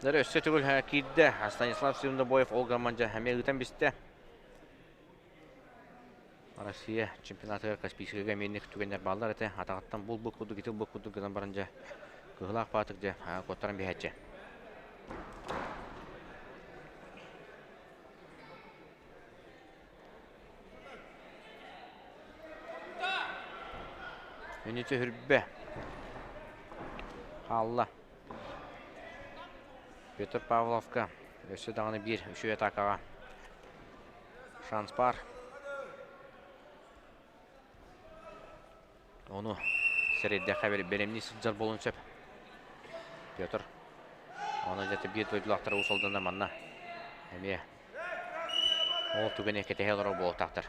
Өссө төгүл киирдэ Станислав Свиндобоев ол гаммандьа эмиэ ыытан бистэ. Россия чемпионатыгар Каспийскайга эмиэнник түгэннэр бааллар этэ. Атаҕыттан бул-бу курдук, итил бу курдук гынан баран дьэ кыһылаах баатык дьэ куоттаран биһээччи. Мүнүүтэ хүрбэ хаалла. Петр Павловка өссө даҕаны биир үчүгэй атаакаҕа шанс баар. Ону сэрэйдэххэ бэлэмнии сылдьар буолуон сөп. Петр. Ону дьэ биир дойдулаахтара Уус Алдана манна эмиэ ол түгэни кэтэһэ олорор буолуохтаахтар.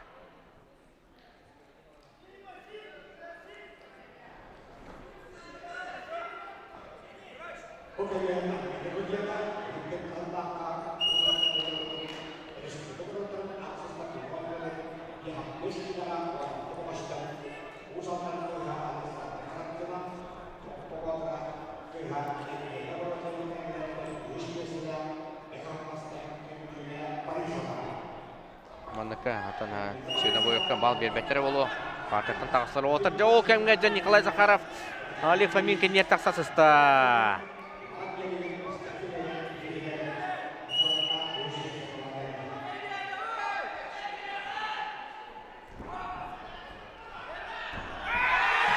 Манныка отон Свинобоевка бал биэрбэттэрэ буолуо. Партияттан таҕыстар. Отор дьэ ол кэмҥэ дьэ Николай Захаров Олег Фомин кэнниэр тахса сыста.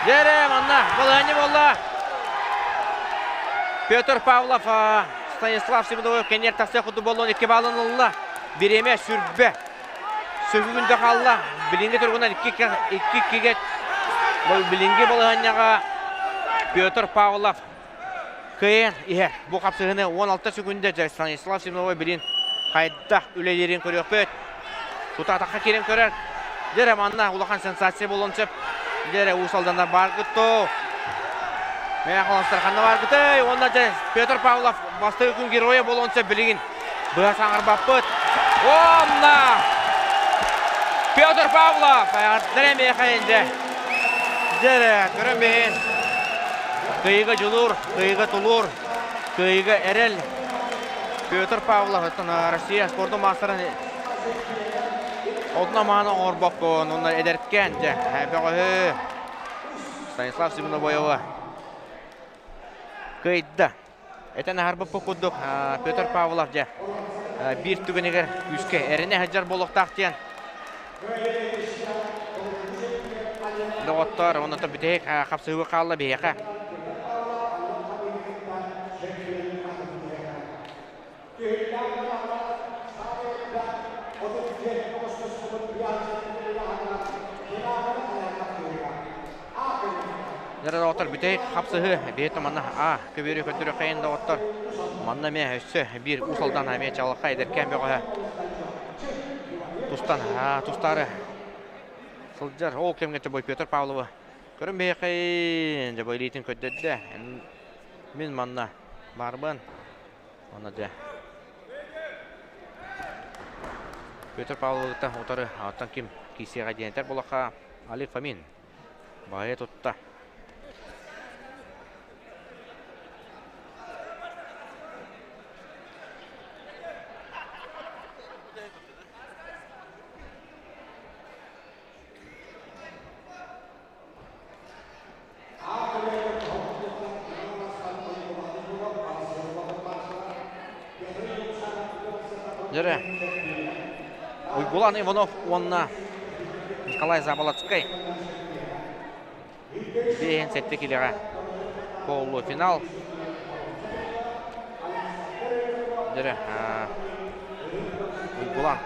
Дьэрэ, манна балаһыанньа буолла. Петр Павлов, Станислав Семеновев кэнниэр тахсыах курдук буоллун икки баалын ылла. Бириэмэ сүрбэ. Сөбүгүндэ хаалла. Билиҥҥи туругунан икки иккигэ билиҥҥи балаһыанньаҕа Петр Павлов кыайан иһэр. Бу хапсыһыыны 16 секунда Станислав Семенов билин хайдах үлэлиирин көрүөхпүт. Тута атахха киирэн көрөр. Дьэ манна улахан сенсация буолуон сөп. Дьэ Уус Алданнар бааргыт тоо. Мэҥэ Хаҥаластар ханна бааргытай? Уонна дьэ Петр Павлов бастакы күн геройа буолуон сөп билигин. Быһа саҥарбаппыт. Уонна Петр Павлов эҕэрдэлэр миэхэ дьэ. Дьэ көрөн биһин. Кыайыыга дьулуур, кыайыыга тулуур, кыайыыга эрэл. Петр Павлов Россия спордун маастарын отун амааны оҥорбоккун, уонна эдэркээн дьэ бөҕөһү Станислав Семеновоева кыайда. Этэн аһарбыппыт курдук Петр Павлов дьэ биир түгэнигэр күүскэ эрэнэ сылдьар буолуохтаах диэн доҕоттор онно бүтэһик хапсыһыы хаалла биһиэхэ. Дьэ, доҕоттор, бүтэһик хапсыһыы биһи манна А көбүөрү көрдөрүөххэйин доҕоттор. Манна эмиэ өссө биир Уус Алдан эмиэ чаҕылхай эдэркээн бөҕөһө тустан тустаары сылдьар. Ол кэмҥэ Тобой Петр Павловы көрөн биһиэхэйин дьэ бу илиитин көрдөрдө. Мин манна баарбын. Онно дьэ Петр Павловыттан утары оттон ким киирсиэҕэ диэн этэр буоллахха Олег Фомин баайа тутта. Дьэрэ, Уйгулан Иванов уонна Николай Заболоцкай биэһин сэттэ килэҕэ полуфинал. Дьэрэ, Уйгулан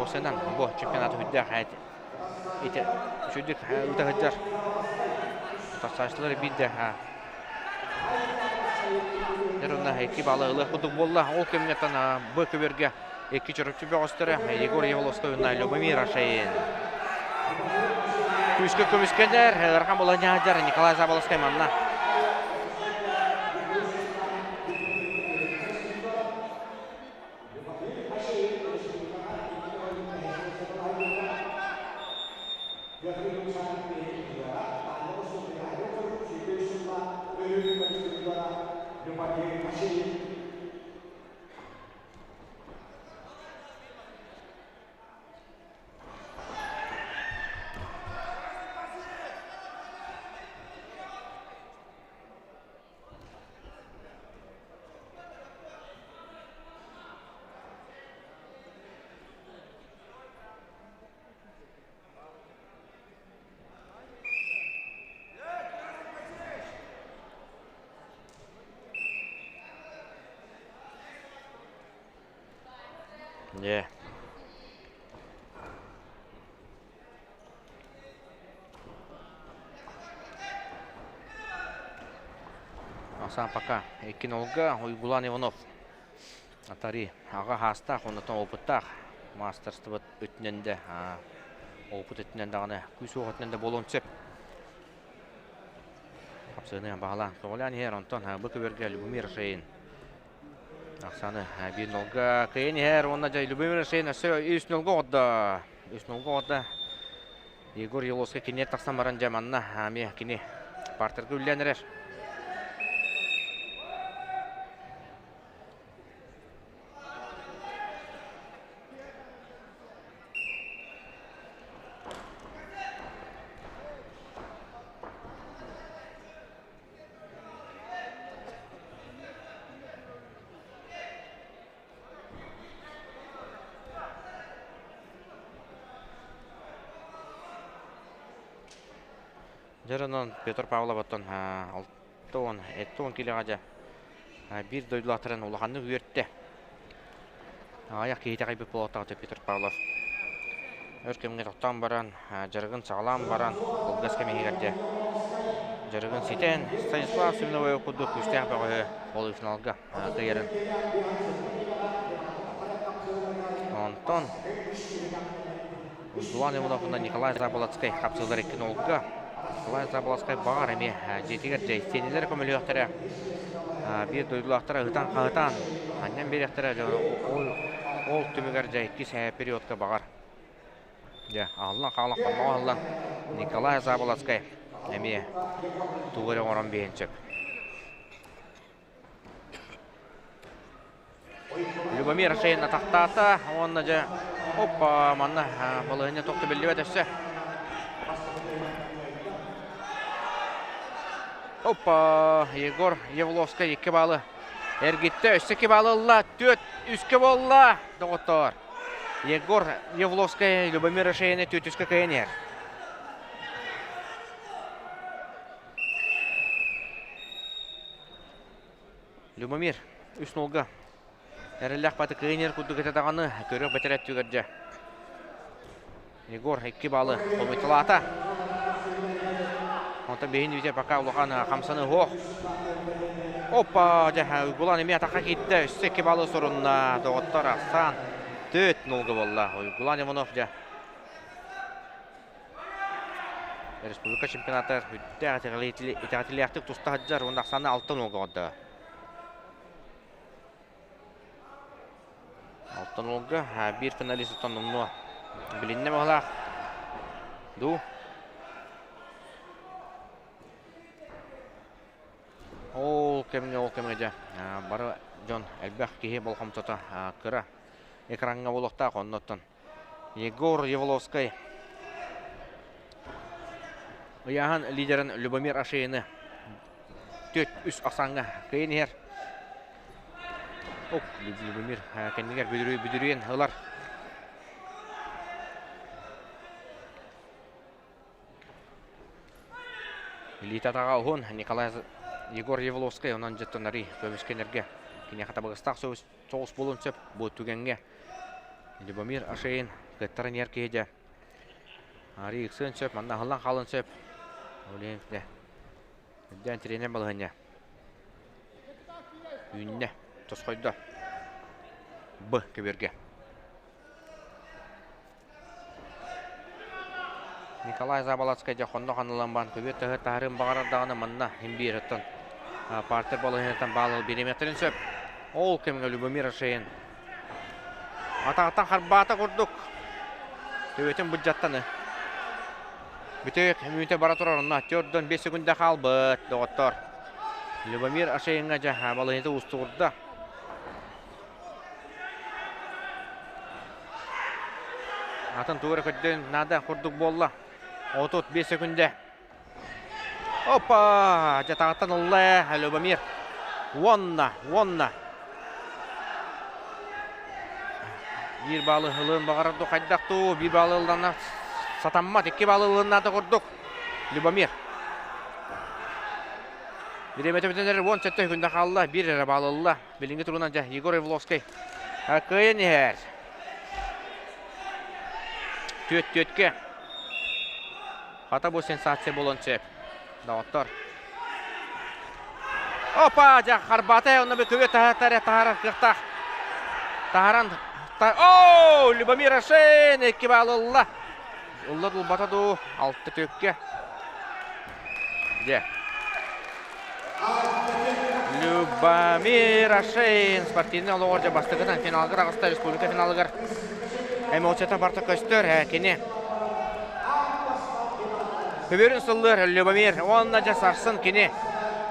Осенан бу чемпионаты үрдээх ити үчүгдүк ыыта сылдьар тахсааччылар биирдэ Дьэ икки баалы ылыах курдук буолла. Ол кэмҥэ Б көбүөргэ икки чороччу бөҕөстөрө Егор Явловскай уонна Любомир Ашаин. Күүскэ көмүскэнэр, ыарахан буолан дьаһадьар Николай Заболоцкай манна. Дьэ. Асан пока 2-0-га Уйгулан Иванов Атари аҕа хаастаах, оннотон опыттаах маастарыстыбат өттүнэн да, опыт өттүнэн даҕаны күүс-уох өттүнэн да буолуон сөп. Хапсыгыны баһылаан көҕүлээн иһэр, онтон бу көбүөргэ Любомир Шейн Ахсаны 1-0-га кыайан иһэр уонна дьэ Любомир Шейн өссө 3-0-га оҕордо. 3-0-га оҕордо. Егор Еловскай киниэр тахсан баран дьэ манна эмиэ кини партерга үллээн эрэр. Дьэ онон Петр Павлов оттон 60 килоҕа дьэ биир дойдулаахтарын улаханнык үөртэ. Аҕыйах киһи итэҕэйбит буолуохтаах Петр Павлов. Өр кэмҥэ тохтоон баран, дьарыгын саҕалаан баран, кылгас кэм иһигэр дьэ дьарыгын ситэн, Станислав Семеновой курдук күүстээх бөҕөһү полуфиналга кыайарын. Онтон Уйгулаан Иванов уонна Николай Заболоцкай хапсыылар икки нолга. Николай Заболоцкай баҕар эмиэ дьиэтигэр дьэ истиэнэлэр көмөлүөхтэрэ. Биир дойдулаахтара ыһытан-хаһытаан анньан биэриэхтэрэ ол, ол түмүгэр дьэ иккис периодка баҕар дьэ аһыллан хаалан хонноҕо аһыллан Николай Заболоцкай эмиэ тугу эрэ оҥорон биэриэн сөп. Любомир Шейн атахтаата уонна дьэ оппа манна балаһыанньа тохто биллибэт өссө. Оппа Егор Евловскай 2 баалы эргиттэ өссө 2 баалы ылла 4 үскэ буолла доҕоттоор. Егор Евловскай Любомир Шейни 4 үскэ кыайан иһэр. Любомир үс нолга эрэллээх баты кыайынер курдук этэ даҕаны көрүөх бэтэрэ өттүгэр дьэ Егор 2 баалы хомуйталаата. Онтон биһин үтэ пока улахан хамсаны суох. Опа, дьэ Уйгулан эмиэ атахха киирдэ. Өссө 2 баалы сорунна. Доҕоттор ахсаан 4 нолга буолла. Уйгулан Иванов дьэ Республика чемпионатыгар сүрдээх итэҕэтилээхтик туста сылдьар уонна ахсаана 6 нолга оҥордо. 6 нолга биир финалист оттон номнуо билиннэ баһылаах. Дуу. Ол кэмҥэ, ол кэмҥэ дьэ бары дьон элбэх киһи болҕомтото кыра экраҥҥа буолуохтаах оннуттан Егор Евловскай ыйааһын лидерин Любомир Ашеины 4-3 ахсааҥҥа кыайан иһэр. Оп, Любомир кэннигэр бүдүрүйэн ылар. Илиитэ-атаҕа уһун Николай Егор Евловскай онон дьэ көмүскэнэргэ киниэхэ табыгастаах соҕус буолуон сөп бу түгэҥҥэ Любомир Ашеин кыттарын иһэр киһи дьэ арыы ыксыан сөп манна аһыллан хаалыан сөп ол иһин дьэ үрдээн тириэнэр балаһыанньа үүннэ тосхойдо Б көбүөргэ Николай Заболоцкай дьэ хонно ханылан баан көбүөр таһы таһарын баҕарар даҕаны манна имбиир оттон партер балаһыанньаттан баал биэримиэхтэрин сөп. Ол кэмҥэ Любомир Ашеин атаҕыттан харбаата курдук төбөтүн былдьаттаны. Бүтүк мүнүүтэ бара турар онно 4-5 секунда хаалбыт доҕоттор. Любомир Ашеиҥҥа дьэ балаһыанньата уустугурда. Атын тугу эрэ көрдөөн наада курдук буолла. 35 секунда. Опа! Дьэ таҕыттан ылла ээ Любомир. Уонна, уонна. Биир баалы ылыан баҕарар дуу хайдах дуу, биир баалы ыллана сатаммат, икки баалы ылыан наада курдук. Любомир. Бириэмэтэ бүтэн эрэр 17 секунда хаалла, биир эрэ баалы ылла. Билиҥҥи туругунан дьэ Егор Евловскай кыайан иһэр. Түөт-түөткэ. Хата бу сенсация буолуон сөп. Доҕоттор. Опа, дьэ харбаата онно көбө таһаатар таһаарар кыахтаах. Таһааран О, Любомир Ашин икки баал ылла. Ылла дулбата дуу, алта төккө. Дьэ. Любомир Ашин спортивный олоҕор дьэ бастакынан финалга таҕыста республика финалыгар эмоцията барыта көстөр. Кини Көбүөрүн сыллыыр Любомир уонна дьэ сарсын кини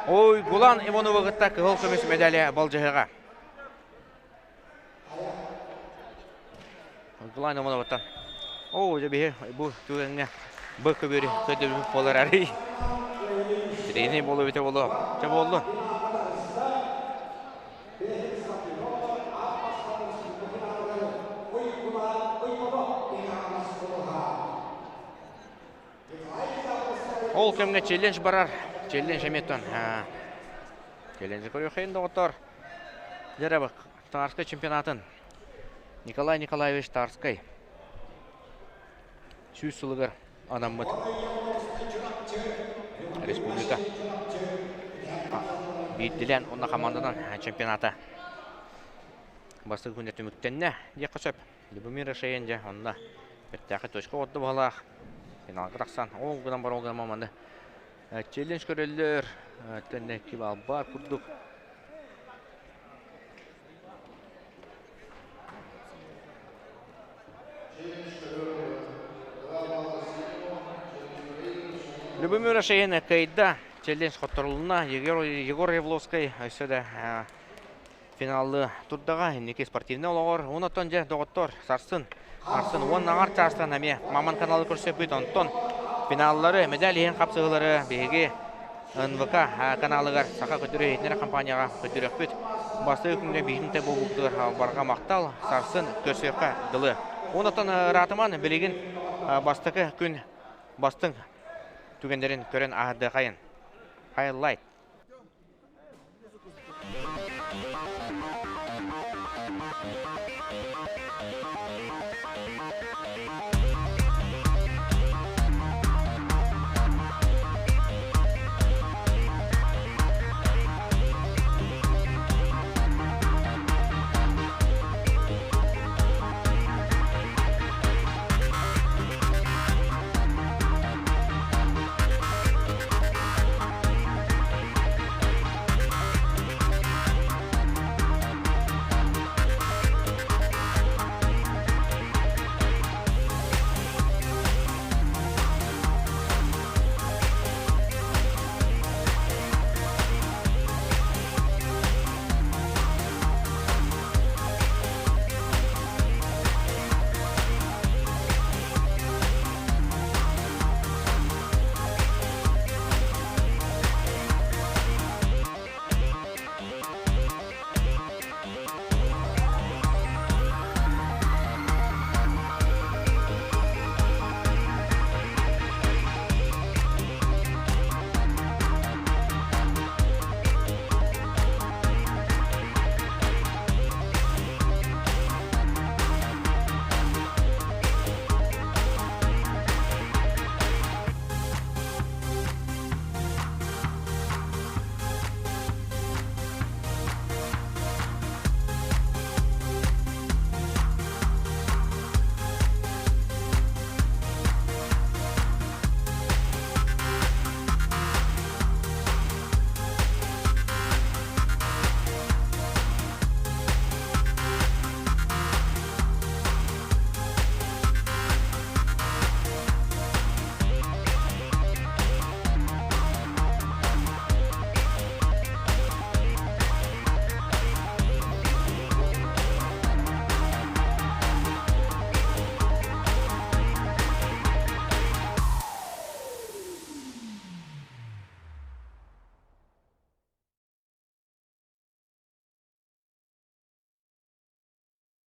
Уйгулан Ивановы кытта кыһыл көмүс медали болдьоһуоҕа. Уйгулан Ивановыттан Оо, дьэ биһи бу түгэҥҥэ бу көбүөрү көрдөбүл буолар арый. Тренер буолуо эбитэ буолуо. Чэ буоллун. Ол кэмҥэ челлендж барар. Челлендж эмиэ челлендж көрүөххэ доҕоттор. Дьэ Тарскай чемпионатын Николай Николаевич Тарскай 100 сылыгар анаммыт республика биирдилээн уонна хамаанданан чемпионата бастакы күнэ түмүктэннэ диэххэ сөп. Любомир Шеен дьэ онно бэртээхэй точка оҕордо баһылаах финалга тахсан ол гынан бар ол гынан маны челлендж көрөллөр тэннэ кибалбар курдук Любомир Шеен кыайда челлендж хотторулунна Егор Егор Явловскай өссө да финалы турдаҕа инники спортивнай олоҕор онтон дьэ доҕоттор сарсын сарсын уонна аҥар чаастан эмиэ Маман каналы көрсөппүт онтон финаллары медаль иһин хапсыһыылары биһиги НВК каналыгар Саха көтөрү иһитиннэрэр компанияҕа көрдөрүөхпүт. Бастакы күҥҥэ биһиги буолбуппутугар барҕа махтал сарсын көрсүөххэ дылы. Онтон ыраатыман билигин бастакы күн бастыҥ түгэннэрин көрөн аһардыахайын. Highlight.